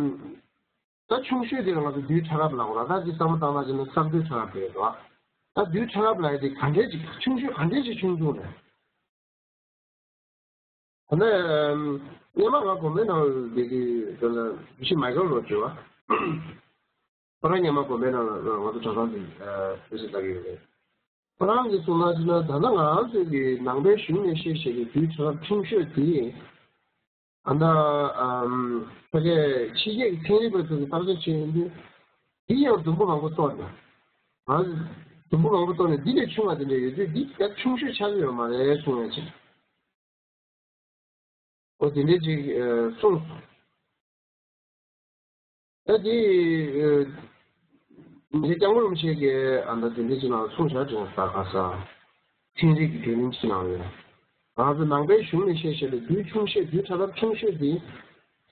ད་ཆུང་ཤོས་དེ་ལ་ང་ཚོ་རྡུལ་ཕྲ་རབ་ལབ་དགོས་ར། ད་དེ་བསམ་བློ་བཏང་ན་བྱས་ན་བསགས་རྡུལ་ཕྲ་རབ་རེད་དོ། ད་རྡུལ་ཕྲ་རབ་ལབ་ཡ་དེ་ག་འདྲས་ཅིག་ཆུང་ཤོས་ག་འདྲས་ཅིག་ཆུང་ཆུང་རེད། ད་ནས་ཨམ། སྔོན་མ་ང་དགོན་པའི་ནང་བསྡད་དུས་དེ་ལ་ཞི་མའི་ཀལ་རོ་ཇི་བ། ཁོ་རང་སྔོན་མ་དགོན་པའི་ནང་ལ་ང་ཚོ་གྲྭ་ཚང་དེ་ཨ་དཔེ་ཆ་ལྟ་གི་ཡོད་རེད། ཁོ་རང་གིས་གསུངས་ན་ཅི་ན། ད་ལྟ་ང་རང་ཚོའི་གི་ནང་པའི་གཞུང་ནས་བཤད་བཤད་ཀྱི་རྡུལ་ཕྲ་རབ་ཆུང་ཤོས་དེ། ཨ་ད་ཨམ། ཕ་གིའི་ཕྱི་རྒྱལ་གྱི་ཚན་རིག་པ་ཚོ་གིས་བརྟག་དཔྱད་བྱས་ཡོང་དུས། འདི་ཡང་དུམ་བུ་མང་པོ་གཏོར་ནས། ཨ། དུམ་བུ་མང་པོ་གཏོར་ནས་འདི་ལས་ཆུང་བ་དེ་འདྲ་ཡོད་དུས་འདི་ཡང་ཆུང་ཤོས་ཆགས་ཀྱི་ཡོད་མ་རེད་གསུངས་ཡ་ཅིག་འོ་དེ་འདྲ་ཅིག་ཨ་གསུངས་སོང་། ད་དེ་ཨ་ངས་སྐྱབས་མགོན་རིན་པོ་ཆེ་གིས་ཨ་ད་དེ་འདྲ་ཅིག་ནང་གསུངས་བཞག་ཅིག་ད་ག་ས་ཚན་རིག་གི་བརྒྱུད་རིམ་ཅིག་ནང་ཡོད། ང་ཚོ་ནང་པའི་གཞུང་ནས་བཤད་བཤད་ལ་རྡུལ་ཆུང་ཤོས་རྡུལ་ཕྲ་རབ་ཆུང་ཤོས་དེ་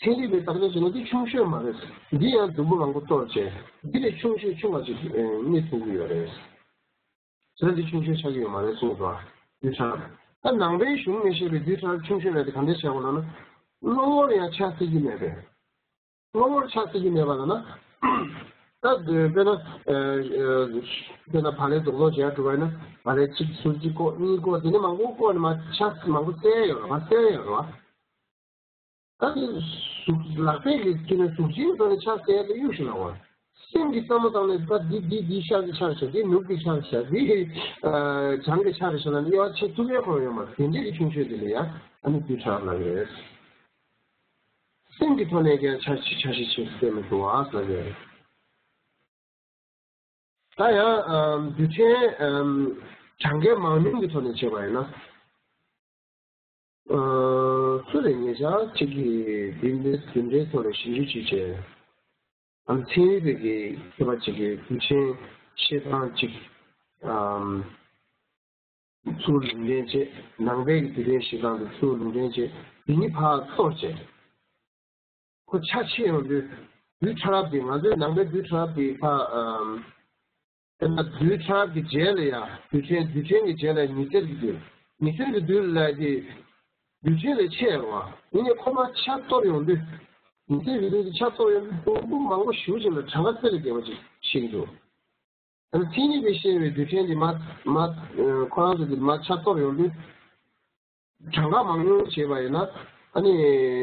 ཚན་རིག་པས་བརྟག་དཔྱད་བྱས་ན་འདི་ཆུང་ཤོས་མ་རེད། འདི་ཡང་དུམ་བུ་མང་པོ་གཏོར་བྱས་འདི་ལས་ཆུང་ཤོས་ཆུང་བ་ཅིག་རྙེད་ཐུབ་ཀྱི་ཡོད་རེད། བྱས་ན་འདི་ཆུང་ཤོས་ཆགས་ཀྱི་ཡོད་མ་རེད་གསུངས་སོ། རྡུལ་ཕྲ་རབ། ད་ནང་པའི་གཞུང་ནས་བཤད་པའི་རྡུལ་ཕྲ་རབ་ཆུང་ཤོས་རེད་དེ་ག་འདྲས་བྱས་པ་ལབ་ན། གློ་བུར་ཡང་ཆགས་སྲིད་ཀྱི་མེད་པས། གློ་བུར་ཆགས་སྲིད་ཀྱི་མེད་པ་ལབ་ན། ད་དཔེར་ན་ཨ་ཨ་དཔེར་ན་བག་ལེབ་རྡོག་རྡོག་བྱས་འགྲོ་བ་ཡིན་ན་བག་ལེབ་གཅིག་ཟུར་གཅིག་བཀོག་གཉིས་བཀོག་དེ་ནས་མང་པོ་བཀོག་ནས་མར་ཆགས་མང་པོ་བསལ་ཡོད་རེད་བ། བསལ་ཡོད་རེད་བ། ད་དེ་གཟུགས་ལག་པས་ཀྱི་བརྒྱུད་ནས་གཟུགས་ཅན་ཐོག་ནས་ཆགས་བསལ་ཏེ་གཡུག་ཞིག་ལ་བ། སེམས་ཀྱི་བསམ་བློ་བཏང་ནས་ད་འདི་འདི་འདི་ཤར་གྱི་ཆགས་ཤག་འདི་ནུབ་ཀྱི་ཆགས་ཤག་འདི་ཨ་བྱང་གི་ཆགས་ཤག་ལབ་ནས་དབྱེ་བ་ཕྱེ་ཐུབ་ཡས་ཁོ་རང་ཡོད་མ་རེད། དེ་འདྲས་ཀྱི་ཆུང་ཤོས་དེ་ལ་ཡང་ཨ་ནི་རྡུལ་ཕྲ་རབ་ལབ་ཀྱི་རེད། སེམས་ཀྱི་ཐོག་ནས་ཀྱང་ཆ་ཆ་ཤས་ཆེ་སེམས་མི་འདུག་ཨ་ཟེར་གྱི་རེད། ད་ཡང་ཨམ་རྡུལ་ཕྲན་ཨམ་གྲངས་ཀའི་མང་ཉུང་གི་ཐོག་ནས་བྱས་པ་ཡིན་ན། ཨ་སུ་རེད། ཉེ་ཆར་གཅིག་གིས་འདི་འདྲའི་འདི་འདྲའི་ཐོག་ནས་ཞིབ་འཇུག་བྱས་བྱས། ཨ་ཚན་རིག་པའི་གི་མཁས་པ་གཅིག་གིས་རྡུལ་ཕྲན་བཤད་སྟངས་གཅིག་ཨམ་ཚུར་ལུང་འདྲེན་བྱས། ནང་པའི་གི་རྡུལ་ཕྲན་བཤད་སྟངས་དེ་ཚུར་ལུང་འདྲེན་བྱས། འདི་གཉིས་ཕར་གཏོར་བྱས། ཁོ་ཆ་ཕྱེ་ཡོང་དུས། རྡུལ་ཕྲ་རབ་དེ། ང་ཚོའི་ནང་པའི་རྡུལ་ཕྲ་རབ་དེ་ཕར་ཨམ། དཔེར་ན་རྡུལ་ཕྲ་རབ་ཀྱི་རྗེས་ལ་ཡ་རྡུལ་ཕྲན། རྡུལ་ཕྲན་གྱི་རྗེས་ལ་ཉི་ཚེར་གྱི་རྡུལ། ཉི་ཚེར་གྱི་རྡུལ་ལབ་དེ་རྡུལ་ཕྲན་ལས་ཆེ་བ། ཡིན་ནའི་ཁོ་མར་ཆ་གཏོར་ཡོང་དུས། ཉི་ཚེར་གྱི་རྡུལ་དེ་ཆ་གཏོར་ཡོང་དུས་དུམ་བུ་མང་པོ་ཞེ་པོ་ཅིག་ལ་གྲངས་ཀ་གསལ་ལ་རྒྱས་པ་ཅིག་ཤེས་ཀྱི་འདུག་ཨ་ནི་མཚན་ཉིད་པས་བཤད་པའི་རྡུལ་ཕྲན་དེ་མར་མར་ཁོ་རང་ཚོ་གི་མར་ཆ་གཏོར་ཡོང་དུས། གྲངས་ཀ་མང་ཉུང་བྱས་པ་ཡིན་ན། ཨ་ནི་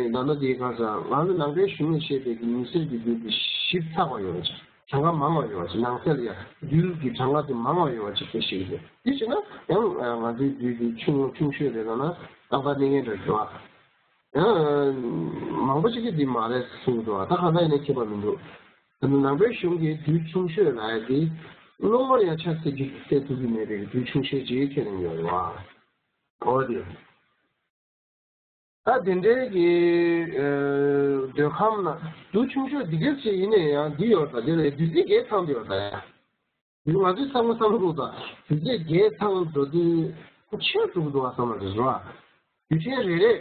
ད་ལྟ་དེའི་གང་ཟག་ང་ཚོ་ནང་པའི་གཞུང་ནས་བཤད་པའི་ཉི་ཚེར་གྱི་རྡུལ་དེ་ཞིབ་ཚགས་པ་ཡོད་པ་ཅིག་གྲངས་ཀ་མང་བ་ཡོད་པ་ཅིག་ནང་གསེས་ལ་ཡ་རྡུལ་གྱི་གྲངས་ཀ་དེ་མང་བ་ཡོད་པ་ཅིག་དེ་ཤེས་ཀྱི་འདུག་དེ་བྱས་ན་ཡང་ང་ཚོའི་རྡུལ་དེ་ཆུང་ཆུང་ཤོས་རེད་ལབ་ན་ཏག་ཏག་གནས་ངེས་འདྲ་ཞིག་འདུག་ཨ། ཡང་མང་པོ་ཅིག་གིས་འདི་མ་རེད་གསུངས་འདུག་ཨ། ད་གང་ལྟར་ཡིན་ན་ཁྱད་པར་མི་འདུག་ད་ནང་པའི་གཞུང་གིས་རྡུལ་ཆུང་ཤོས་ལབ་ཡ་དེ་གློ་བུར་ཡང་ཆ་གསལ་གྱིས་གསལ་ཐུབ་ཀྱི་མེད་པའི་རྡུལ་ཆུང་ཤོས་ཅིག་ཁས་ལེན་ཡོད་རེད་བ། འོ་དེ། ད་དེ་འདྲའི་གི་ཨ་འདོད་ཁམས་ན་རྡུལ་ཆུང་ཤོས་འདི་གས་ཅིག་ཡིན་ན་ཡང་འདི་ཡོད་ད། དེ་ལ་རྡུལ་རྫས་བརྒྱད་ཚང་འདི་ཡོད་ད་ཡ། ང་ཚོའི་བསམ་བློ་བསམ་བློ་རུ་ད་རྡུལ་རྫས་བརྒྱད་ཚང་འགྲོ་དུས་ཆེར་འགྲོ་གི་འདུག་བ་བསམ་བློ་རེད་བ། རྡུལ་ཕྲན་རེ་རེ་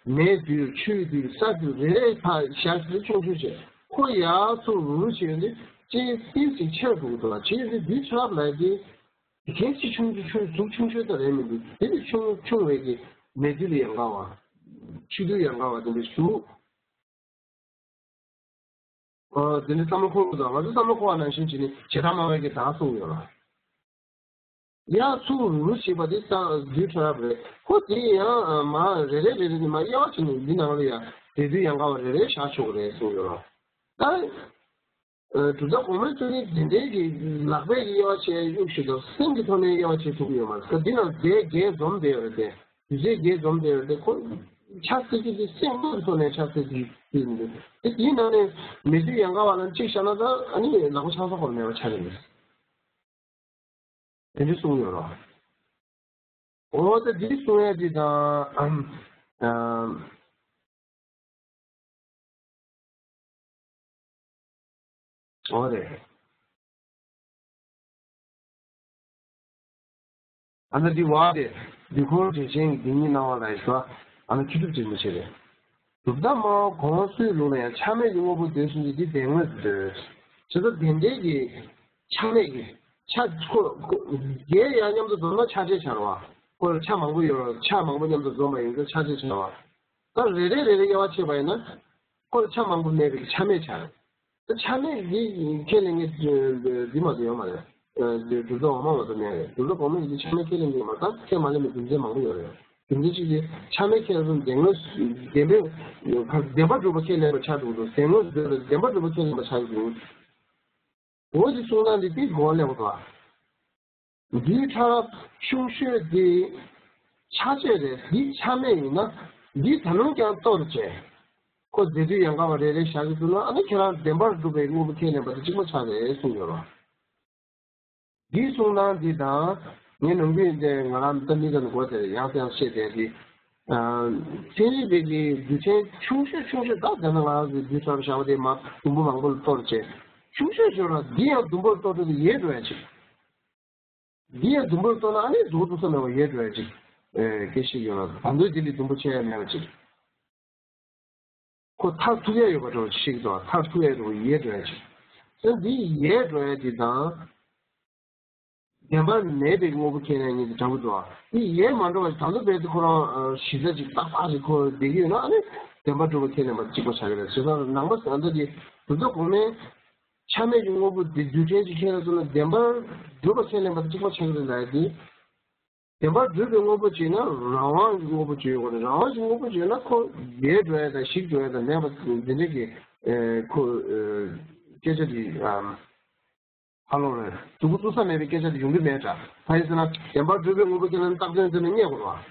མེ་རྡུལ་ཆུའི་རྡུལ་ས་རྡུལ་རེ་རེ་ཕར་བཞག་ཚེ་ཆུང་ཆུང་བྱས་ཁོ་ཡར་ཚུར་རུ་རུ་བྱས་ཡོང་དུས་ཅིག་ཏིལ་ཅིག་ཆེར་འགྲོ་གི་འདུག་བ། ཅིག་ཡོང་དུས་རྡུལ་ཕྲ་རབ་ལབ་དེ། གལ་སྲིད་ཆུང་ཆུང་ཆུང་གཟུགས་ཆུང་ཆུང་ཙམ་རེད་མི་འདུག་དེ་ནི་ཆུང་ཆུང་བའི་གི་མེ་རྡུལ་ཡང་འགའ་བ། ཆུ་རྡུལ་ཡང་འགའ་བ་དེ་འདྲ་ཞུ། ཨ་དེ་ནི་བསམ་བློ་འཁོར་དགོས་དང་། ང་ཚོ་བསམ་བློ་འཁོར་བ་ནང་བཞིན་བྱས་ནས་བྱེ་བྲག་སྨྲ་བས་ཀྱི་བདག་གསུངས་ཡོད་ལ། ཡར་ཚུར་རུ་ཞེས་པ་དེ་ས་རྡུལ་ཕྲ་རབ་རེད། ཁོ་དེ་ཡང་མ་རེ་རེ་རེ་རེ་ནས་མ་དབྱེ་བ་བྱས་ནས་འདི་ནང་ལ་ཡང་རེ་རྡུལ་ཡང་འགའ་བ་རེ་རེ་བཞག་ཆོག་གི་རེད་གསུངས་ཡོད་ལ། ད། གྲུབ་མཐའ་གོང་མའི་ཐོག་ནས་དེ་འདྲའི་གི་ལག་པས་ཀྱི་དབྱེ་བ་བྱས་གཡུག་ཞུ་དང་སེམས་ཀྱི་ཐོག་ནས་དབྱེ་བ་བྱེད་ཐུབ་ཀྱི་ཡོད་མ་རེད། ད་འདི་ནང་རྫས་བརྒྱད་འཛོམས་བསྡད་ཡོད་རེད་དེ། རྫས་བརྒྱད་འཛོམས་བསྡད་ཡོད་རེད་དེ། ཁོ་ཆ་ཟེར་གྱི་དེ་སེམས་ཀྱི་ཐོག་ནས་ཆ་ཟེར་གྱི་དེ་མི་འདུག་དེ་དེའི་ནང་ནས་མེ་རྡུལ་ཡང་འགའ་བ་ལ་གཅིག་བཞག་ན་ད་ཨ་ནི་ལག་པ་ཆང་ས་ཁོར་མེད་པ་ཆགས་ཀྱི་རེད། དེ་འདྲ་གསུངས་ཡོད་རོ། འོ་ད་འདི་གསུང་ཡ་འདི་དང་ཨམ་ཨམ། འོ་རེད། ཨ་ན་འདི་བ་རེད། འདི་ཁོར་འབྲས་ཆེན་གྱི་འདི་ཉིད་སྣང་བ་ལ་ཡི་ཤོ་ཨ་ན་ཁྱི་ཐུབ་ཅིག་མི་བྱེད་རེད། གྲུབ་མཐའ་སྨྲ་བ་གོང་སུའི་ལུགས་ལ་ཡང་ཆ་མེད་ཀྱི་དངོས་པོ་འདོད་གསུངས་ཀྱི་འདི་བདེན་དངོས་སུ་འདོད། ཇི་ལྟར་བདེན་འབྲེལ་གྱི་ཆ་མེད་ཀྱི་ཆ་ཁོ་ཁོ་རྒྱལ་ཡང་མཉམ་དུ་འཛོམས་ན་ཆ་བྱེད་བྱ་རོ་བ། ཁོ་ལ་ཆ་མང་པོ་ཡོད་རོ། ཆ་མང་པོ་མཉམ་དུ་འཛོམས་པ་ཡིན་ཙང་ཆ་བྱེད་བྱ་བ། ད་རེ་རེ་རེ་རེ་དབྱེ་བ་ཕྱེ་བ་ཡིན་ན། ཁོ་ལ་ཆ་མང་པོ་མེད་པའི་ཆ་མེད་ཆགས། ད་ཆ་མེད་འདི་ཁས་ལེན་མཁན་འདི་མ་གཏོགས་ཡོད་མ་རེད། གྲུབ་མཐའ་འོག་མ་མ་གཏོགས་མེད་རེད། གྲུབ་མཐའ་གོང་མ་ཡིན་དུས་ཆ་མེད་ཁས་ལེན་མཁན་མ་གཏོགས་ཁས་མ་ལེན་པའི་རྒྱུ་མཚན་མང་པོ་ཡོད་རེད། རྒྱུ་མཚན་གཅིག་དེ་ཆ་མེད་ཁས་ལེན་བདེན་དངོས་བདེན་པའི་བདེན་པར་གྲུབ་པ་ཁས་ལེན་པ་ཆགས་འགྲོ་གི་འདུག་བདེན་དངོས་སུ་འདོད་པའི་བདེན་པར་གྲུབ་པ་ཁས་ལེན་པ་ཆགས་ཀྱི་འདུག་འོ་དེ་གསུང་སྟངས་འདི་དེ་གོ་བ་ལེན་དགོས་པ། རྡུལ་ཕྲ་རབ་ཆུང་ཤོས་དེ་ཆ་བཅས་རེད། འདི་ཆ་མེད་ཡིན་ན་འདི་ད་ལམ་ཀྱང་གཏོར་བྱས། ཁོ་རྫས་རྡུལ་ཡང་འགའ་བ་རེ་རེ་བཞག་གི་འདུག་ན་ཨ་ནི་ཁྱེད་རང་བདེན་པར་གྲུབ་པའི་དངོས་པོ་ཁས་ལེན་པ་དེ་གཅིག་པ་ཆགས་རེད་གསུངས་ཡོད་རོ། འདིའི་གསུང་སྟངས་འདི་དང་ངས་ནམ་རྒྱུན་དེ་ང་རང་ད་མི་དང་གོ་དེར་ཡང་ཡང་བཤད་བསྡད་དེ། ཚན་རིག་པའི་གི་རྡུལ་ཕྲན་ཆུང་ཤོས་ཆུང་ཤོས་ད་ལྟ་ང་རང་ཚོའི་རྡུལ་ཕྲ་རབ་བཞག་པ་དེ་མ་དུམ་བུ་མང་པོ་ལ་གཏོར་བྱས། ཆུང་ཤོས་ཤོས་ར་འདི་ཡང་དུམ་བུར་གཏོར་དུས་ཡལ་འགྲོ་ཡ་ཅིག་འདི་ཡང་དུམ་བུར་གཏོར་ན་ཨ་ནི་མཛུབ་གུ་ས་མེད་པ་ཡལ་འགྲོ་ཡ་ཅིག་ཨེ་སྐད་ཤིག་ཡོད་ལ་ད་དུང་དེ་ལས་དུམ་བུ་ཆེ་ཡ་མེད་པ་ཅིག་ཁོ་ཐར་ཐུབ་ཡ་ཡོད་པ་འདྲ་བ་ཅིག་ཤིག་དང་ཐར་ཐུབ་ཡ་འདྲ་བ་ཡལ་འགྲོ་ཡ་ཅིག་ཨ་འདི་ཡལ་འགྲོ་ཡ་དེ་དང་། བདེན་པར་མེད་པའི་དངོས་པོ་ཁས་ལེན་ཉིད་དེ་འདྲ་བོ་འདུག་འདི་ཡལ་མ་འགྲོ་བ་ཞིག་ད་དུང་རྦད་དེ་ཁོ་རང་གཞི་རྩ་ཅིག་ཏག་ཏག་ཅིག་ཁོ་བསྡད་ཀྱི་ཡོད་ན་ཨ་ནི་བདེན་པར་གྲུབ་པ་ཁས་ལེན་པ་གཅིག་པ་ཆགས་ཀྱི་རེད། བྱས་ཙང་ནང་པ་ཟེར་འདི་གྲུབ་མཐའ་གོང་མའི་ཆ་མེད་ཀྱི་དངོས་པོ་འདི་རྡུལ་ཕྲན་ཅིག་ཁས་ལེན་སོང་ན་བདེན་པར་གྲུབ་པ་ཁས་ལེན་པ་གཅིག་པ་ཆགས་ཀྱི་རེད་ལབ་ཡ་འདི། བདེན་པར་གྲུབ་པའི་དངོས་པོ་ཅིག་ན་རང་དབང་གི་དངོས་པོ་ཅིག་ཡོད་དགོས་རེད། རང་དབང་གི་དངོས་པོ་ཅིག་ཡོད་ན་ཁོ་ཡལ་འགྲོ་ཡ་དང་ཞིག་འགྲོ་ཡ་དང་མེད་པ་འདི་འདྲ་གི་ཁོ་སྐད་ཆ་འདི། ཧ་ལོ་རེད། མཛུབ་གུ་བཙུགས་ས་མེད་པའི་སྐད་ཆ་དེ་ཡོང་གི་མེད་འདྲ། ད་ཡིན་ཟེར་ན་བདེན་པར་གྲུབ་པའི་དངོས་པོ་ཁས་ལེན་རྟགས་དོན་དེ་ནི་རྙེད་དགོས་རེད་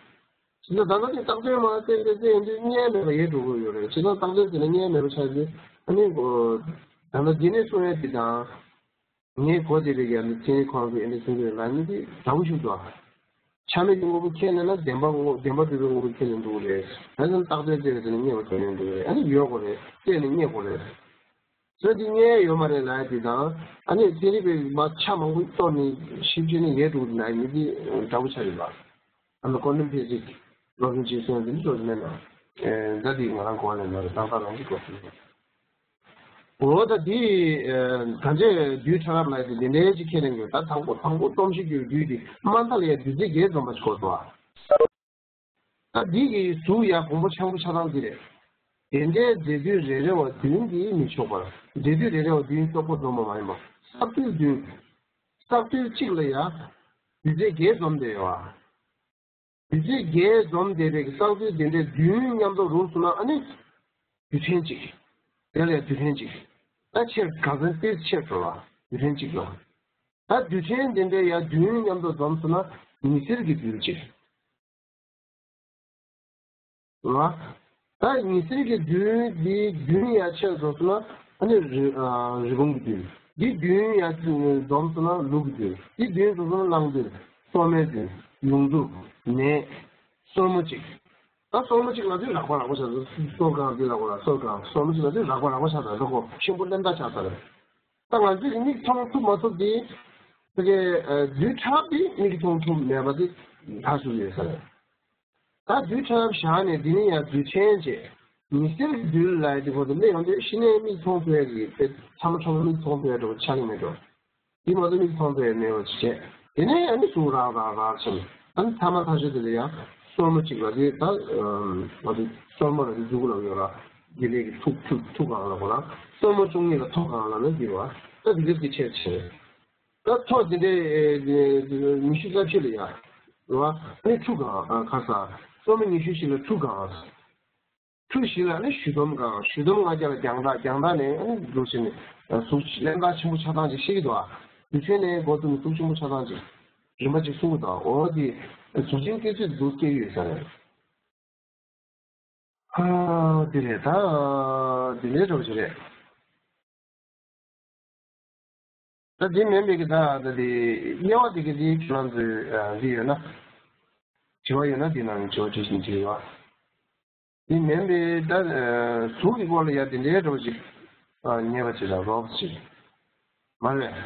བ། བྱས་ཙང་ད་ལྟ་དེ་རྟགས་དོན་མ་བསྟན་པའི་ཚེ་ཡིན་དུས་རྙེད་མེད་པ་ཡལ་འགྲོ་གི་ཡོད་རེད། བྱས་ཙང་རྟགས་དོན་དེ་ནི་རྙེད་མེད་པ་ཆགས་དུས་ཨ་ནི་ད་ལྟ་འདི་ནས་གསུང་ཡ་དེ་དང་། ངས་གོ་བདེ་བའི་གི་ཚན་རིག་ཁོ་རང་ཚོས་ཨེ་འདྲ་གསུང་གི་རེད་ལབ་ནི་དེ་འདྲ་པོ་ཞིག་འདུག་ཨ། ཆ་མེད་ཀྱི་དངོས་པོ་ཁས་ལེན་ན་བདེན་པ་དངོས་བདེན་པ་གྲུབ་པའི་དངོས་པོ་ཁས་ལེན་འགྲོ་གི་རེད། ད་ནི་རྟགས་གསལ་བཙལ་བའི་ཚེ་ན་རྙེད་པ་ཁས་ལེན་འགྲོ་གི་རེད། ཨ་ནི་ཡོད་དགོས་རེད། བཙལ་ནས་རྙེད་དགོས་རེད། བཟོས་ཏེ་རྙེད་ཡོད་མ་རེད་ལབ་ཡ་དེ་དང་། ཨ་ནི་ཚན་རིག་པས་མ་ཆ་མང་པོ་གཏོར་ནས་ཞིབ་བྱས་ནས་ཡོད་འགྲོ་གི་ལབ་ཡ་དེ་འདྲ་པོ་ཆགས་རེད་པ། ཨ་ནི་ཀོན་ཊམ་ཕི་ཛིག་སློབ་སྦྱོང་བྱེད་སོང་དེ་འདྲ་ཞིག་མེད་ན། ཨེ་ད་དེ་ང་རང་གོ་བ་ལེན་ན་རེད། ཏག་ཏག་རང་གི་གོ་བ་ལེན་ན། འོ་ད་དེ་ཨེ་ད་ཆ་རྡུལ་ཕྲ་རབ་ལབ་ཡ་དེ་དེ་འདྲའི་ཅིག་ཁས་ལེན་དགོས། ད་དང་པོ་དང་པོ་སྟོང་བཞི་གི་རྡུལ་དེ་དམར་མདངས་ལ་ཡ་རྡུལ་རྫས་བརྒྱད་འཛོམས་པ་ཞིག་གོ་འདུག་ཨ། ད་འདི་གི་གཟུགས་ཡ་སྒོང་པོ་ཆེན་པོ་ཆགས་སྟངས་འདི་རེད། དེ་འདྲའི་རྫས་རྡུལ་རེ་རེ་བ་བདུན་གྱིས་མི་ཆོག་པར། རྫས་རྡུལ་རེ་རེ་བ་བདུན་ཙོག་པོ་འཛོམས་པ་མ་ཡིན་པ། བསགས་རྡུལ་བདུན། བསགས་རྡུལ་གཅིག་ལ་ཡ་རྡུལ་རྫས་བརྒྱད་འཛོམས་བསྡད་ཡོད་པ། རྡུལ་རྫས་བརྒྱད་འཛོམས་བསྡད་པའི་བསགས་རྡུལ་དེ་འདྲའི་བདུན་མཉམ་དུ་རུབ་སོང་ན་ཨ་ནི་རྡུལ་ཕྲན་གཅིག་དེ་ལ་ཡ་རྡུལ་ཕྲན་གཅིག་ད་ཆེར་གང་འཚམ་ཏོག་ཙམ་ཆེར་འགྲོ་བ་རྡུལ་ཕྲན་གཅིག་ཡོང་། ད་རྡུལ་ཕྲན་དེ་འདྲའི་ཡ་བདུན་མཉམ་དུ་འཛོམས་སོང་ན་ཉི་ཟེར་གྱི་རྡུལ་གཅིག་ལ། ད་ཉི་ཟེར་གྱི་རྡུལ་འདི་བདུན་ཡར་ཆེར་འགྲོ་སོང་ན་ཨ་ནི་རི་ཨ་རི་བོང་གི་རྡུལ། འདི་བདུན་ཡར་འཛོམས་སོང་ན་ལུག་གི་རྡུལ། འདི་བདུན་འཛོམས་སོང་ན་གླང་རྡུལ། སོར་མོའི་རྡུལ། ཡོངས་འཛུགས། ནད། སོར་མོ་གཅིག་ད་སོར་མོ་གཅིག་ལ་དུས་རགས་པ་རགས་པ་ཆགས་ཚར། སོར་གང་དུས་རགས་པ་རགས་སོར་གང་སོར་མོ་གཅིག་ལ་དུས་རགས་པ་རགས་པ་ཆགས་ཚར། ད་ཁོ་ཤིང་ཕོ་རློན་རྟ་ཆགས་ཚར། ད་ང་ཚོས་ཀྱི་མིག་མཐོང་ཐུབ་མ་ཐུབ་དེ་ཕ་གི་རྡུལ་ཕྲ་རབ་དེ་མིག་གིས་མཐོང་ཐུབ་མེད་པ་དེ་ཐག་ཆོད་ཡོད་ས་རེད། ད་རྡུལ་ཕྲ་རབ་བཞག་ནས་འདི་ནས་ཡང་རྡུལ་ཕྲན་བྱས། ཉི་ཟེར་གྱི་རྡུལ་ལབ་ཡ་དེ་ཁོ་ཚོ་སླེབས་ཡོང་དུས་གཞི་ནས་མིག་མཐོང་ཐུབ་ཡ་གི་དེ་ཚང་མ་ཚང་མ་མིག་མཐོང་ཐུབ་ཡ་འདྲ་པོ་ཆགས་ཀྱི་མེད་འགྲོ། དེ་མ་གཏོགས་མིག་མཐོང་ཐུབ་ཡ་མེད་པ་ཞིག་བྱས། དེ་ནས་ཨ་ནི་ཟུག་རག་རག་རག་ཕྱིན། ཨ་ནི་ཐ་མ་ཐག་ཆོད་དེ་ལ་ཡང་སོར་མོ་གཅིག་ལ་དེ་ད་ང་ཚོ་སོར་མོ་ལ་དེ་མཛུ་གུ་ལ་ཡོད་ར། དེ་ལས་ཀྱི་ཐུག་ཐུག་ཐུག་གང་ལ་གོ་ན་སོར་མོ་བཅུ་གཉིས་ལ་ཐོ་གང་ལ་ན་འདི་ར། ད་དེ་ག་གི་ཆེར་ཆེར། ད་ཐོ་དེ་འདྲའི་ཉི་ཤུ་རྩ་བཞི་ལ་ཡ། རེད་བ། ཨ་ནི་ཁྲུ་གང་ཁ་ས། སོར་མོ་ཉི་ཤུ་བཞི་ལ་ཁྲུ་གང་། ཁྲུ་བཞི་ལ་ནི་གཞུ་འདོམ་གང་། གཞུ་འདོམ་ལྔ་བརྒྱ་ལ་རྒྱང་གྲགས། རྒྱང་གྲགས་ནས་ཨ་ནི་འདུག་ཕྱིན་ནས་གཟུགས་རླན་རྟ་ཆེན་པོ་ཆགས་སྟངས་ཅིག་ཤེས་ཀྱི་འདུག་ཨ། རྡུལ་ཕྲན་ནས་འགོ་བཙུགས་ནས་གཟུགས་ཆེན་པོ་ཆགས་སྟངས་ཅིག་རིམ་པ་ཅིག་གསུང་གི་འདུག་འོ་དེ་གཟུགས་ཅན་སྐྱེ་ཚུལ་འདུག་སྐྱེ་ཡོད་ས་རེད། ཨ་དེ་རེད་ད། དེ་ལས་འགྲོ་གི་རེད། ད་དེ་མིན་པའི་གི་ད་ད་དེ་དབྱེ་བ་དེ་གི་དེ་ཁྱེད་རང་ཚོས་འདི་ཡོད་ན། དྲི་བ་ཡོད་ན་དེ་ནང་དྲི་བ་དྲི་བཞིན་དྲི་བ། དེ་མིན་པའི་ད་གཟུགས་ཀྱི་སྐོར་ལ་ཡ་དེ་འདྲའི་འགྲོ་ཅིག་ཉེ་བ་ཅིག་དང་རོབ་ཅིག་མ་རེད།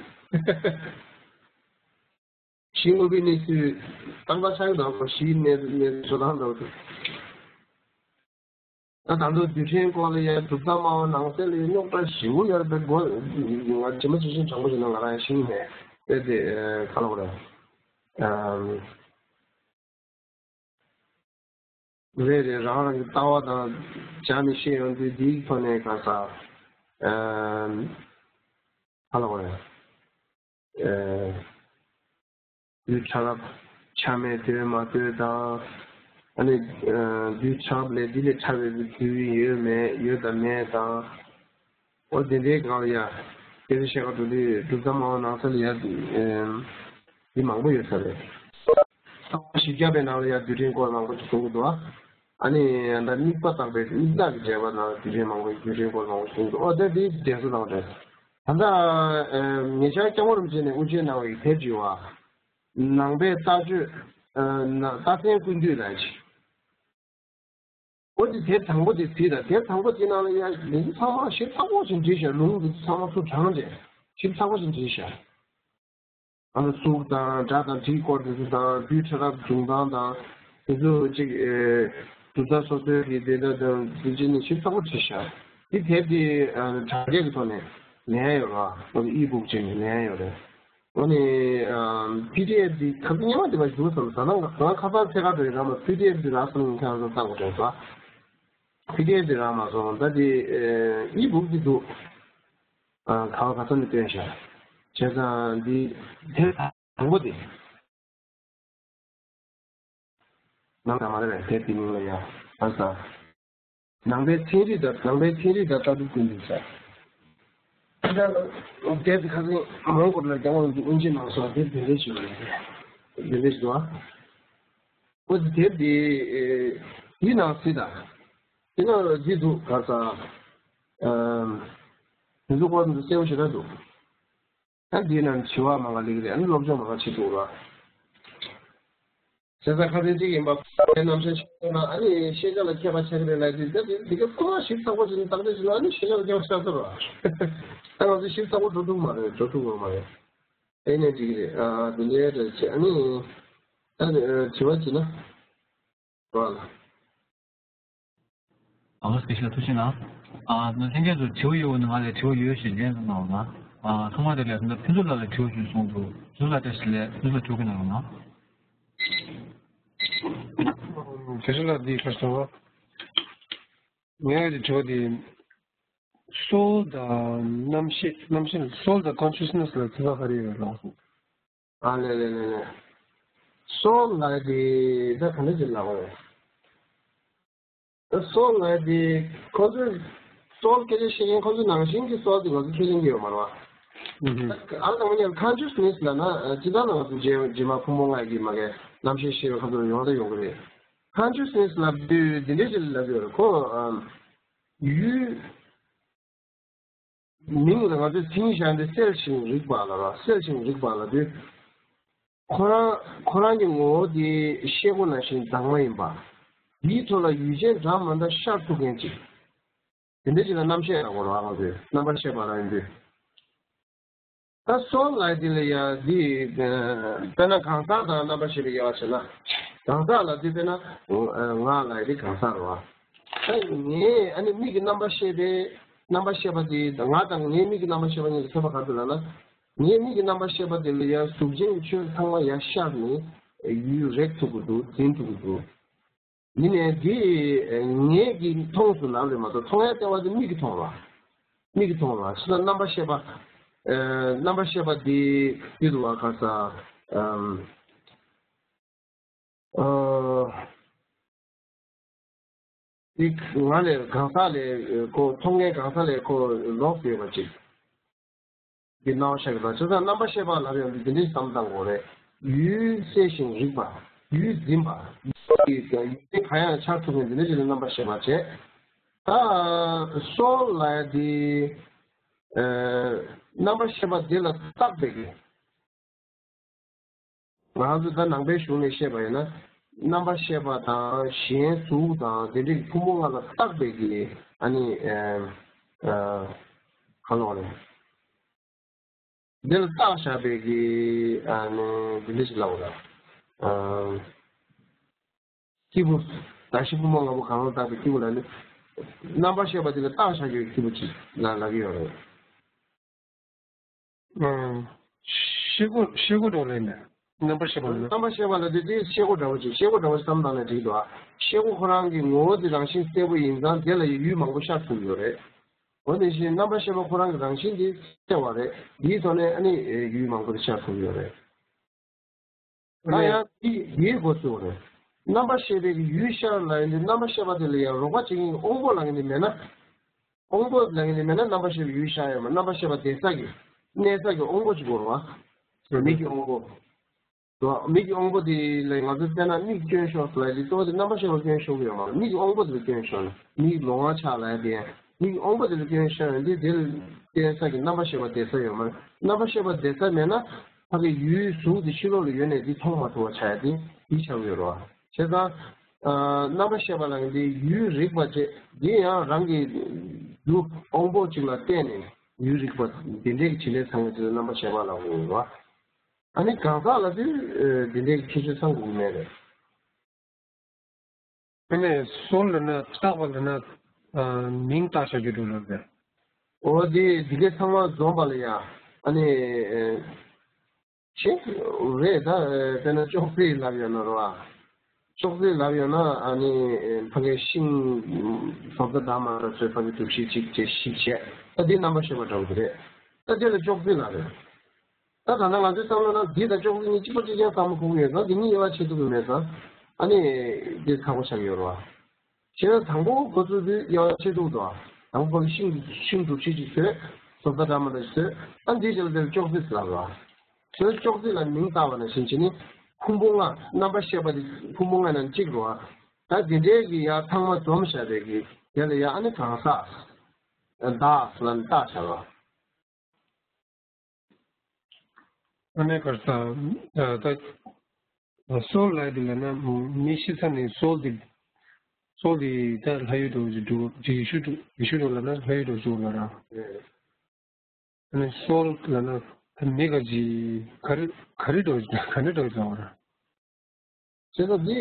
གཞི་དངོས་པོའི་གནས་ཚུལ་ཏག་ཏག་ཆགས་ཀྱི་འདུག་གཞིའི་གནས་གནས་ཚུལ་དང་འདྲ་བོ་དེ། ད་ད་དུང་རྡུལ་ཕྲན་སྐོར་ལ་ཡང་གྲུབ་མཐའ་སྨྲ་བ་ནང་གསེས་ལ་ཡང་རྙོག་དྲ་ཞེ་པོ་ཡོད་རེད་པས། མགོ་ང་ཇི་མ་ཇི་བཞིན་དྲང་པོ་བྱས་ན་ང་རང་ཡང་ཤེས་ཀྱི་མེད་པས་དེ་ག་ལ་བ་རེད། རེད་རེད། རང་རང་གི་ལྟ་བ་དང་སྦྱར་ནས་བཤད་ཡོང་དུས་འདིའི་ཐོག་ནས་ག་ས་ག་ལ་བ་རེད། རྡུལ་ཕྲ་རབ་ཆ་མེད་འདོད་མ་འདོད་དང་། ཨ་ནི་རྡུལ་ཕྲ་རབ་ལས་འདི་ལས་ཕྲ་བའི་རྡུལ་ཡོད་མེད་ཡོད་དང་མེད་དང་། འོ་དེ་འདྲའི་སྒང་ལ་ཡ་དེ་ཚོ་བཤད་ག་འགྲོ་དུས་གྲུབ་མཐའ་སྨྲ་བ་ནང་གསེས་ལ་ཡ་འདི་མང་པོ་ཡོད་ས་རེད། ས་བ་བཞི་བརྒྱ་པའི་ནང་ལ་ཡ་རྡུལ་ཕྲན་སྐོར་མང་པོ་ཞིག་གསུང་གི་འདུག་ཨ་ནི་ད་དམིགས་པ་བརྟག་པའི་དམིགས་བརྟག་གི་འགྲེལ་པ་ནང་རྡུལ་ཕྲན་མང་པོ་རྡུལ་ཕྲན་སྐོར་མང་པོ་ཞིག་གསུང་གི་འདུག་ཨོ་དེ་དེ་དྲན་གསོ་བཏང་བ་རེད། ད་ལྟ་ཉེ་ཆར་སྐྱབས་མགོན་རིན་པོ་ཆེ་ནས་དབུ་འབྱེད་གནང་བའི་དེབ་ཅིག་ཡོད་ཨ། ནང་པའི་ལྟ་སྤྱོད། ལྟ་ཚན་ཀུན་བཏུས་ལབ་ཅིག་འོ་དེ་དེབ་དང་པོ་དེ་གཟིགས་དང་། དེབ་དང་པོ་དེ་ནང་ལ་ཡ་ལེ་ཚང་མ་ཞིབ་ཚགས་པོ་ཞིག་བྲིས་ཤག་ལུང་དེ་ཚང་མ་ཚུར་དྲངས་རྗེས་ཞིབ་ཚགས་པོ་ཞིག་བྲིས་ཤག་ཨ་ནི་གཟུགས་དང་སྒྲ་དང་དྲིའི་སྐོར་དེ་ཚོ་དང་རྡུལ་ཕྲ་རབ་འབྱུང་སྟངས་དང་དེ་ཚོ་གཅིག་གྲུབ་མཐའ་སོ་སོའི་གི་དེ་འདྲ་དང་དེ་ཅི་ནི་ཞིབ་ཚགས་པོ་བྲིས་ཤག་དེ་དེབ་དེ་དྲ་རྒྱ་གི་ཐོག་ནས་ལེན་ཡ་ཡོད་ར། ཨ་ནི་ཨི་བུག་ཅིག་ནས་ལེན་ཡ་ཡོད་རེད། ཨ་ནི་པི་ཌི་ཨེཕ་འདི་ཁ་སང་སྔོན་མ་འདི་མ་ཞུ་བསམ་ད་ནང་ང་ཁ་སང་ཚེ་ཁ་འགྲོ་ཡི་ར་མ། པི་ཌི་ཨེཕ་འདི་རག་སོང་ནས་ཁྱེད་རང་ཚོ་བལྟ་དགོས་དྲན་སོང་། པི་ཌི་ཨེཕ་འདི་རག་མ་སོང་། ད་འདི་ཨི་བུག་འདི་འདུག་ག་བ་ག་ས་ནས་བཏོན་ཤག་བྱས་ཙང་འདི་དེ་དང་པོ་དེ། ནང་དང་མ་རེད་པས། དེབ་དེ་མིང་ལ་ཡ་ཨ་ས། ནང་པའི་ཚན་རིག་དང་ནང་པའི་ཚན་རིག་དང་ལྟ་གྲུབ་ཀུན་འདུས་ས། ད་ལྟ་དེབ་དེ་ཁ་སང་མོན་གྷོ་ལ་རྒྱལ་བ་རིན་པོ་ཆེ་དབུ་འབྱེད་གནང་སོང་། དེབ་དེ་འདྲ་ཞིག་རེད། དེ་འདྲ་ཞིག་འདུག་ཨ། ཨོ་དེབ་དེ་ཡིན་ནང་སྲིད་ད། དེ་ན་འདི་འདུག་ག་ས། དེ་ཚོ་སྐོར་དེ་ཚོ་གསལ་པོ་ཞེ་དྲག་འདུག་ད་འདི་ནང་དྲི་བ་མང་ག་སླེབས་ཀྱི་རེད། ཨ་ནི་སློབ་སྦྱོང་མང་ག་བྱེད་ཐུབ་ར། བྱས་ཙང་ཁ་སང་གཅིག་ཡིན་པ་ཕ་མའི་རྣམ་ཤེས་ཤེས་ན་ཨ་ནི་ཤེས་བྱ་ལ་མཁས་པ་ཆགས་ཀྱི་རེད་ལབ་དུས། ད་འདི་འདི་ག་ཁོ་རང་ཞིབ་ཚགས་པོ་བྱས་ནས་བརྟག་དཔྱད་བྱས་ན་ཨ་ནི་ཤེས་བྱ་ལ་མཁས་པ་ཆགས་ཐུབ་ར། ད་ང་ཚོ་ཞིབ་ཚགས་པོ་འགྲོ་ཐུབ་མ་རེད། འགྲོ་ཐུབ་ཡོད་མ་རེད། ཨེ་ནས་འགྲིག་གི་རེད། ཨ་འདི་འདྲའི་འདྲ་བྱས། ཨ་ནི་ད་དྲི་བ་བྱས་ན་རོགས་ལ། ཨ་ལོ་སྐད་ཆ་ཐུགས་རྗེ་གནང་། ཨ་ལྷན་རྒྱས་ཚོ་དྲི་བ་ཡོད་ན་ང་ལ་དྲི་བ་ཡོད་ཞེས་ལན་གནང་རོགས་གནང་། ཨ་ཚང་མ་དེ་ལས་ད་ཕུན་ཚོགས་ལགས་ལ་དྲི་བ་ཞུ་གསུངས་འདུག་ཕུན་ཚོགས་ལགས་བཀྲ་ཤིས་བདེ་ལེགས། ཕུན་ཚོགས་ལགས་དྲི་བ་གནང་རོགས་གནང་། ཕུན་ཚོགས་ལགས་འདི་ག་རེ་ཟེར་བ། ངའི་དྲི་བ་འདི་soul དང་རྣམ་ཤེས། རྣམ་ཤེས། soul དང་consciousness ལ་ཁྱད་པར་ག་རེ་ཡོད་ལགས། ཨ་ལེ་ལེ་ལེ་ལེ། soul ལབ་དེ་ད་ག་འདྲ་ཅིག་ལབ་དགོས་རེད། soul ལབ་དེ་ཁོ་ཚོས་soul སྐད་ཆ་བཤད་མཁན་ཁོ་ཚོས་ནང་བཞིན་གྱི་soul དེ་ང་ཚོས་ཁས་ལེན་གྱི་ཡོད་མ་རེད་བ། ཨུ་ཧུ། ཨ་དང་པོ་ནས་consciousness ལབ་ན་སྤྱིར་བཏང་ང་ཚོ་རྗེས་རྗེས་མ་ཕུང་པོ་ལྔ་ཡི་མ་གི་རྣམ་ཤེས་ཤེས་པའི་ཁ་ཐུག་ཡོང་ད་ཡོང་གི་རེད། consciousness ལབ་དུས་འདི་འདྲ་ཅིག་ལབ་ཀྱི་ཡོད་རེད། ཁོ་ཨམ་ཡུལ། མིང་ལ་ང་ཚོས་མཚན་ཉིད་བཞག་འདི་གསལ་ཞིང་རིག་པ་ལ་ར། གསལ་ཞིང་རིག་པ་ལ་དུས། ཁོ་རང་ཁོ་རང་གི་ངོ་བོ་དེ་ཤེལ་སྒོ་ནང་བཞིན་དྭངས་མ་ཡིན་པ། དེའི་ཐོག་ལ་ཡུལ་ཅན་འདྲ་མི་འདྲ་ཤར་ཐུབ་མཁན་ཅིག་དེ་འདྲ་ཅིག་ལ་རྣམ་ཤེས་ལབ་དགོས་རེད་བ། ང་ཚོས་རྣམ་པར་ཤེས་པ་ལབ་ཡོང་དུས། ད་soul ལབ་དེ་ལ་ཡ་འདི་དཔེར་ན་གང་ཟག་དང་རྣམ་པར་ཤེས་པའི་དབྱེ་བ་བྱས་ན། གང་ཟག་ལབ་དུས་དཔེར་ན་ང་ལབ་དེ་གང་ཟག་རེད་བ། ད་ངས་ཨ་ནི་མིག་གི་རྣམ་པར་ཤེས་པའི་རྣམ་པར་ཤེས་པ་དེ་ང་དང་ངའི་མིག་གི་རྣམ་པར་ཤེས་པ་གཉིས་ལ་ཁྱད་པར་ག་རེ་འདུག་ལབ་ན། ངའི་མིག་གི་རྣམ་པར་ཤེས་པ་དེ་ལ་ཡ་གཟུགས་ཅན་གྱི་ཆོས་ཚང་མ་ཡ་ཤར་ནས་ཡུལ་རེག་ཐུབ་ཀྱི་འདུག་འཛིན་ཐུབ་ཀྱི་འདུག་ཡིན་ནའི་འདི་ངེད་ཀྱིས་མཐོང་ཟེར་ལབ་རེད་མ་གཏོགས་མཐོང་ཡ་ལྟེ་བ་དེ་མིག་གིས་མཐོང་བ། མིག་གིས་མཐོང་བ་ཕྱི་ལ་རྣམ་པར་ཤེས་པ། ཨ་རྣམ་པར་ཤེས་པ་དེ་ཡུལ་དུ་བ་ག་ས། ཨམ། ཨ། དེ་ང་ལས་གང་ཟག་ལས་ཁོ་མཐོང་མཁན་གང་ཟག་ལས་ཁོ་ལོགས་སུ་ཡོད་པ་ཅིག་གི་སྣང་བ་ཤར་གྱི་རེད། བྱས་ཙང་རྣམ་པར་ཤེས་པ་ལབ་ཡོང་དུས་འདི་འདྲའི་བསམ་བློ་བཏང་དགོས་རེད། ཡུལ་གསལ་ཞིང་རིག་པ། ཡུལ་འཛིན་པ། ཡུལ་གྱི་ཡུལ་ཅན་གང་ཡང་འཆར་ཐུབ་མཁན་འདི་འདྲ་ཞིག་ལ་རྣམ་པར་ཤེས་པ་བྱས། ད་soul ལབ་ཡ་འདི། ཨ་རྣམ་པར་ཤེས་པ་འདི་ལ་བཏགས་པའི་གི། ང་རང་ཚོ་ད་ནང་པའི་གཞུང་ནས་བཤད་པ་ཡིན་ན། རྣམ་པར་ཤེས་པ་དང་གཞན་གཟུགས་དང་དེ་འདྲའི་ཕུང་པོ་ལྔ་ལ་བཏགས་པའི་གི་ཨ་ནི་ཨ་ཨ་ག་ལབ་དགོས་རེད། འདི་ལ་བཏགས་བཞག་པའི་གི་ཨ་ནི་འདི་འདྲ་ཞིག་ལབ་དགོས་རེད། ཨ་སྐྱེས་བུ། གདགས་གཞི་ཕུང་པོ་ལྔ་པོ་གང་ལ་བཏགས་པའི་སྐྱེས་བུ་ལ་ནི། རྣམ་པར་ཤེས་པ་འདི་ལ་བཏགས་བཞག་རྒྱུའི་སྐྱེས་བུ་ཅིག་ལ་ལབ་ཀྱི་ཡོད་རེད། ཨང་། ཤེལ་སྒོ་ཤེལ་སྒོ་འདྲ་བོ་ལབ་ནས་རྣམ་པར་ཤེས་པ་ལ། རྣམ་པར་ཤེས་པ་ལ་དེ་དེ་ཤེལ་སྒོ་འདྲ་བོ་ཅིག་ཤེལ་སྒོ་འདྲ་བོ་ཅིག་བསམ་བཏང་ནས་འགྲིག་འདུག་ཨ། ཤེལ་སྒོ་ཁོ་རང་གི་ངོ་བོ་དེ་རང་བཞིན་གསལ་པོ་ཡིན་ཙང་དེ་ལ་ཡུལ་མང་པོ་ཤར་ཐུབ་ཡོད་རེད། འོ་དེ་བཞིན་རྣམ་པར་ཤེས་པ་ཁོ་རང་གི་རང་བཞིན་དེ་གསལ་བ་རེད། དེའི་ཐོག་ནས་ཨ་ནི་ཡུལ་མང་པོ་དེ་ཤར་ཐུབ་ཡོད་རེད། ད་ཡང་དེ་དེའི་སྒོ་ཚུགས་རེད། རྣམ་པར་ཤེས་པའི་ཡུལ་ཤར་ལ་ཡིན་དུས་རྣམ་པར་ཤེས་པ་དེ་ལ་ཡང་རོགས་པ་བྱེད་མཁན་གྱི་དབང་པོ་ལ་ཡིན་དུས་མེད་ན། དབང་པོ་ལ་ཡིན་དུས་མེད་ན་རྣམ་པར་ཤེས་པའི་ཡུལ་ཤར་ཡོད་མ། རྣམ་པར་ཤེས་པ་བསྡད་ས་གི་གནས་ས་གི་དབང་པོ་ཅིག་དགོས་རེད་བ། མིག་གི་དབང་པོ། རོ། མིག་གི་དབང་པོ་དེ་ལ་ང་ཚོ་དཔེར་ན་མིག་སྐྱོན་ཤོར་ལབ་དུས་གཙོ་བོ་དེ་རྣམ་པར་ཤེས་པ་སྐྱོན་ཤོར་གི་ཡོད་མ་རེད། མིག་གི་དབང་པོ་དེ་ལ་སྐྱོན་ཤོར་ནས་མིག་ལོང་བ་ཆགས་ལབ་ཡ་དེ་ཡང་མིག་གི་དབང་པོ་དེ་ལ་སྐྱོན་ཤོར་ཡོང་དུས་དེ་ལ་བརྟེན་ས་གི་རྣམ་པར་ཤེས་པ་བསྡད་ས་ཡོད་མ་རེད། རྣམ་པར་ཤེས་པ་བསྡད་ས་མེད་ན་ཕ་གི་ཡུལ་གཟུགས་དེ་ཕྱི་ལོགས་ལ་ཡོད་ནས་དེ་མཐོང་མ་ཐུབ་པ་ཆགས་ཡ་དེ་དེ་ཆགས་ཀྱི་ཡོད་རེད་བ། བྱས་ཙང་། ཨ་རྣམ་པར་ཤེས་པ་ལ་ཡང་དེ་ཡུལ་རིག་པ་བྱས་དེ་ཡང་རང་གི་རྒྱུ་དབང་པོ་གཅིག་ལ་བརྟེན་ནས་ཡུལ་རིག་པ་དེ་འདྲའི་གི་བྱེད་ལས་ཚང་བ་དེ་ལ་རྣམ་པར་ཤེས་པ་ལབ་དགོས་རེད་བ། ཨ་ནི་གང་ཟག་ལ་དེ་འདི་འདྲའི་ཁྱད་ཆོས་ཚང་དགོས་ཀྱི་མེད་རེད། ཨ་ནི་soul ལབ་ན་བཏགས་པ་ལབ་ན་མིང་བཏགས་བྱ་རྒྱུ་འགྲོ་ལབ་པས། འོ་དེ་འདི་གའི་ཚང་མ་འཛོམས་པ་ལ་ཡ་ཨ་ནི་ཆེ་རེད། ད་དཔེར་ན་ཅོག་ཙེ་ལབ་ཡོད་ན་རོ་ཨ། ཅོག་ཙེ་ལབ་ཡོད་ན་ཨ་ནི་ཕ་གའི་ཤིང་བཟོ་ལྟ་འདྲ་མི་འདྲ་བཟོས་ཕ་གའི་གྲུ་བཞི་གཅིག་བྱས་ཞིབ་བྱས་ད་འདི་རྣམ་པར་ཤེས་པ་འདྲ་བོ་དེ་རེད། ད་དེ་ལ་ཅོག་ཙེ་ལབ་རེད། ད་ད་ལྟ་ང་ཚོའི་བསམ་བློ་ན་འདི་དང་ཅོག་ཙེ་གཉིས་གཅིག་པ་གཅིག་རྐྱང་བསམ་བློ་འཁོར་གྱི་ཡོད་ཙང་འདི་གཉིས་དབྱེ་བ་ཕྱེ་ཐུབ་ཀྱི་མེད་ཙང་ཨ་ནི་འདི་ཁག་པོ་ཆགས་ཀྱི་ཡོད་རེད་བ། བྱས་ན་དང་པོ་འགོ་ཚུགས་དུས་དབྱེ་བ་ཕྱེ་ཐུབ་འདུག་དང་པོ་ཕ་གི་ཤིང་ཤིང་གྲུ་བཞི་ཅིག་བཟོས། བཟོ་ལྟ་འདྲ་མི་འདྲ་ཞིག་བཟོས། ཨ་འདིའི་རྗེས་ལ་དེར་ཅོག་ཙེ་ཟེར་ལབ་རེད་བ། དེར་ཅོག་ཙེ་ལ་མིང་བཏགས་པ་ནང་བཞིན་བྱས་ནས་ཕུང་པོ་ལྔ་རྣམ་པར་ཤེས་པ་དེ་ཕུང་པོ་ལྔ་ནང་གཅིག་རེད་བ། ད་འདི་འདྲའི་གི་ཡ་ཚང་མ་འཛོམས་བཞག་པའི་གི་དེ་ལ་ཡ་ཨ་ནི་གང་ཟག་བདག་ཟེར་ལབ་ནས་བཏགས་བཞག་རེད་བ། ཨ་ནི་གར་ས་ད་ད་སོལ་ལ་དེ་ལ་ན་མི་ཤི་ས་ནས་སོལ་དེ་སོལ་དེ་ད་ལྷ་ཡུལ་དུ་འགྲོ་ཡེ་ཤུ་དུ་ཡེ་ཤུ་དུ་ལ་ན་ལྷ་ཡུལ་དུ་འགྲོ་ལ་ར། ཨ་ནི་སོལ་ལ་ན་ད་མི་ག་ཅི་ག་རེ་ག་རེ་འགྲོ་ག་རེ་འགྲོ་ཙང་ར། བྱས་ཙང་འདི་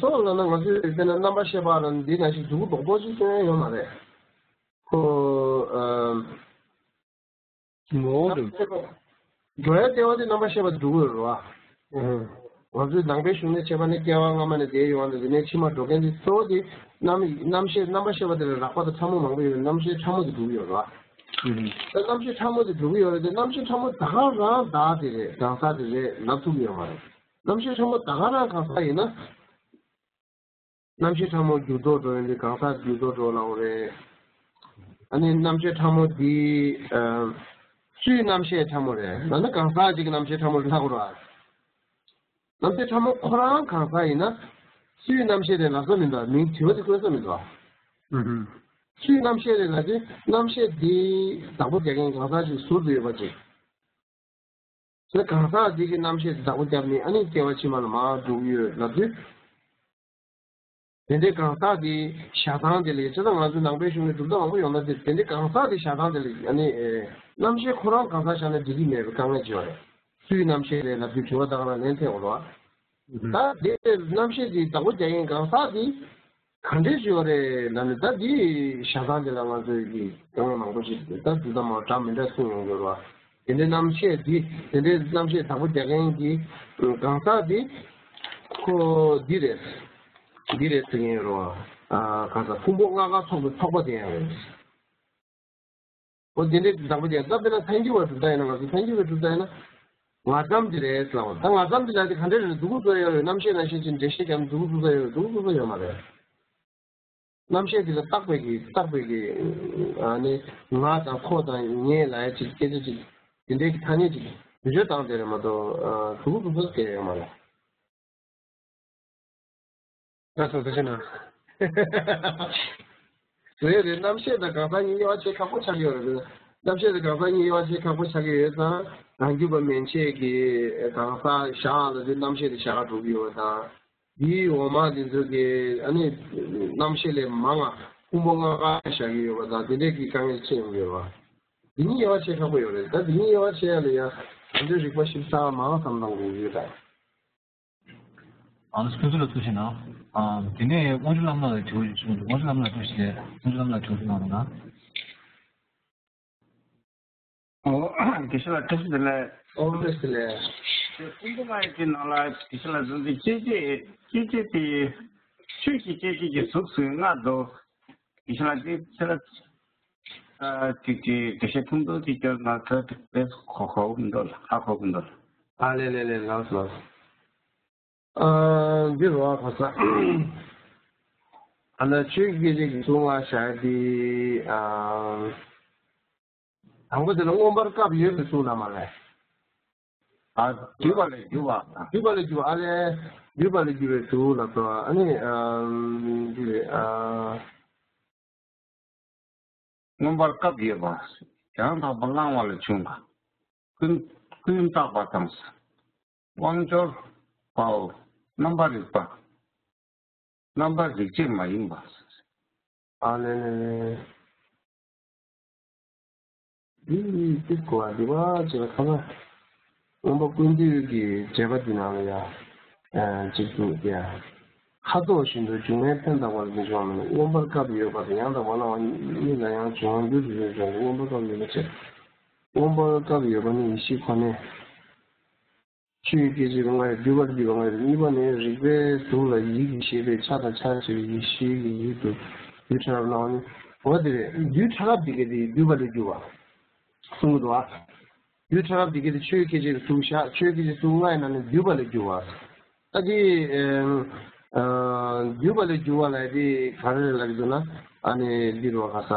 སོགས་ལབ་ན་ང་ཚོས་དཔེར་ན་རྣམ་པར་ཤེས་པ་ལ་འདི་ནང་བཞིན་མཛུབ་གུ་རྡོག་རྡོག་ཅིག་སྟོན་ཡ་ཡོད་མ་རེད། ཁོ་ཨ། ངོ་བོ་དང་། འགྲོ་ཡ་ལྟེ་བ་དེ་རྣམ་པར་ཤེས་པ་དེ་འགྲོ་གི་ཡོད་རེད་བ། ང་ཚོས་ནང་པའི་གཞུང་ནས་བྱས་པ་ནི་སྐྱེ་བ་སྔ་མ་ནས་དེ་ཡོང་བ་དང་དེ་ནས་ཕྱི་མ་འགྲོ་མཁན་དེ་གཙོ་བོ་དེ་རྣམ་རྣམ་ཤེས་རྣམ་པར་ཤེས་པ་དེ་ལ་རགས་པ་དང་ཕྲ་མོ་མང་པོ་ཡོད་རེད། རྣམ་ཤེས་ཕྲ་མོ་དེ་འགྲོ་གི་ཡོད་རེད་བ། ད་རྣམ་ཤེས་ཕྲ་མོ་དེ་འགྲོ་གི་ཡོད་རེད་དེ་རྣམ་ཤེས་ཕྲ་མོ་ད་ག་རང་བདག་དེ་རེད་གང་ཟག་དེ་རེད་ལབ་ཐུབ་ཀྱི་ཡོད་མ་རེད། རྣམ་ཤེས་ཕྲ་མོ་ད་ག་རང་གང་ཟག་ཡིན་ན། རྣམ་ཤེས་ཕྲ་མོ་འགྱུར་ལྡོག་འགྲོ་ཡོང་དུས་གང་ཟག་འགྱུར་ལྡོག་འགྲོ་ལབ་རེད། ཨ་ནི་རྣམ་ཤེས་ཕྲ་མོ་འདི་ཨ། སུའི་རྣམ་ཤེས་ཕྲ་མོ་རེད་ལབ་ན་གང་ཟག་ཅིག་གི་རྣམ་ཤེས་ཕྲ་མོ་རེད་ལབ་དགོས་རེད། རྣམ་ཤེས་ཕྲ་མོ་ཁོ་རང་གང་ཟག་ཡིན་ན་སུའི་རྣམ་ཤེས་རེད་ལབ་ས་མི་འདུག་མིང་དྲི་བ་དེ་བཀོད་ས་མི་འདུག་ཨུ་ཧུམ། སུའི་རྣམ་ཤེས་རེད་ལབ་དུས་རྣམ་ཤེས་འདི་བདག་པོ་རྒྱག་མཁན་གང་ཟག་ཅིག་ཟུར་དུ་ཡོད་པ་ཅིག་དེ་གང་ཟག་དེ་གི་རྣམ་ཤེས་དེ་བདག་པོ་བརྒྱབ་ནས་ཨ་ནི་སྐྱེ་བ་ཕྱི་མ་ལ་མར་འགྲོ་གི་ཡོད་ལབ་དུས། དེ་འདྲའི་གང་ཟག་དེ་བཞག་སྟངས་དེ་ལ་བྱས་ཙང་ང་ཚོའི་ནང་པའི་གཞུང་ནས་གྲུབ་མཐའ་མང་པོ་ཡོང་ན་དེ་དེ་འདྲའི་གང་ཟག་དེ་བཞག་སྟངས་དེ་ལ་ཨ་ནི་རྣམ་ཤེས་ཁོ་རང་གང་ཟག་བཞག་ན་འགྲིག་གི་མེད་པའི་དཀའ་ངལ་ཅིག་ཡོད་རེད། སུའི་རྣམ་ཤེས་རེད་ལབ་དུས་དྲི་བ་ད་ག་རང་ལན་ཐེབས་འོང་རོགས། ད་དེ་རྣམ་ཤེས་དེ་བདག་པོ་རྒྱག་མཁན་གང་ཟག་དེ། ག་འདྲས་ཡོད་རེད་ལབ་ནས་ད་འདི་བཞག་སྟངས་དེ་ལ་ང་ཚོས་ཀྱི་དཀའ་ངལ་མང་པོ་ཞིག་ད་འདི་ལྟ་མ་འདྲ་མི་འདྲ་གསུངས་ཡོང་གི་རེད་བ། དེ་འདྲའི་རྣམ་ཤེས་འདི་དེ་འདྲའི་རྣམ་ཤེས་བདག་པོ་རྒྱག་མཁན་གྱི་གང་ཟག་འདི་ཁོ་འདི་རེད། འདི་རེད་ཟེར་མཁན་ཡོད་རེད་བ། གང་ཟག་ཕུང་པོ་ལྔ་ཀ་ཚོགས་པའི་ཚོགས་པ་དེ་ཡང་རེད། འོ་དེ་འདྲའི་བདག་པོ་དེ་ད་དཔེར་ན་ཐལ་འགྱུར་བ་གྲུབ་མཐའ་ཡིན་ན་ང་ཚོ་ཐལ་འགྱུར་བའི་གྲུབ་མཐའ་ཡིན་ན། ངག་ཙམ་དེ་རེད་ཟེར་བ། ད་ངག་ཙམ་དེ་ལ་དེ་ག་འདྲ་རེད། སྡུག་ཀུན་སྩོལ་ཡ་ཡོད། རྣམ་ཤེས་ནང་བཞིན་གྱི་འགྲེལ་བཤད་ཀྱང་སྡུག་ཀུན་སྩོལ་ཡ་ཡོད། སྡུག་ཀུན་སྩོལ་ཡ་ཡོད་མ་རེད། རྣམ་ཤེས་དེ་ལ་བརྟག་པའི་གི་བརྟག་པའི་གི་ཨ་ནི་ང་དང་ཁོ་དང་ངས་ལ་ཡ་ཅིག་སྐད་ཆ་ཅིག་དེ་འདྲའི་གི་ཐ་སྙད་ཅིག་བེད་སྤྱོད་བཏང་དེ་རེད་མ་གཏོགས་སྡུག་ཀུན་སྩོལ་སྐད་ཡོད་མ་རེད། ལགས་སོ་ཐུགས་རྗེ་གནང་། རེད་རེད། རྣམ་ཤེས་དང་གང་ཟག་གཉིས་དབྱེ་བ་ཕྱེ་ཁག་པོ་ཆགས་ཀྱི་ཡོད་རེད། རྣམ་ཤེས་དང་གང་ཟག་གཉིས་དབྱེ་བ་ཕྱེ་ཁག་པོ་ཆགས་ཀྱི་ཡོད་ཙང་རང་རྒྱུད་པ་མན་ཆད་ཀྱི་གང་ཟག་བཞག་ལ་དེ་རྣམ་ཤེས་དེ་བཞག་ག་འགྲོ་གི་ཡོད་པ་དང་། དེའི་འོག་མ་དེ་ཚོ་གི་ཨ་ནི་རྣམ་ཤེས་ལས་མང་ང་ཕུང་པོ་ལྔ་ཀ་བཞག་གི་ཡོད་པ་དང་དེ་འདྲས་ཀྱི་དཀའ་ངལ་འཕྲད་ཡོང་གི་ཡོད་པ། འདི་གཉིས་དབྱེ་བ་ཕྱེ་ཁག་པོ་ཡོད་རེད། ད་འདི་གཉིས་དབྱེ་བ་ཕྱེ་ཡ་ལ་ཡང་ད་ལྟའི་རིག་པ་ཞིབ་ཚགས་མང་ཙམ་གནང་དགོས་ཀྱི་ཡོད་ད། ཨ་ནི་ཕུན་ཚོགས་ལགས་ཐུགས་རྗེ་གནང་། ཨ་དེ་ནས་དབང་ཕྱུག་བླ་མ་ལགས་ལ་དྲི་བ་ཞིག་གསུངས་འདུག་དབང་ཕྱུག་བླ་མ་ལགས་ཐུགས་རྗེ་ཆེ། དབང་ཕྱུག་བླ་མ་ལགས་དྲི་བ་ཞིག་གནང་རོགས་གནང་། ཨོ་དགེ་བཤེས་ལགས་ཐུགས་རྗེ་ཆེ་ལགས། ཨོ་ཐུགས་རྗེ་ཆེ་ལགས། དེ་ཀུན་ཏུ་ལྔ་ཡི་དེ་ནང་ལ་དགེ་བཤེས་ལགས་འཛིན་ཏེ་སྐྱེ་མཆེད་སྐྱེ་མཆེད་དེ་ཆོས་ཀྱི་སྐྱེ་མཆེད་ཀྱི་གཟུགས་སུ་ལྔ་འདུག་དགེ་བཤེས་ལགས་དེ་ཚེ་ལ། ཨ་ཅིག་ཅིག་དགེ་བཤེས་ཐུང་ཐུང་ཅིག་སྐྱོར་ན་ཐོས་ཏེ་དཔེ་གོ་གོ་མི་འདུག་ལ་ཧ་གོ་མི་འདུག་ཨ་ལེ་ལེ་ལེ་ལགས་སོ་ལགས་སོ། ཨ་འདི་རུ་ཨ་ག་ས། ཨ་ན་ཆོས་ཀྱི་སྐད་ཅིག་གི་གཟུགས་ལྔ་བཞག་དེ་ཨ། དང་པོ་དེ་ལ་མངོན་པར་སྐབས་ཡོད་པའི་གཟུགས་ལ་མ་ལས། ཨ་བསྡུས་པ་ལས་གྱུར་པ། བསྡུས་པ་ལས་གྱུར་པ་ཨ་ལས། བསྡུས་པ་ལས་གྱུར་པའི་གཟུགས་ལ་སོགས་ཨ་ནི་ཨ་འདི་རེད་ཨ། མངོན་པར་སྐབས་ཡོད་པ། ཡང་དག་པར་བླང་བ་ལས་བྱུང་བ། ཀུན་ཀུན་བརྟགས་པ་དང་། དབང་འབྱོར་པའོ། རྣམ་པར་རིག་པ། རྣམ་པར་རིག་བྱེད་མ་ཡིན་པ། ཨ་ལེ་ལེ་ལེ། འདི་ནི་ཏིག་གོ་བ་འདི་བ་ཅེས་པ་ཁ་ན། མངོན་པ་ཀུན་བཏུས་ཀྱི་འགྲེལ་པ་འདི་ནང་ལ་ཡང་། གཅིག་ཏུ་ཡང་། ཁ་དོག་བཞིན་དུ་འབྱུང་བའི་ཕན་བཏགས་པ་ལ་འཇུག་པ་མིན། མངོན་པར་སྐབས་ཡོད་པ་དང་ཡང་དག་པར་སྣང་བ་གཉིས་ལ་ཡང་འབྱུང་བ་འགྱུར་དུ་འགྱུར་ཀྱང་མངོན་པར་སྐབས་ཡོད་པ་ཆེ། མངོན་པར་སྐབས་ཡོད་པ་ནི་ཡེ་ཤེས་ཁོ་ནའི། ཆོས་ཀྱི་སྐད་ཅིག་ལྔ་ཡི་བསྡུས་པར་གྱུར་པ་ལྔ་ཡི་གཉིས་པ་ནི་རིག་པའི་གཟུགས་ལ་ཡིད་ཀྱི་ཤེས་པས་ཆ་དང་ཆར་བྱེད་པའི་ཡེ་ཤེས་ཀྱི་ཡུལ་དུ་རྡུལ་ཕྲ་རབ་སྣང་བ་ནི། འོ་དེ་རེད། རྡུལ་ཕྲ་རབ་དེ་ག་དེ་བསྡུས་པ་ལས་གྱུར་པ། གསུངས་འདུག་ཨ། རྡུལ་ཕྲ་རབ་དེ་ག་དེ་ཆོས་ཀྱི་སྐད་ཅིག་གཟུགས་བཞག་ཆོས་ཀྱི་སྐད་ཅིག་གཟུགས་ལྔ་ཡི་ནང་ནས་བསྡུས་པ་ལས་གྱུར་པ། ད་དེ་ཨ་བསྡུས་པ་ལས་གྱུར་པ་ལ་དེ་ག་རེ་རེད་ལབ་ཀྱི་འདུག་ན། ཨ་ནི་འདི་རུ་ག་ས།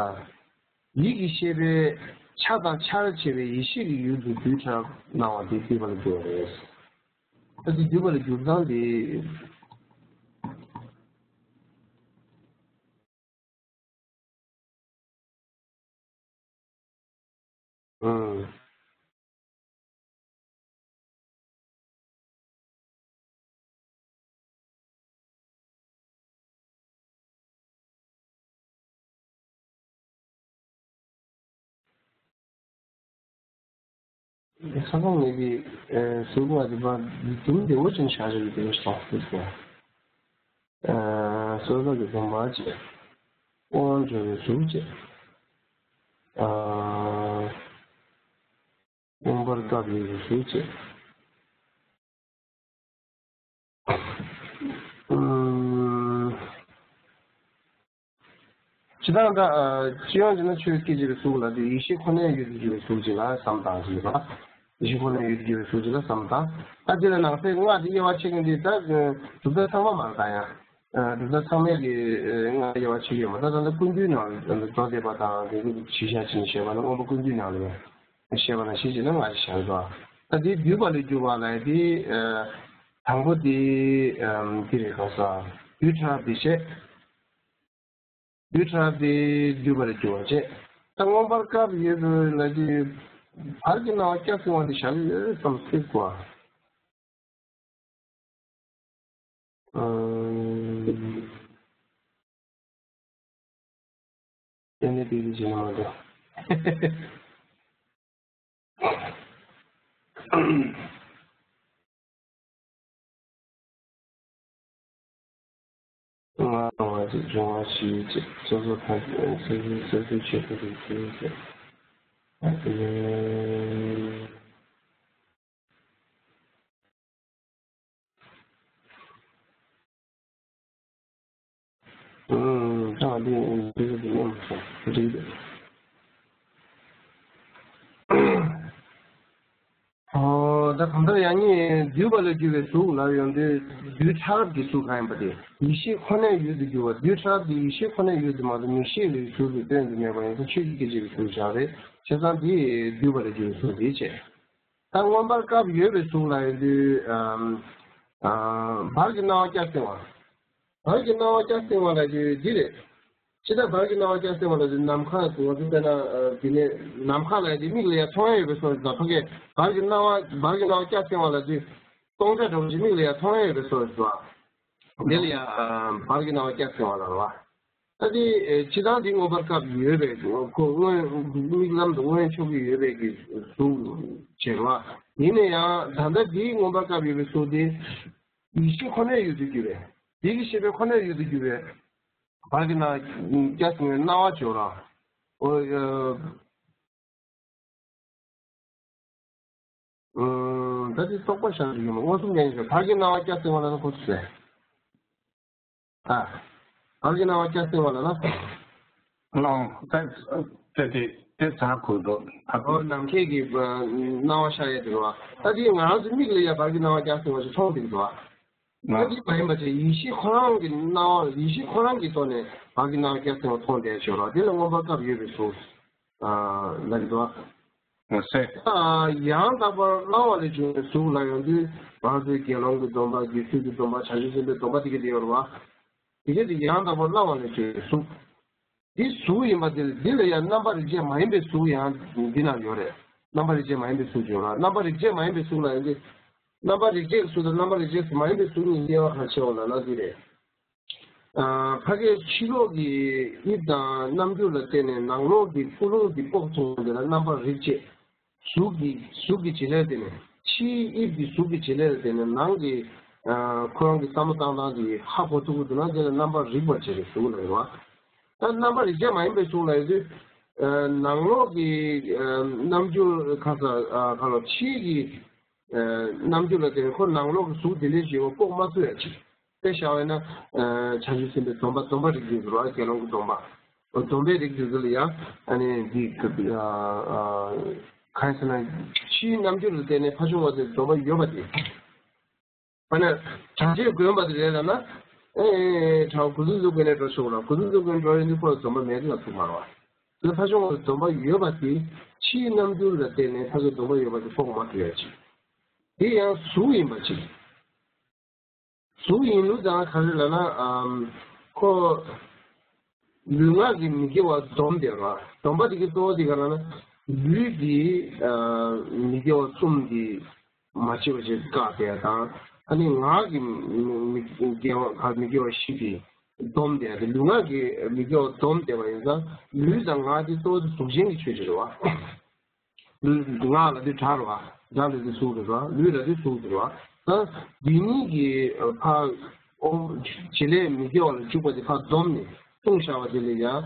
ཡིད་ཀྱི་ཤེས་པས་ཆ་དང་ཆར་བྱེད་པའི་ཡེ་ཤེས་ཀྱི་ཡུལ་དུ་རྡུལ་ཕྲ་རབ་སྣང་བ་དེ་བསྡུས་པ་ལ་འགྱུར་བ་རེད། ད་དེ་བསྡུས་པ་ལ་འགྱུར་སྟངས་དེ། ཨང་། ས་མཚམས་མེད་པའི་གཟུགས་ལ་རིག་པ་འདི་དུམ་བདེ་བོ་ཅན་བཞག་བཞག་གི་དེ་སོང་ཟེར་ཏེ། སོ་སོ་གི་སྡོམ་པ་བྱས། དབང་འབྱོར་བའི་གཟུགས་བྱས། མངོན་པར་དཀར་བའི་གཟུགས་བྱས། སྤྱིར་བཏང་ད་སྤྱི་ཡོངས་ཀྱི་ན་ཆོས་སྐད་ཅིག་གི་གཟུགས་ལ་དེ་ཡེ་ཤེས་ཁོ་ནའི་ཡུལ་དུ་གྱུར་པའི་གཟུགས་ཅིག་ལ་བསམ་བཏང་ཞིག་ཡོད་པ། ཡེ་ཤེས་ཁོ་ནའི་ཡུལ་དུ་གྱུར་པའི་གཟུགས་ཅིག་ལ་བསམ་བཏང་། ད་དེ་ལ་ནང་གསེས་སྔགས་ཀྱི་དབྱེ་བ་ཕྱེ་མཁན་དེ་ད་གྲུབ་མཐའ་ཚང་མ་མ་རེད་ད་ཡང་། གྲུབ་མཐའ་ཚང་མའི་གི་སྔགས་དབྱེ་བ་ཕྱེ་གི་ཡོད་མ་རེད། ད་ད་ལྟ་ཀུན་འདུས་ནང་ལ་མདོ་སྡེ་པ་དང་དེ་ཚོ་གི་ཞིབ་ཆ་ཕྱེ་ནས་བཤད་པ་ན་མངོན་པ་ཀུན་འདུས་ནང་ལ་ཡང་བཤད་པ་ན་ཞིབ་ཕྱེ་ན་སྔགས་ཀྱི་ཞལ་འདོགས། ད་དེ་བསྡུས་པ་ལས་གྱུར་པ་ལ་དེ་དང་པོ་དེ་འདི་རེད་གང་ཟག་རྡུལ་ཕྲ་རབ་དེ་བྱས། རྡུལ་ཕྲ་རབ་དེ་བསྡུས་པ་ལས་གྱུར་པ་བྱས། ད་མངོན་པར་དཀར་པོ་ཡོད་པའི་ལ་དེ་བར་གྱི་སྣང་བ་སྐྱ་སེར་བ་དེ་བཞག་ཡོད་བསམ་སྲིད་གོ། ཨ་ནི་དེ་རིགས་བྱས་ན་མ་འདྲ། ང་བ་ཅིག་འབྱུང་བ་ཞིག་ཅིག་སོ་སོ་ཐམས་ཅད་སོ་སོའི་སོ་སོའི་ཆོས་སུ་རིག་ཚུལ་ཅིག་ཨ་ནི། ཨུམ། ད་འདི་འདི་འདི་ཡོང་སོང་། འདི་འདི། ཨོ། ད་གང་ལྟར་ཡང་ནི་བསྡུས་པ་ལས་གྱུར་པའི་གཟུགས་ལ་ཡོང་དུས་རྡུལ་ཕྲ་རབ་ཀྱི་གཟུགས་གང་ཡིན་པ་དེ་ཡེ་ཤེས་ཁོ་ནའི་ཡུལ་དུ་གྱུར་པ། རྡུལ་ཕྲ་རབ་དེ་ཡེ་ཤེས་ཁོ་ནའི་ཡུལ་དུ་མ་གཏོགས་མིག་ཤེས་ལས་གཟུགས་ཀྱི་སྟོན་དུ་མེད་པ་ཡིན་ཙང་ཆོས་ཀྱི་སྐད་ཅིག་གི་གཟུགས་བཞག་རེད། བྱས་ཙང་དེ་བསྡུས་པ་ལས་གྱུར་པའི་གཟུགས་དེ་བྱས། ད་མངོན་པར་དཀར་པོ་ཡོད་པའི་གཟུགས་ལ་ཡོང་དུས། ཨམ། ཨ། བར་གྱི་སྣང་བ་སྐྱ་སེར་བ། བར་གྱི་སྣང་བ་སྐྱ་སེར་བ་ལ་ཡོད་འདི་རེད། ཇི་ལྟར་བར་གྱི་སྣང་བ་སྐྱ་སེར་བ་ལ་ཡོད་ནམ་མཁའ་ང་ཚོ་དཔེར་ན་འདི་ནས་ནམ་མཁའ་ལ་ཡོད་འདི་མིག་ལ་ཡང་མཐོང་ཡ་ཡོད་པའི་བཟོ་ཞིག་དང་ཕ་གིའི་བར་གྱི་སྣང་བ་བར་གྱི་སྣང་བ་སྐྱ་སེར་བ་ལ་ཡོད་སྟོང་ཆ་འདྲ་པོ་ཞིག་མིག་ལ་ཡང་མཐོང་ཡ་ཡོད་པའི་བཟོ་ཞིག་འདུག་འདི་ལ་ཡང་བར་གྱི་སྣང་བ་སྐྱ་སེར་བ་ལ་རེད་བ། ད་དེ་སྤྱིར་བཏང་འདི་མངོན་པར་དཀར་ཡོད་པའི་ཁོ་མངོན་མིག་ལམ་དུ་མངོན་ཆོག་གི་ཡོད་པའི་གི་གཟུགས་བྱེད་རོགས། ཡིན་ན་ཡང་ད་ལྟ་འདི་མངོན་པར་དཀར་ཡོད་པའི་གཟུགས་དེ་ཡེ་ཤེས་ཁོ་ནའི་ཡུལ་དུ་གྱུར་པས། འདི་གི་ཤེས་པའི་ཁོ་ནའི་ཡུལ་དུ་གྱུར་པས། བར་གྱི་སྣང་སྐྱ་སེར་བའི་སྣང་བ་བྱེད་རོགས། ཨོ། ཨ། ད་དེ་རྟོག་པ་ཤར་གྱི་ཡོད་མ་མངོན་སུམ་ཉན་ཞོར་བར་གྱི་སྣང་བ་སྐྱ་སེར་བ་ལ་ན་ཁོ་ཚོ་ཟེར། ཨ། བར་གྱི་སྣང་བ་སྐྱ་སེར་བ་ལ་ན། ལོང་། ད་དེ་དེ་དེ་ཚ་ཁུ་དོ། ཨོ། ནམ་མཁའི་གི་སྣང་བ་ཤར་ཡས་དེ་རེད་བ། ད་དེ་ང་རང་ཚོའི་མིག་ལ་ཡ་བར་གྱི་སྣང་བ་སྐྱ་སེར་བ་ཞིག་མཐོང་བསྡད་ཀྱི་འདུག་བ། ད་དེ་མ་ཡིན་པ་བྱས་ཡེ་ཤེས་ཁོ་རང་གི་སྣང་བ་ཡེ་ཤེས་ཁོ་རང་གི་ཐོག་ནས་བར་གྱི་སྣང་བ་སྐྱ་སེར་བ་མཐོང་བསྡད་ཞོར་བ་དེ་ལ་མངོན་པར་དཀར་ཡོད་པའི་གཟུགས། ལ་འདུག་བ། ཡང་དག་པར་སྣང་བ་ལས་བྱུང་བའི་གཟུགས་ལ་ཡོང་དུས་ང་ཚོའི་དགེ་སློང་གི་སྡོམ་པ། རྒྱུད་ཚོད་ཀྱི་སྡོམ་པ། བྱང་ཆུབ་སེམས་དཔའི་སྡོམ་པ་དེ་ག་དེ་ཡོད་རེད་བ། དེ་ག་དེ་ཡང་དག་པར་སྣང་བ་ལས་བྱུང་བའི་གཟུགས། འདི་གཟུགས་ཡིན་པ་དེ་འདི་ལ་ཡང་རྣམ་པར་རིག་བྱེད་མ་ཡིན་པའི་གཟུགས་ཡང་འདི་ན་ཡོད་རེད། རྣམ་པར་རིག་བྱེད་མ་ཡིན་པའི་གཟུགས་ཡོད་རེད། རྣམ་པར་རིག་བྱེད་མ་ཡིན་པའི་གཟུགས་ལ་ཡང་འདི། རྣམ་པར་རིག་བྱེད་ཀྱི་གཟུགས་དང་རྣམ་པར་རིག་བྱེད་མ་ཡིན་པའི་གཟུགས་གཉིས་དབྱེ་བ་ག་རེ་ཕྱེ་བ་ལབ་ན་འདི་རེད། ཕ་གིའི་ཕྱི་ལོགས་ཀྱི་དབྱིབས་དང་རྣམ་འགྱུར་ལ་བརྟེན་ནས་ནང་ལོགས་ཀྱི་ཀུན་སློང་གི་སྤོག་ཐུབ་པ་དེ་ལ་རྣམ་པར་རིག་བྱེད། གཟུགས་ཀྱི་གཟུགས་ཀྱི་བྱེད་ལས་ལ་བརྟེན་ནས། ཕྱིའི་དབྱིབས་ཀྱི་གཟུགས་ཀྱི་བྱེད་ལས་ལ་བརྟེན་ནས་ནང་གི་ཁོ་རང་གི་བསམ་བློ་བཏང་སྟངས་དེ་ཧ་གོ་ཐུབ་ཀྱི་འདུག་ན་དེ་ལ་རྣམ་པར་རིག་པར་བྱེད་པའི་གཟུགས་ལ་ཡོད་བ། ད་རྣམ་པར་རིག་བྱེད་མ་ཡིན་པའི་གཟུགས་ལ་ཡོད་དུས། ནང་ལོགས་ཀྱི་རྣམ་འགྱུར་ཁ་ས་ཁ་ལོ་ཕྱིའི་གི་རྣམ་འགྱུར་ལ་བརྟེན་ནས་ཁོ་ནང་ལོགས་ཀྱི་གཟུགས་དེ་འདྲའི་ཞིག་སྤོག་མ་ཐུབ་ཡ་ཅིག་དཔེ་བཞག་པ་ཡིན་ན། བྱང་ཆུབ་སེམས་དཔའི་སྡོམ་པ་སྡོམ་པ་རིགས་ཀྱི་འགྱུར་བ་དགེ་སློང་གི་སྡོམ་པ། སྡོམ་པའི་རིགས་ཀྱི་འགྱུར་ལ་ཡང་ཨ་ནི་འདི་ག་ཡིན་ཟེར་ན་ཕྱིའི་རྣམ་འགྱུར་ལ་བརྟེན་ནས་ཕ་བྱུང་བ་དེ་སྡོམ་པ་ཡོད་པ་དེ། དཔེར་ན་བྱང་ཆུབ་དགོན་པ་དེ་རེད་ལབ་ན། ཨེ་ཨེ་ཨེ་གྲྭ་བ་གུ་ཟུ་འཛུགས་དགོས་ནས་འགྲོ་ཆོག་ལ་གུ་ཟུ་འཛུགས་དགོས་འགྲོ་ཡོང་དུས་ཁོ་ལ་སྡོམ་པ་མེད་ལ་ཐུག་མ་རེད་བ། དེ་ཕ་བྱུང་བ་སྡོམ་པ་ཡོད་པ་དེ་ཕྱིའི་རྣམ་འགྱུར་ལ་བརྟེན་ནས་ཕ་གི་སྡོམ་པ་ཡོད་པ་དེ་སྤོག་མ་ཐུབ་ཡ་ཅིག་དེ་ཡང་གཟུགས་ཡིན་པ་ཅིག་གཟུགས་ཡིན་ལུགས་དང་ག་རེ་ལབ་ན། ཨམ། ཁོ་ལུས་ངག་གི་མི་དགེ་བ་སྡོམ་དེ་ར། སྡོམ་པ་དེ་གི་གཙོ་བོ་དེ་ག་ལབ་ན། ལུས་ཀྱི་ཨ་མི་དགེ་བ་གསུམ་གྱིས་མ་བྱས་པ་ཞིག་བཀག་དེ་དང་། ཨ་ནི་ངག་གི་མི་མི་དགེ་བ་ག་མི་དགེ་བ་བཞི་གིས་སྡོམ་དེ་དང་། ལུས་ངག་གི་མི་དགེ་བ་སྡོམ་དེ་བ་ཡིན་ཙང་ལུས་དང་ངག་དེ་གཙོ་བོ་དེ་གཟུགས་ཅན་གྱི་ཆོས་ཅིག་རེད་བ། ངག་ལ་དེ་སྒྲ་རེད་བ། སྒྲ་ལ་དེ་གཟུགས་རེད་བ། ལུས་ལ་དེ་གཟུགས་རེད་བ། ད་འདི་གཉིས་ཀྱི་ཕར་ཨོ་བྱེད་ལས་མི་སྐྱེ་བ་ལ་འཇུག་པ་དེ་ཕར་བསྡོམས་ནས་ལྟུང་བཞག་པ་དེ་ལ་ཡང་།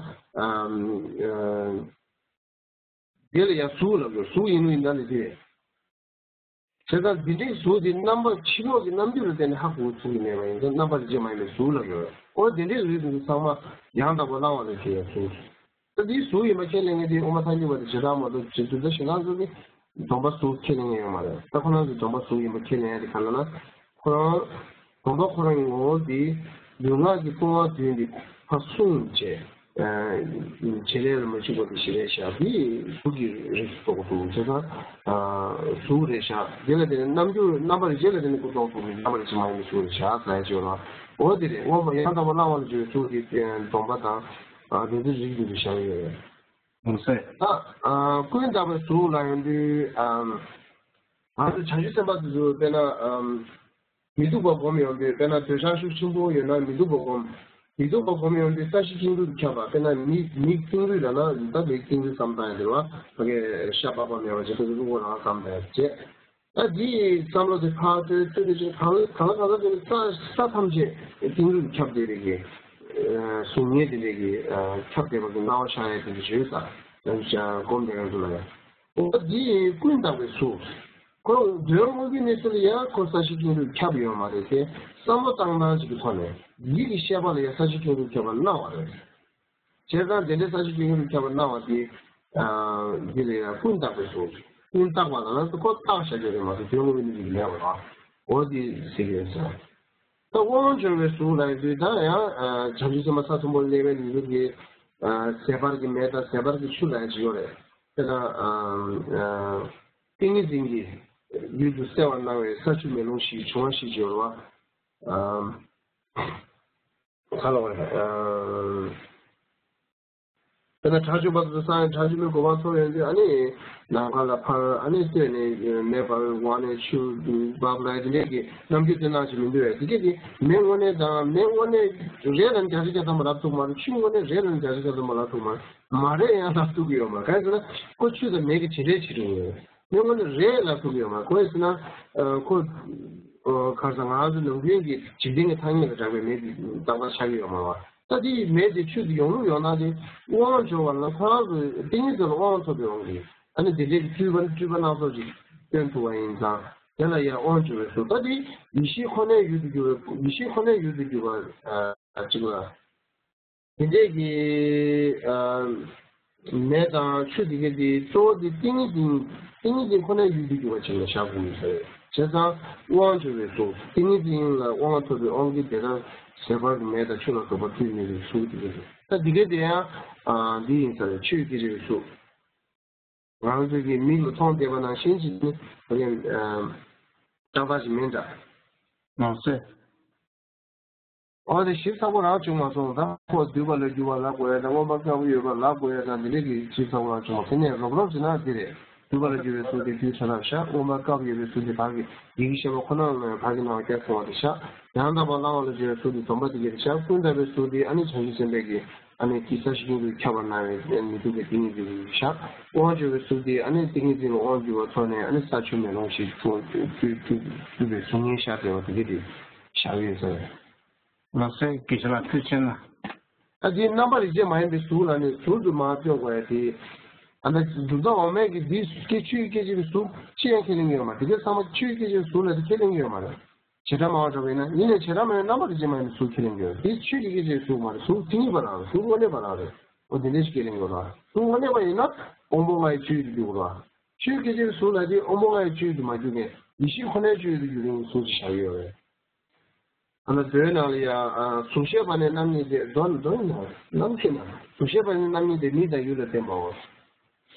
དེ་ལ་ཡང་གཟུགས་ལབ་དགོས། གཟུགས་ཡིན་ལུགས་ཡིན་ད་ནི་དེ་རེད། བྱས་ཙང་འདི་འདྲའི་གཟུགས་དེ་རྣམ་པ་ཕྱི་ལོགས་ཀྱི་རྣམ་འགྱུར་ལ་བརྟེན་ནས་ཧ་གོ་གི་གཟུགས་ཡིན་མེད་པ་ཡིན་ཙང་རྣམ་པར་རིག་བྱེད་མ་ཡིན་པའི་གཟུགས་ལབ་ཡོད། འོ་དེ་འདྲའི་རིགས་དེ་ཚང་མ་ཡང་དག་པར་བླང་བ་ལ་ཞེས་གཟུགས། ད་འདིའི་གཟུགས་ཡིན་པ་ཁས་ལེན་མཁན་དེ་དབུ་མ་ཐལ་འགྱུར་བ་དེ་བྱེ་བྲག་མ་གཏོགས་བྱེད་ཚུལ་ད་ཞེ་སྡང་ཚོ་གིས་སྡོམ་པ་གཟུགས་ཁས་ལེན་མཁན་ཡོད་མ་རེད། ད་ཁོ་རང་ཚོས་སྡོམ་པ་གཟུགས་ཡིན་པ་ཁས་ལེན་ཡ་དེ་ག་ལ་ན། ཁོ་རང་སྡོམ་པ་ཁོ་རང་གི་ངོ་བོ་དེ་ལུས་ངག་གི་སྤོང་བ་བདུན་དེ་ཕར་བསྲུངས་བྱས། བྱེད་ལས་ལ་མ་འཇུག་པ་དེ་ཞི་བའི་ཞག་དེ་གཟུགས་ཀྱི་རིགས་སུ་གཏོགས་འདུག་བྱས་ཙང་། གཟུགས་རེད་བཞག་དེ་ལ་དེ་ནི་རྣམ་འགྱུར་རྣམ་པར་རིག་བྱེད་ལ་དེ་ནི་སྐུ་གཏོང་གཟུགས་མིན་རྣམ་པར་རིག་བྱེད་མ་ཡིན་པའི་གཟུགས་རེད་བཞག་ཟེར་ཡ་ཅིག་ཡོད་ལ། འོ་དེ་རེད། དབུ་མ་ཡང་དག་པར་བླང་བ་ལ་བརྗོད་པའི་གཟུགས་དེ་སྡོམ་པ་དང་། དེ་ཚོ་རིགས་བདུན་དུ་བཞག་ཡོད་རེད། ལགས་སོ། ད་ཀུན་བརྟགས་པའི་གཟུགས་ལ་ཡོང་དུས། ང་ཚོ་བྱང་ཆུབ་སེམས་དཔའ་དེ་ཚོ་དཔེར་ན། མི་སྡུག་པ་སྒོམ་ཡོང་དུས་དཔེར་ན་འདོད་ཆགས་ཤུགས་ཆེན་པོ་ཡོད་ན་མི་སྡུག་པ་སྒོམ། མི་སྡུག་པ་སྒོམ་ཡོང་དུས་ས་གཞི་ཀེང་རུས་ཁྱབ་པ། དཔེར་ན་མིག་མིག་ཀེང་རུས་ལབ་ན་ད་མིག་ཀེང་རུས་བསམ་བཏང་ཡ་དེ་རེད་བ། ཕ་གི་ཤ་པགས་པ་མེད་པ་བྱས་ཏེ་ཀླུ་མགོ་རང་བསམ་བཏང་ཡ་བྱས། ད་འདིའི་བསམ་བློ་དེ་ཕར་ཚུར་ཚུར་དེ་ཅིག་གང་གང་ལ་གང་ལ་དེ་ས་ས་ཐམས་ཅད་ཀེང་རུས་ཁྱབ་བསྡད་པའི་གི་གཟུགས་བརྙན་དེ་འདྲའི་གི་ཁྱབ་བསྡད་པ་གི་སྣང་བ་ཤར་ཡ་དེ་འདྲ་ཞིག་ཡོད་ས། སྒོམ་བསྡད་མཁན་ཚོ་ལ་ཡང་། འོ་འདི་ཀུན་བརྟགས་པའི་གཟུགས། ཁོ་དོན་དངོས་ཀྱི་གནས་ཚུལ་ལ་ཡང་ཁོ་ས་གཞི་ཀེང་རུས་ཁྱབ་ཡོད་མ་རེད་དེ། བསམ་བློ་བཏང་སྟངས་ཅིག་གི་ཐོག་ནས་ཡིད་ཀྱི་ཤེས་པ་ལ་ཡང་ས་གཞི་ཀེང་རུས་ཁྱབ་པ་སྣང་བ་རེད། བྱས་ཙང་དེ་འདྲའི་ས་གཞི་ཀེང་རུས་ཁྱབ་པ་སྣང་བ་དེ། འདི་ལ་ཡང་ཀུན་བརྟགས་པའི་གཟུགས། ཀུན་བརྟགས་པ་ལ་ན་ཁོ་བརྟགས་བཞག་རྒྱུ་རེད་མ་གཏོགས་དོན་དངོས་ཀྱི་གནས་ཚུལ་མེད་པ་རེད། འོ་འདི་ཟེར་གྱི་ཡོད་ས། ད་དབང་འབྱོར་བའི་གཟུགས་ལ་ཡོད་དུས་ད་ཡང་བྱང་ཆུབ་སེམས་དཔའ་ས་གསུམ་པོ་སླེབས་པའི་ནུས་པའི་ཟད་པར་གྱི་མེ་དང་ཟད་པར་གྱི་ཆུ་ལ་ཡང་ཅིག་ཡོད་རེད། དེ་ལ་ཏིང་ངེ་འཛིན་གྱི་ཡུལ་དུ་གསལ་བར་སྣང་བའི་ས་ཆུ་མེ་རླུང་བཞི་འབྱུང་བ་བཞི་ཅིག་ཡོད་རེད་བ། ག་ལ་བ་དཔེར་ན་དགྲ་བཅོམ་པ་དེ་ཚོ་སངས་དགྲ་བཅོམ་པའི་གོ་འཕང་ཐོབ་ཡོང་དུས་ཨ་ནི་ནམ་མཁའ་ལ་འཕར། ཨ་ནི་ལྟོས་ནས་མེ་འབར་བའི་འོག་ནས་ཆུ་འབབ་ལ་དེ་འདྲས་ཀྱི་རྣམ་འགྱུར་དེ་སྣང་ཞིག་མི་འདུག་བས། དེ་གས་དེ་མེ་དངོས་གནས་དང་མེ་དངོས་གནས་རེད་ལབ་ནས་བརྒྱ་ཆ་བརྒྱ་ཐམ་པ་ལབ་ཐུབ་མ་རེད། ཆུ་དངོས་གནས་རེད་ལབ་ནས་བརྒྱ་ཆ་བརྒྱ་ཐམ་པ་ལབ་ཐུབ་མ་རེད། མ་རེད་ཡང་ལབ་ཐུབ་ཀྱི་ཡོད་མ་རེད། གང་ཡིན་ཟེར་ན་ཁོ་ཆུ་དང་མེ་གི་བྱེད་ལས་བྱེད་རུང་ཡོད། མེ་དངོས་གནས་རེད་ལབ་ཐུབ་ཀྱི་ཡོད་མ་རེད། གང་ཡིན་ཟེར་ན་ཁོ་ག་རེ་ཟེར་ང་ཚོ་ནམ་རྒྱུན་གྱི་འཇིག་རྟེན་གྱི་ཐ་སྙད་ལ་གྲགས་པའི་མེ་དེ་རྟག་པར་ཆགས་ཀྱི་ཡོད་མ་རེད་བ། ད་དེ་ཡི་མེ་དེ་ཆུ་དེ་ཡོང་ལུགས་ཡོང་སྟངས་དེ་དབང་འབྱོར་བ་ལ་ཁོ་རང་ཚོ་ཏིང་ངེ་འཛིན་ལ་དབང་ཐོབ་པའི་དབང་གིས་ཨ་ནི་དེ་འདྲའི་སྤྲུལ་པ་སྤྲུལ་པ་སྣ་ཚོགས་ཅིག་སྟོན་ཐུབ་པ་ཡིན་ཙང་དེ་ལ་ཡང་དབང་འབྱོར་བའི་གཟུགས། ད་དེ་ཡེ་ཤེས་ཁོ་ནའི་ཡུལ་དུ་གྱུར་པ། ཡེ་ཤེས་ཁོ་ནའི་ཡུལ་དུ་གྱུར་པ་ཅིག་ལ། དེ་འདྲས་ཀྱི་མེ་དང་ཆུ་དེ་གའི་དེ་གཙོ་བོ་དེ་ཏིང་ངེ་འཛིན། ཏིང་ངེ་འཛིན་ཁོ་ནའི་ཡུལ་དུ་གྱུར་པ་ཅིག་ལ་བཞག་དགོས་ཡོད་ས་རེད། བྱས་ཙང་དབང་འབྱོར་བའི་གཟུགས། ཏིང་ངེ་འཛིན་ལ་དབང་ཐོབ་པའི་དབང་གིས་དེ་ལྟར་ཟད་པར་གྱི་མེ་དང་ཆུ་ལ་རྫོགས་པ་སྤྲུལ་ནུས་པའི་གཟུགས་དེ་གའི་དེ། ད་དེ་གའི་དེ་ཡང་འདི་ཡིན་ས་རེད། ཆོས་སྐད་ཆ་བའི་གཟུགས། ང་ཚོ་གི་མིག་ལ་མཐོང་བསྡད་པ་ནང་བཞིན་ཅིག་ནི་ཕ་གི་ཏག་ཏག་ཅིག་མིན་འདྲ། ནང་གསེས། འོ་དེ་ཞིབ་ཚགས་པོ་རང་བྱུང་མ་སོང་། ད་ཁོ་འདུས་པ་ལ་རྒྱུ་བ་ལབ་དགོས་ཡ་དང་མངོན་པར་དགའ་བོ་ཡོད་པ་ལབ་དགོས་ཡ་དང་འདི་འདྲས་ཀྱི་ཞིབ་ཚགས་པོ་རང་བྱུང་མ་སོང་། དེ་ནས་རོབ་རོབ་ཟེར་ན་འདི་རེད། འདུས་པ་ལ་རྒྱུ་བའི་གཟུགས་དེ་རྡུལ་ཕྲ་རབ་བཞག། མངོན་པར་དགའ་བོ་ཡོད་པའི་གཟུགས་དེ་བར་གྱི་ཡིད་ཀྱི་ཤེས་པ་ཁོ་ན་ལ་བར་གྱི་སྣང་བ་བརྒྱ་སོང་བ་དེ་བཞག། ཡང་དག་པར་བླང་བ་ལ་རྒྱུ་བའི་གཟུགས་དེ་སྡོམ་པ་དེ་གའི་དེ་བཞག། ཀུན་བརྟགས་པའི་གཟུགས་དེ་ཨ་ནི་བྱང་ཆུབ་སེམས་དཔའི་གི་ཨ་ནི་ཀྱི་ས་གཞི་ཀུན་ཏུ་ཁྱབ་པར་སྣང་བའི་མི་སྡུག་པའི་ཏིང་ངེ་འཛིན་གྱི་བཞག། དབང་འབྱོར་བའི་གཟུགས་དེ་ཨ་ནི་ཏིང་ངེ་འཛིན་ལ་དབང་བསྒྱུར་བ་ཐོག་ནས་ཨ་ནི་ས་ཆུ་མེ་རླུང་བཞི་སྤྲུལ་པའི་གཟུགས་བརྙན་ཤར་བསྡད་པ་དེ་གའི་དེ་བཞག་ཡོད་ཟེར། ལགས་སོ། དགེ་བཤེས་ལགས་ཐུགས་རྗེ་ཆེ་གནང་། ཨ་དེའི་རྣམ་པར་རིག་བྱེད་མ་ཡིན་པའི་གཟུགས་ལ་ནི་ཟུར་དུ་མར་སྟོན་དགོས་ཡ་དེ། ཨ་ན་གྲུབ་མཐའ་འོག་མའི་གི་འདི་སྐད་ཆོས་སྐད་ཅིག་གི་གཟུགས་ཅི་ཡང་ཁས་ལེན་གྱི་ཡོད་མ་རེད། དེ་གའི་ཚང་མ་ཆོས་སྐད་ཅིག་གི་གཟུགས་ལ་དེ་ཁས་ལེན་གྱི་ཡོད་མ་རེད། བྱེ་བྲག་སྨྲ་བ་འདྲ་བས་ན་ཡིན་ནའི་བྱེ་བྲག་སྨྲ་བའི་རྣམ་པར་རིག་བྱེད་མ་ཡིན་པའི་གཟུགས་ཁས་ལེན་གྱི་ཡོད་རེད། དེ་ཆོས་ཀྱི་སྐད་ཅིག་གི་གཟུགས་མ་རེད། གཟུགས་མཚན་ཉིད་པ་རང་རེད། གཟུགས་དངོས་གནས་པ་རང་རེད། འོ་དེ་འདྲ་ཞིག་ཁས་ལེན་དགོས་རེད། གཟུགས་དངོས་གནས་པ་ཡིན་ན་དབང་པོ་ལྔ་ཡི་སྤྱོད་ཡུལ་དུ་འགྱུར་དགོས་རེད། ཆོས་སྐད་ཅིག་གི་གཟུགས་ལ་དེ་དབང་པོ་ལྔ་ཡི་སྤྱོད་ཡུལ་དུ་མ་གྱུར་མཁན་ཡེ་ཤེས་ཁོ་ནའི་སྤྱོད་ཡུལ་དུ་འགྱུར་མཁན་གྱི་གཟུགས་ཅིག་བཞག་ཡོད་རེད། ཨ་ན་མདོའི་ནང་ལ་ཡང་གཟུགས་ཤེས་པ་ནི་རྣམ་གཉིས་ཏེ། མདོ་མདོ་ཡིན་ན་རྣམ་མཁྱེན་ན་གཟུགས་ཤེས་པ་ནི་རྣམ་གཉིས་ཏེ། མིང་དང་ཡུལ་ལ་བརྟེན་པའོ།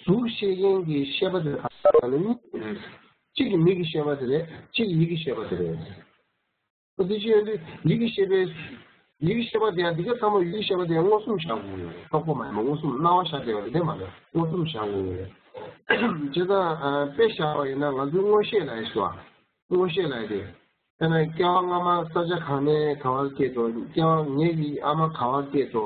གཟུགས་ཤེས་མཁན་གྱི་ཤེས་པ་དེ་ག་ལ་ནི་གཅིག་གིས་མིག་གི་ཤེས་པ་དེ་རེད། གཅིག་གིས་ཡིད་ཀྱི་ཤེས་པ་དེ་རེད། ཨོ་དེ་ཅི་ཡོད་དུས་ཡིད་ཀྱི་ཤེས་པའི་ཡིད་ཀྱི་ཤེས་པ་དེ་ཡང་འདི་ག་ཚང་མ་ཡིད་ཀྱི་ཤེས་པ་དེ་ཡང་མངོན་སུམ་བཞག་དགོས་ཡོད་རེད། རྟོག་པ་མ་ཡིན་པ་མངོན་སུམ་སྣང་བ་ཤར་བསྡད་པ་དེ་དེ་མ་རེད། མངོན་སུམ་བཞག་དགོས་ཡོད་རེད། བྱས་ཙང་དཔེ་བཞག་པ་ཡིན་ན་ང་ཚོའི་མངོན་ཤེས་ལ་ཡིན་ཞུ་བ། མངོན་ཤེས་ལ་ཡིན་ཏེ། དཔེར་ན་སྐྱེ་བ་སྔ་མ་ས་ཆ་གང་ནས་ག་བར་སྐྱེས་སོ། སྐྱེ་བ་ངེད་ཀྱི་ཨ་མ་ག་བར་སྐྱེས་སོ།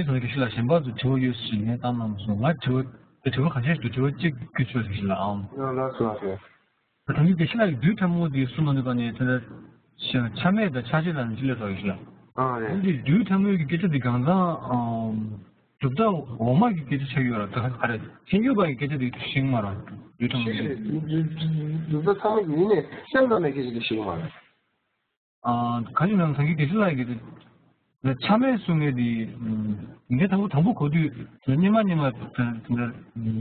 ནས་ད་དགེ་བཤེས་ལགས་གཞན་པ་ཚོ་དྲི་བ་ཡོད་ཟེར་ནས་བཏང་གནང་སོང་། ང་དྲི་བ་དྲི་བ་ག་ཤེད་དུ་དྲི་བ་གཅིག་བསྐྱུར་ཆོག་དགེ་བཤེས་ལགས་ཨང་། ལགས་སོ་ལགས་སོ། ད་ནི་དགེ་བཤེས་ལགས་ཀྱིས་རྡུལ་ཕྲ་མོ་དེ་གསུངས་གནང་དུས་ཀ་ནས་དེ་འདྲ་ཆ་མེད་དང་ཆ་བྱད་ལ་ནི་ཅི་ལས་ཐོག་དགེ་བཤེས་ལགས། ཨ་རེད། འདི་རྡུལ་ཕྲ་མོའི་གི་སྐད་ཆ་དེ་གང་ཚང་ཨང་། གྲུབ་མཐའ་འོག་མ་གི་སྐད་ཆ་ཆགས་ཡོད་ར། ད་ག་རེ་ཐལ་འགྱུར་བ་གི་སྐད་ཆ་དེ་ཤེས་མ་ར། རྡུལ་ཕྲ་མོ་གི་སྐད་ཆ། གྲུབ་མཐའ་ཚང་མ་ཡིན་ནས་སེམས་ཙམ་པའི་སྐད་ཆ་དེ་ཤེས་མ་ར། ཨ། ག་ཅི་ནང་སངས་རྒྱས་དགེ་བཤེས་ལགས་ཀྱིས་ཆ་མེད་གསུང་མཁན་དེ་ངས་དང་པོ་དང་པོ་གོ་དུས་སྙེ་མ་སྙེ་མ་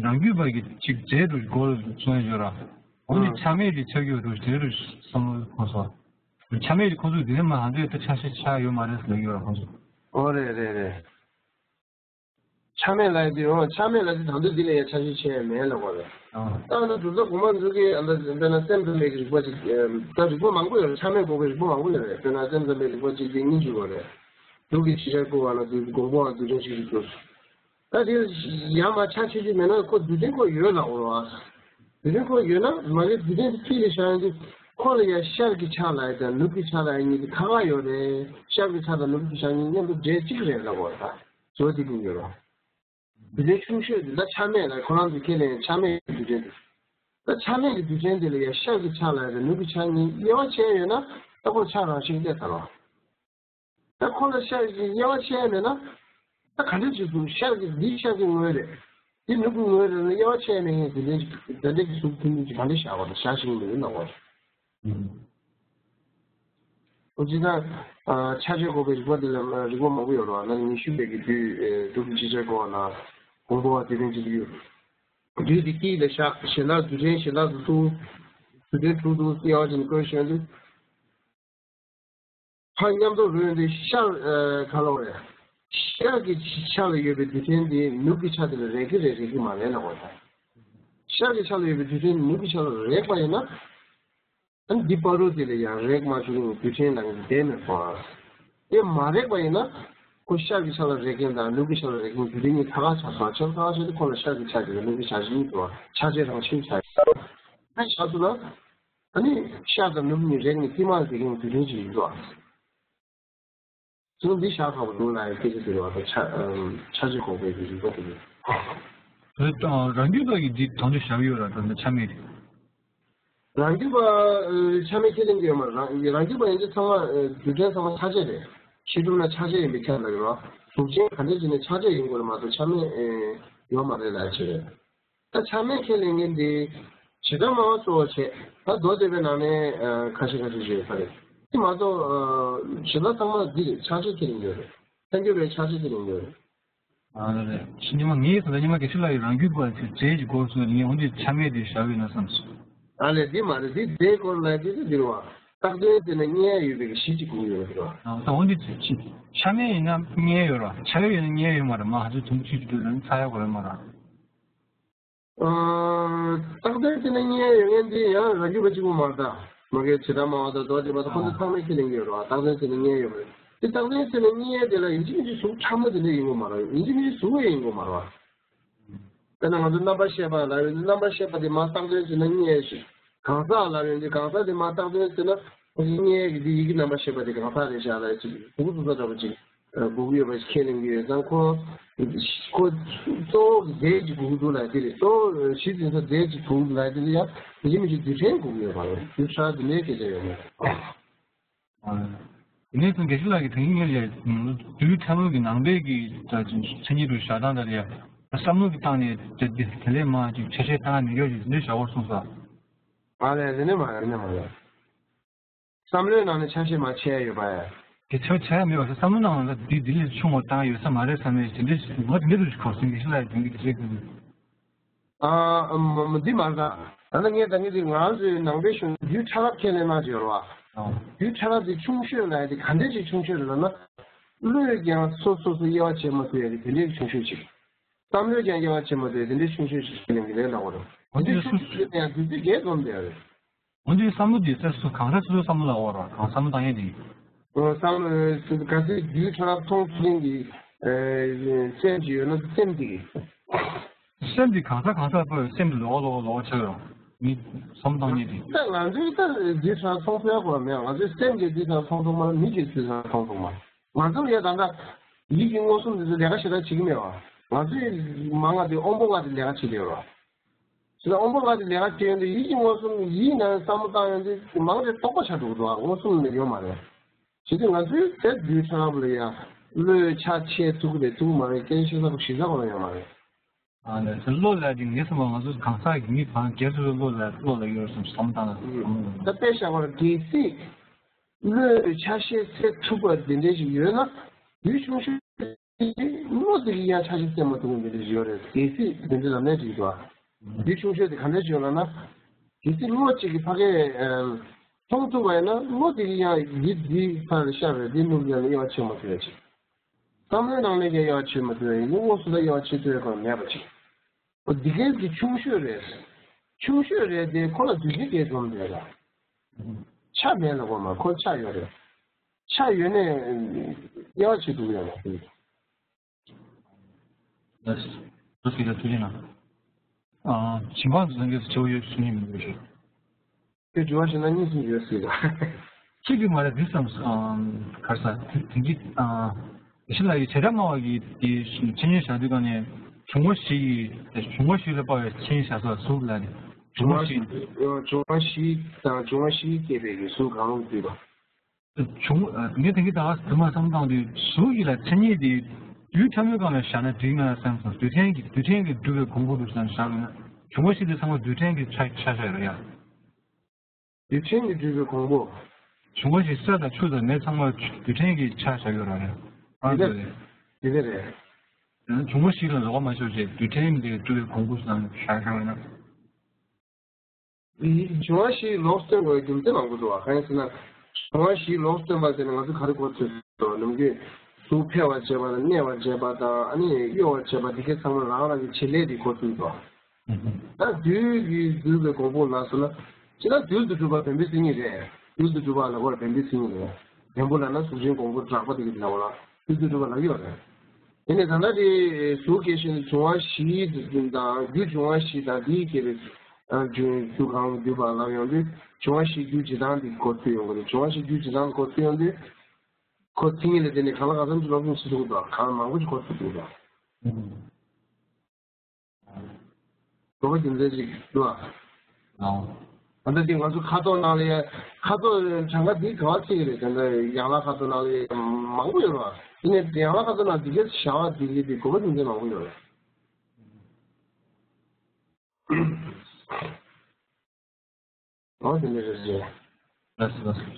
རང་རྒྱུད་པ་གི་ཅིག་རྫས་རུ་གོ་སོང་ཡོད་ར། འོ་ནི་ཆ་མེད་དེ་ཆགས་ཡོད་རུ་དེ་རུ་བསམ་བློ་འཁོར་སོང་། ཆ་མེད་དེ་ཁོང་ཚོས་དེ་ནས་མ་ཧང་དུས་ད་ཆ་ཤས་ཆགས་ཡོད་མ་རེད་ཟེར་ཡོད་ར་ཁོང་ཚོ། ཨོ་རེད་རེད་རེད། ཆ་མེད་ལབ་དུས་འོ་ཆ་མེད་ལབ་དུས་ད་དུང་འདི་ལ་ཡང་ཆ་ཤས་ཆེ་ཡང་མེད་ལབ་དགོས་རེད། ཨ། ད་ནི་གྲུབ་མཐའ་གོང་མ་ཚོ་གིས་ཨ་ད་དཔེར་ན་སེམས་ཙམ་པའི་རིགས་པ་ཅིག་ད་རིགས་པ་མང་པོ་ཡོད་རེད། ཆ་མེད་འགོག་པའི་རིགས་པ་མང་པོ་ཡོད་རེད། དཔེར་ན་སེམས་ཙམ་པའི་རིགས་པ་གཅིག་དེ་སྙིང་རྗེ་བ་རེད། དུག་གི་ཕྱི་ཆར་བཀོད་པ་ལ་དུག་གོང་འཕེལ་བ་དུག་ཅན་ཞིག་རེད་འདུག་ད་དེ་ཡང་མ་ཆ་ཆེ་ཆེ་མེད་ན་ཁོ་རྡུལ་ཕྲན་ཁོ་ཡོད་ལབ་དགོས་རེད་བ། རྡུལ་ཕྲན་ཁོ་ཡོད་ན་མ་གི་རྡུལ་ཕྲན་དེ་ཕྱི་ལ་བཞག་ཡོང་དུས་ཁོ་ལ་ཡང་ཤར་གྱི་ཆ་ལ་ཡང་དང་ནུབ་ཀྱི་ཆ་ལ་ཡང་གཉིས་དེ་ཁ་ཁ་ཡོད་རེད། ཤར་གྱི་ཆ་དང་ནུབ་ཀྱི་ཆ་གཉིས་མཉམ་དུ་འདྲེས་གཅིག་རེད་ལབ་དགོས་རེད་ད། བཟོ་དེ་ཀུན་ཡོད་རོ། རྡུལ་ཕྲན་ཆུང་ཤོས་འདི་ལ་ཆ་མེད་ལ་ཁོ་རང་ཚོས་ཁས་ལེན་ཆ་མེད་ཀྱི་རྡུལ་ཕྲན་འདི། ད་ཆ་མེད་ཀྱི་རྡུལ་ཕྲན་འདི་ལ་ཡང་ཤར་གྱི་ཆ་ལ་ཡང་ནུབ་ཀྱི་ཆ་གཉིས་དབྱེ་བ་ཕྱེ་ཡོད་ན་ད་ཁོ་ཆ་རང་བཞིན་གཏད་ཚར་བ། ད་ཁོ་ལ་ཤར་གྱི་དབྱེ་བ་ཕྱེ་མེད་ན་ད་ག་འདྲ་ཅིག་འདུག་ཤར་གྱི་འདི་ཤར་གྱི་ངོས་རེད། འདི་ནུབ་ཀྱི་ངོས་རེད་ལ་དབྱེ་བ་ཕྱེ་མེད་མཁན་རྡུལ་ཕྲན་ཅིག་ད་འདྲ་གི་གཟུགས་ཐུང་ཐུང་ཅིག་ག་འདྲ་བཞག་པ་དང་བཞག་བཞིན་ཡོད་ན་འོ། འོ་ཇི་ལྟར་ཆ་བྱད་འགོག་པའི་རིགས་པ་འདི་ལ་རིགས་པ་མང་པོ་ཡོད་རེད་བ། ན་ཉི་ཤུ་པའི་གི་དུས་དུག་གི་ཕྱི་ཆར་བཀོད་པ་ན་གོང་འཕེལ་བ་དེ་རིང་གི་དུས་དུས་དེ་དཀྱིལ་ལ་བཞག་གཞན་དག་རྡུལ་ཕྲན་གཞན་དག་ཏུ་ཐུག་རྡུལ་ཕྲན་དྲུག་ཏུ་དབྱེ་བ་ཅན་བཀོད་བཞིན་དུ་ཕར་མཉམ་དུ་རུལ་ཏེ་ཤར་ག་ལ་བ་རེད། ཤར་གྱི་ཆ་ལ་ཡོད་པའི་རྡུལ་ཕྲན་དེ་ནུབ་ཀྱི་ཆ་དེ་ལ་རེག་གི་རེད་རེག་གི་མ་རེད་ལབ་པ་དང་། ཤར་གྱི་ཆ་ལ་ཡོད་པའི་རྡུལ་ཕྲན་ནུབ་ཀྱི་ཆ་ལ་རེག་པ་ཡིན་ན། ཨ་ནི་འདི་བར་དུ་དེ་ལ་ཡང་རེག་མ་བྱུང་བའི་རྡུལ་ཕྲན་ལ་ཡང་བསྡད་མེད་པ། དེ་མ་རེག་པ་ཡིན་ན། ཁོ་ཤར་གྱི་ཆ་ལ་རེག་མཁན་དང་ནུབ་ཀྱི་ཆ་ལ་རེག་མཁན་རྡུལ་ཕྲན་གཉིས་ཁ་ཁ་ཆགས་སོང་། ཆ་ཁ་ཁ་ཆགས་དུས་ཁོ་ལ་ཤར་གྱི་ཆ་གཅིག་དང་ནུབ་ཀྱི་ཆ་གཅིག་གཉིས་འདུག་བ། ཆ་ཆེ་རང་བཞིན་ཆགས་ཡོད། ཨ་ཆགས་སོང་ན། ཨ་ནི་ཤར་དང་ནུབ་གཉིས་རེག་ནས་ཐིག་མར་འདེགས་མཁན་རྡུལ་ཕྲན་གཅིག་ཡིན་འདུག་བ། ཚུལ་འདི་ཤར་ཁ་བ་འདུག་ལ་ཡང་སྐད་ཆ་དེ་རེད་བ། ད་ཆ་ཆ་ཆེ་འགོག་པའི་གི་རིགས་པ་དེ་རེད། རེད་དང་རང་རྒྱུད་པ་གི་འདི་དང་དུ་བཞག་ཡོད་ར་ད་ནི་ཆ་མེད་རེད། རང་རྒྱུད་པ་ཆ་མེད་ཁས་ལེན་གྱི་ཡོད་མ་རེད། རང་རྒྱུད་པ་ཡིན་ཚེ་ཚང་མ་རྡུལ་ཕྲན་ཚང་མ་ཆ་ཆེ་རེད། ཤེལ་དྲུམ་ན་ཆ་ཆེ་ཡིན་པའི་ཁྱབ་ལ་ཡོད་ར། གཟུགས་ཅན་ག་འདྲ་ཅིག་ནས་ཆ་ཆེ་ཡིན་དགོས་ལ་མ་གཏོགས་ཆ་མེད་ཡོད་མ་རེད་ལ་ཆེ་རེད། ད་ཆ་མེད་ཁས་ལེན་མཁན་དེ་ཇི་ལྟར་སྨྲ་བ་གཙོ་བོ་བྱས། ད་མདོ་སྡེ་པའི་ནང་ནས་ཁ་ཤས་ཁ་ཤས་ཞིག་ཡོད་ས་རེད། དེ་མ་གཏོགས་ཇི་ལྟར་ཚང་མ་འདི་རེད། ཆ་ཆེ་ཁས་ལེན་ཡོད་རེད། ཐལ་འགྱུར་བའི་ཆ་ཆེ་ཁས་ལེན་ཡོད་རེད། ཨ་ལས། ཉི་མ་ངས་ད་ཉི་མ་དགེ་བཤེས་ལགས་ཀྱིས་རང་རྒྱུད་པ་ཞིག་རྫས་ཀྱི་སྐོར་སོགས་ངས་འོན་ཏེ་ཆ་མེད་དེ་བཞག་ཡོད་ན་བསམས་སོང་། ཨ་ལས་འདི་མ་རེད། འདི་རྫས་སྐོར་ལ་འདི་ཚོ་འདི་རེད་བ། རྟགས་དོན་དེ་ན་རྙེད་ཡོད་པའི་གཞི་གཅིག་དགོས་ཡོད་རེད་བ། ཨ་ད་འོན་ཏེ་ཆ་མེད་ཡིན་ན་རྙེད་ཡོད་ར། ཆ་ཡོད་ཡིན་ན་རྙེད་ཡོད་མ་རེད་མ། ཧ་ཅང་དུང་ཕྱུར་གཅིག་དུས་ལ་ཚ་ཡག་གོ་ཡོད་མ་རེད། རྟགས་དོན་དེ་ནི་རྙེད་ཡོད་མཁན་དེ་ཡང་རང་རྒྱུད་པ་གཅིག་པུ་མ་རེད་ད། མ་གི་ཇི་ལྟར་སྨྲ་བ་དང་མདོ་སྡེ་པ་དང་ཁོ་ཚོ་ཚང་མས་ཁས་ལེན་གྱི་ཡོད་རེད་བ། རྟགས་དོན་དེ་ནི་རྙེད་ཡོད་མ་རེད། དེ་རྟགས་དོན་དེ་ནི་རྙེད་དེ་ལ་ཡིན་གཅིག་མིན་གཅིག་གཟུགས་ཕྲ་མོ་དེ་འདྲ་ཡིན་དགོས་མ་རེད་བ། ཡིན་གཅིག་མིན་གཅིག་གཟུགས་ཡིན་དགོས་མ་རེད་བ། དཔེར་ན་ང་ཚོ་རྣམ་པར་ཤེས་པ་ལབ་ཡོད་དུས་རྣམ་པར་ཤེས་པ་དེ་མ་རྟགས་དོན་བྱས་ན་རྙེད་ཞིང་། གང་ཟག་ལབ་ཡོད་དུས་གང་ཟག་དེ་མ་རྟགས་དོན་བྱས་ན་ཁོ་ཚོ་རྙེད་ཀྱི་དེ་ཡིད་ཀྱི་རྣམ་པར་ཤེས་པ་དེ་གང་ཟག་རེད་བཞག་ལ་ཅིག་གཟུགས་སུ་ས་འདྲ་པོ་ཅིག་དགོས་ཀྱི་ཡོད་པ་ཞིག་ཁས་ལེན་གྱི་ཡོད་ཙང་ཁོ། ཁོ་གཙོ་བོ་གི་རྫས་ཀྱི་དགོས་ཀྱི་འདུག་ལ་དེ་རེད། གཙོ་བོ་གཞི་འཛིན་ས་རྫས་ཀྱི་དགོས་ཀྱི་འདུག་ལ་དེ་ཡང་ཡིན་མི་ཞིག་རྡུལ་ཕྲན་དགོས་ཀྱི་ཡོད་པ་རེད། རྡུལ་ཕྲ་དེ་འདྲའི་སྐད་ཆ་ཡོད་མེད། དེ་ནས་ཚུར་དགེ་བཤེས་ལགས་ཀྱིས་དེ་རིང་སྔོན་ལ་རྡུལ་ཕྲ་མོ་གི་ནང་པའི་གི་མཚན་ཉིད་དུ་བཞག་སྟངས་དེ་ལ་ཡང་བསམ་བློ་གི་སྟེང་ནས་དེ་དེ་དེ་ལས་མ་ཅིག་ཆ་ཤས་བཏང་མི་དགོས་ཅིག་འདི་བཞག་པར་གསུངས་སོ། ཨ་ལས་དེ་ནས་མ་ཡང་དེ་ནས་མ་ཡང་། བསམ་བློའི་ནང་ནས་ཆ་ཤས་མ་ཆད་ཡོད་པ་ཡ། དེ་ཆ་ཆ་ཡ་མེད་པ་ཞིག་བསམ་བློ་ནང་ལ་འདི་འདི་ལས་ཆུང་བ་བཏང་ཡོད་ས་མ་རེད་བསམ་ནས་དེ་འདྲ་ཞིག་ང་དེ་འདྲ་རུ་ཞིག་གོ་སོང་། དགེ་བཤེས་ལགས་ཀྱིས་དེ་འདྲ་ཞིག་བཤད་ཀྱི་འདུག་ཨ་མ་མ་འདི་མ་རེད། ད་ད་ནི་ངས་ད་ངས་འདི་ང་ཚོའི་ནང་པའི་གཞུང་རྒྱུད་ཕྲ་རབ་ཁས་ལེན་གནང་བྱས་ཡོད་རེད་བ། རྒྱུད་ཕྲ་རབ་འདི་ཆུང་ཤོས་ལ་ཡ་འདི་ག་འདྲས་ཅིག་ཆུང་ཤོས་རེད་ལབ་ན། བློས་ཀྱང་སོ་སོ་སོ་དབྱེ་བ་ཕྱེ་མ་ཐུབ་ཡ་གི་དེ་འདྲས་ཀྱི་ཆུང་ཤོས་ཅིག་བསམ་བློས་ཀྱང་དབྱེ་བ་ཕྱེ་མ་ཐུབ་ཡ་དེ་འདྲས་ཆུང་ཤོས་ཅིག་ཁས་ལེན་གྱི་རེད་ལབ་དགོས་རེད། འོ་འདི་དེ་ཆུང་ཤོས་ཡང་དུས་ཚོད་བརྒྱད་འཛོམས་བསྡད་ཡོད་རེད། འོ་འདི་བསམ་བློ་འདི་ཚེ་སུ་གང་ས་སུ་བསམ་བློ་ལ་འོར་བ་གང་བསམ་བློ་བཏང་ཡས་འདི། ཨོ་བསམ་བློ་ག་ཚོད་རྒྱུད་ཕྲ་རབ་མཐོང་ཚུལ་གྱི་སེམས་ཅིག་ཡོད་ན་སེམས་འདི། སེམས་འདི་གང་ས་གང་ས་པོ་སེམས་འདི་ལོག་ལོག་ལོག་ཆགས་ཡོང་མི་བསམ་བློ་བཏང་ཡས་འདི། ད་ང་ཚོའི་ད་རྒྱུད་ཕྲ་རབ་མཐོང་ཚུལ་ཡག་པོ་མེད། ང་ཚོའི་སེམས་ཀྱི་རྒྱུད་ཕྲ་རབ་མཐོང་ཚུལ་མ་མི་གི་རྒྱུད་ཕྲ་རབ་མཐོང་ཚུལ་མ། ང་ཚོ་ལ་ད་ལྟ་ཡིད་ཀྱི་མངོན་སུམ་འདི་ཚོ་ལས་ཀ་ཞེ་དྲག་བྱེད་ཀྱི་མེད་བ། ང་ཚོའི་མ་ང་དེ་དབང་པོ་ལྔ་དེ་ལས་ཀ་བྱེད་ཀྱི་ཡོད་རེད། ཞེ་དྲག་དབང་པོ་ལྔ་དེ་ལས་ཀ་བྱེད་ཡོང་དུས་ཡིད་ཀྱི་མངོན་སུམ་ཡིད་ནང་བསམ་བློ་བཏང་ཡོང་དུས་མང་དེ་རྟོག་པ་ཆགས་འགྲོ་གི་འདུག་མངོན་སུམ་ནས་ཡོད་མ་རེད། བྱེད་དུས་ང་ཚོའི་དེ་རྒྱུད་ཕྲ་རབ་ལ་ཡ་བློས་ཆ་ཆེ་ཐུག་གི་རེད་ཐུག་གི་མ་རེད་སྐད་ཆ་བཤད་ས་གོ་ཞེ་ས་གོ་ལ་ཡོད་མ་རེད། ཨ་ནི་བློ་ལ་ཅིག་ངས་བསམ་པ་ང་ཚོ་གང་ཟག་གི་མི་གང་སྒེར་སོ་སོའི་བློ་ལ་བློ་ལ་ཡོད་སོང་བསམ་བཏང་ན་བསམ་བློ་ད་དཔེ་བཞག་པར་གལ་སྲིད་བློས་ཆ་ཤས་ཚད་ཐུབ་པ་འདི་འདྲ་ཞིག་ཡོད་ན་རྒྱུད་ཆུང་ཤོས་བློ་དེ་གི་ཡང་ཆ་ཤས་ཚད་མ་ཐུབ་པ་འདི་འདྲ་ཞིག་ཡོད་རེད། གལ་སྲིད་འདི་འདྲ་ལབ་ན་འགྲིག་འདུག་རྒྱུད་ཆུང་ཤོས་དེ་ག་འདྲ་ཞིག་ཡོད་ལབ་ན་གལ་སྲིད་བློ་གཅིག་གི་ཕ་གའི་མཐོང་ཐུབ་པ་ཡིན་ན་བློ་དེ་གི་ཡང་འདི་འདི་ཕར་ཤར་རེད་འདི་ནུབ་ཡང་དབྱེ་བ་ཕྱེ་མ་ཐུབ་ཡ་ཅིག་བསམ་བློའི་ནང་ལས་ཀྱང་དབྱེ་བ་ཕྱེ་མ་ཐུབ་ཡ་ཡིན་དངོས་སུ་ལ་དབྱེ་བ་ཕྱེ་ཐུབ་ཡ་གང་མེད་པ་ཅིག་འོ་འདི་གས་ཀྱི་ཆུང་ཤོས་རེད། ཆུང་ཤོས་རེད་དེ་ཁོ་ལ་དུས་ཚོད་བརྒྱད་འཛོམས་རེད་ལ། ཆ་མེད་ལ་གོ་མ་ཁོ་ཆ་ཡོད་རེད། ཆ་ཡོད་ནས་དབྱེ་བ་ཕྱེ་ཐུབ་ཡ་ལ། ལགས་སོ། ཐུགས་རྗེ་གནང་། ཨ། ཞིང་ཁམས་སུ་སངས་རྒྱས་སུ་ཆེ་བོ་ཡོད་ཞུ་ནི་མི་འདུག་ཞེས། དེ་དྲི་བ་ཞུ་ན་གཉིས་གསུམ་ཡོད་སྲིད་ལ། གཅིག་གིས་མ་རེད་འདི་བསམ་སོང་། ག་རེ་ཟ། དེ་དེང་གི་ཨ། དེ་ཤི་ལ་ཡི་བྱེ་བྲག་སྨྲ་བ་གི་དེ་འཆད་ཉན་བཞག་དུས་ག་ནས་འབྱུང་བ་བཞི་ཡི་འབྱུང་བ་བཞི་ལ་དཔག་པའི་འཆད་ཉན་བཞག་ས་གཟུགས་ལ་ནི་འབྱུང་བ་བཞི། འབྱུང་བ་བཞི་དང་འབྱུང་བ་བཞི་སྐྱེས་པའི་གི་གཟུགས་གང་རུང་བསྡུས་པ། བྱུང་། ངས་དེང་གི་ད་དུ་མ་བསམ་བཏང་དུས་གཟུགས་ཡིད་ལ་མཚན་ཉིད་དེ་རྡུལ་ཕྲ་མོའི་སྒང་ལ་བཞག་ན་འགྲིག་ན་བསམ་སོང་། རྡུལ་ཕྲན་གྱི་རྡུལ་ཕྲན་གྱིས་གྲུབ་པའི་གོང་བུ་རུ་བསམ་བཞག་ན་བྱུང་བ་ཞིག་དེ་ཚང་མ་རྡུལ་ཕྲན་གྱི་ཆ་ཆ་བཞག་རེད་ཡ། རྡུལ་ཕྲན་གྱིས་གྲུབ་པའི་གོང་བུ། བྱུང་བ་ཞིག་ས་དང་ཆུ་དང་མེ་ཚང་མ་རྡུལ་ཕྲན་གྱི་ཆ་བཞག་ཡོད་ར་རེད། ཨ་དེ་རེད། དེ་རེད། བྱུང་བ་ཞིག་ལ་རོགས་མ་ཆོག་ཅེས་རྡུལ་ཕྲན་དེ་གྲུབ་པའི་གོང་བུ་བསམ་བཞག་བཞག་ན། འབྱུང་བ་བཞི་ལོག་སྟོན་དགོས་རྒྱུ་མཚན་མང་པོ་འདུག་བ། གང་ཡིན་ཟེར་ན། འབྱུང་བ་བཞི་ལོག་སྟོན་པ་ཟེར་ན་ང་ཚོ་ག་རེ་གོ་ཐུབ་འདུག་ནམ་རྒྱུན་གཟུགས་འཕེལ་བར་བྱེད་པ་དང་གནས་པར་བྱེད་པ་དང་ཨ་ནི་གཡོ་བར་བྱེད་པ་འདི་གའི་ཚང་མ་རང་རང་གི་བྱེད་ལས་དེ་གོ་ཐུབ་འདུག་ད་རྡུལ་གྱིས་བསྡུས་པའི་གོང་བུ་ལ་སོགས་ན་ཅི་ན་རྡུལ་དུ་གྲུབ་པ་བེམ་པོའི་མཚན་ཉིད་རེད། རྡུལ་དུ་གྲུབ་པ་ལ་གོ་བེམ་པོའི་མཚན་ཉིད་རེད། བེམ་པོ་ལ་ན་གཟུགས་ཅན་གོང་བུ་གྲགས་པ་དེ་གི་ལ་གོ་ལ་རྡུལ་དུ་གྲུབ་པ་ལ་ཡོད་རེད། དེ་ནས་ད་ལྟ་དེ་གཟུགས་སྐྱེ་ཞིང་འབྱུང་བ་བཞི་དང་རྒྱུ་འབྱུང་བ་བཞི་དང་དེའི་སྐྱེ་བའི་རྒྱུ་རྒྱུ་གང་རུང་བསྡུས་པ་ལ་ཡོང་དུས་འབྱུང་བ་བཞི་རྒྱུ་འབྱེད་སྟངས་དེ་གོ་ཐུབ་ཡོང་གི་རེད། འབྱུང་བ་བཞི་རྒྱུ་འབྱེད་སྟངས་གོ་ཐུབ་ཡོང་དུས་ཁོ་མཚན་ཉིད་ལ་བརྟེན་ནས་གང་ལ་གང་འཚམ་གྱི་སློབ་སྦྱོང་བྱེད་ཐུབ་ཀྱི་འདུག་གང་མང་པོ་ཞིག་གོ་ཐུབ་ཀྱི་འདུག་གོ་བ་རྒྱུ་མཚན་ཅིག་འདུག་ཨ། ཨང་། ད་ལྟ་འདི་ང་ཚོ་ཁ་ཐོག་ནང་ལ་ཡ་ཁ་ཐོག་གྲངས་ཀ་འདི་ག་བ་ཚིག་རེད། ད་ལྟ་ཡན་ལག་ཁ་ཐོག་ནང་ལ་ཡ་མང་པོ་ཡོད་རེད་བ། དེ་ནས་ཡན་ལག་ཁ་ཐོག་ནང་འདི་གའི་བྱ་བ་འདི་གའི་འདི་གོ་བ་རྒྱུ་མཚན་མང་པོ་ཡོད་རེད། ཨོ་དེ་འདྲ་རེད་ཟེར། ལགས་སོ་ལགས་སོ།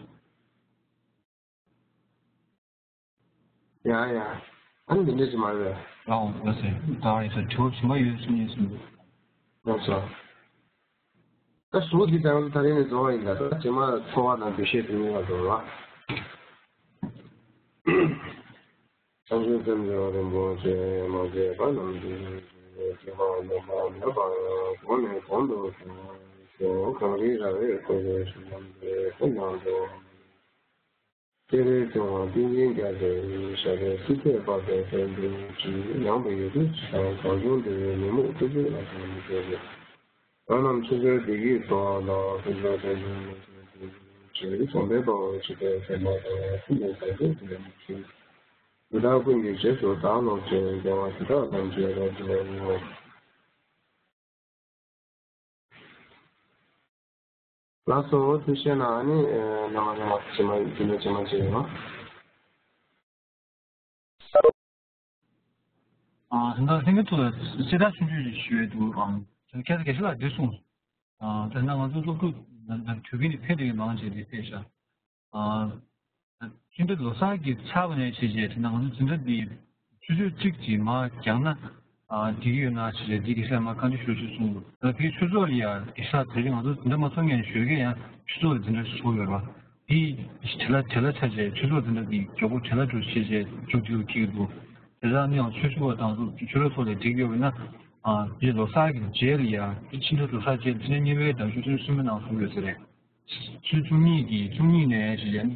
ཡ་ཡ། ཨ་ནི་འདི་འདྲ་ཞིག་མ་རེད། ཨོ་ལགས་སོ། ད་ཡིན་ས་དྲི་བ་གཞན་པ་ཡོད་སུ་ཡིན་སུ་འདུག་ལགས་སོ། ད་གཟུགས་འདི་དང་ད་རིང་ནས་རྫོགས་པ་ཡིན་ད། ད་རྗེས་མ་འཚོ་བ་དང་འདུ་ཤེས་དེ་གཉིས་ལ་འགྲོ་བ། བྱང་ཆུབ་སེམས་མཆོག་རིན་པོ་ཆེ་མ་མཇལ་བ་རྣམས་ཀྱི་སྐྱེ་བ་མྱོང་བ་མེད་པ་གོང་ནས་གོང་དུ་འཕེལ་ཞིང་གངས་རི་ར་བས་བསྐོར་བའི་ཞིང་ཁམས་དེ་ཀུན་ན་འགྲོ། སྤྱན་རས་ཆུང་བ་ཏིང་འཛིན་རྒྱ་མཚོའི་ཞབས་པད་སྲིད་མཐའི་དཔག་པའི་དཔལ་འདུས་ཀྱི་ཡངས་པའི་ཡུལ་དུ་ཇི་ལྟར་གང་བྱུང་འདུལ་བའི་ཉིན་མོར་ཐུགས་རྗེ་ལ་ཕྱག་འཚལ་ལོ། བ་རྣམས་ཆུ་ཚོད་བདེ་སྐྱིད་ཐོག་ལ་ཕུན་ཚོགས་དོན་ཆེན་མི་ཆེན་དེ་ཆོས་ཚོགས་པའི་དཔའ་བོ་ཆེ་བའི་སེམས་པ་དང་ཐུགས་ནས་བཟང་པོ་དེ་ལ་མི་ཆེན། དེ་དག་ཀུན་གྱི་རྗེས་སུ་བདག་སློབ་ཅིང་། དགེ་བ་དེ་དག་ཐམས་ཅད་རབ་ཏུ་བསྔོ། ལགས་སོ། ཐུགས་རྗེ་གནང་། ཨ་ནི་རྣམ་པ་རྣམ་པ་ཕྱི་མ་རྒྱུན་ལས་ཕྱི་མ་བྱེད་ཡོང་། ཨ་ད་ལྟ་ལྷན་རྒྱས་ཚོ་ལ་གསལ་བསྒྲགས་ཆུང་ཆུང་ཞིག་ཞུ་ཡས་འདུག་ཨང་། ཁྱེད་ཚོ་དགེ་བཤེས་ལགས་འདི་གསུངས། ཨ་ད་ལྟ་ང་ཚོ་སློབ་ཕྲུག་དུས་རྒྱུན་ནས་ཕེབས་བསྡད་མཁན་མང་ཆེ་འདི་ཕེབས་ཤག་ཨ་ཅི་འདྲ་ལོ་གསར་གྱི་ཚར་བ་ནས་བྱས་རྗེས་དེ་ན་ང་ཚོ་འཛིན་གྲྭ་འདི་ཆུ་ཚོད་གཅིག་ཅིག་མར་བརྒྱངས་ན་ ཨ་འགྲིག་གི་ཡོད་ན་ཞེས་འདི་གེ་སར་མར་བཀའ་འདྲི་ཞུ་ཞུ་གསུངས་འདུག་ད་དེའི་ཆོས་ཚོགས་ལ་ཡང་གེ་སར་དེ་རིང་ང་ཚོ་འདི་འདྲ་མ་ཚོགས་མཁན་ཞུ་མཁན་ཡང་ཆོས་ཚོགས་ལ་འདི་འདྲ་ཞིག་ཚོགས་ཡོད་རེད་བ། དེ་བྲེལ་བ་བྲེལ་བ་ཆགས་བྱས་ཆོས་ཚོགས་འདི་འདྲ་གི་མགྱོགས་པོ་བྲེལ་བ་འགྲོ་བྱས་བྱས་མཇུག་སྒྲིལ་འཁྱེར་གྱི་འདུག་དེ་ཚོ་ནི་ཡང་ཆོས་ཞུ་བ་དང་ཚོ་ཆོས་ལ་ཚོགས་ལས་འགྲིག་ཡོད་པས་ན། ཨ་དེ་ལོ་གསར་གྱི་རྗེས་ལ་ཡང་དེ་ཕྱི་ཟླ་ལོ་གསར་རྗེས་ཕྱི་ཟླ་གཉིས་པའི་ཟླ་བཅུ་ཚེས་གསུམ་པའི་ནང་གསུང་ཡོད་ས་རེད། ཚེས་བཅུ་གཉིས་ཀྱི་བཅུ་གཉིས་ནས་ཞེས་ཡང་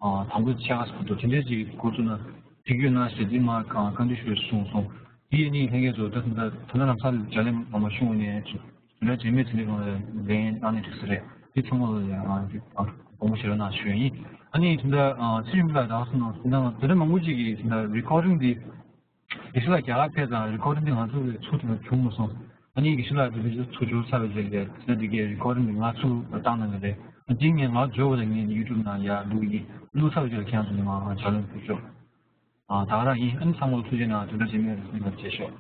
ཨ་དང་པོ་ཕྱེད་ཀ་ཟེར་འདུག་དེ་འདྲའི་ཅིག་འགོ་བཙུགས་ན་འགྲིག་ཡོད་ན་ཞེས་འདི་མར་གང་བཀའ་འདྲི་ཞུས་གསུངས་སོང་། དེ་ཡིན་ནི་ལྷན་རྒྱས་ཚོ་ད་ད་ལྟ་ལམ་སང་ལ་ལས་མང་པོ་བྱུང་ནས་དེ་འདྲ་རྗེས་མའི་དེ་འདྲའི་སྒང་ལ་ལན་གནང་ནས་འགྲིག་ས་རེད། དེ་ཚང་མ་ལ་ཡང་ཨ་དགོངས་པ་བཞེས་རོགས་གནང་ཞུ་ཡིན། ཨ་ནི་དེ་འདྲ་ཨ་ཚེ་རིང་ལགས་དང་སོང་ན་དེ་འདྲ་དེ་འདྲ་མང་པོ་ཅིག་གིས་དེ་འདྲ་རི་ཀོ་ཌིང་འདི་དགེ་བཤེས་ལགས་རྒྱ་གར་ཕེབས་ཙང་རི་ཀོ་ཌིང་འདི་ང་ཚོ་ལ་ཚུར་དེ་འདྲ་བྱུང་མ་སོང་། ཨ་ནི་དགེ་བཤེས་ལགས་དེ་འདྲ་ཚུར་འབྱོར་ཚར་བའི་རྗེས་ལ་དེ་འདྲ་འདི་གའི་རི་ཀོ་ཌིང་འདི་ང་ཚུར་བཏང་གནང་གི་རེད། ཨ་འདི་ངས་ང་འབྱོར་བ་དང་ངས་ཡུ་ཊུབ་ནང་ཡར་བླུག་གི་ཡིན། བླུག་ཚར་བའི་རྗེས་ལ་ཁྱེད་རང་ཚོ་ནས་ང་ལྗགས་ལན་ཕུལ་ཆོག་ཨ་ད་ག་རང་ཡིན། ཨ་ནི་ཚང་མ་ལ་ཐུགས་རྗེ་གནང་། དེ་འདྲ་རྗེས་མའི་རིགས་ལ་མཇལ་ཤོག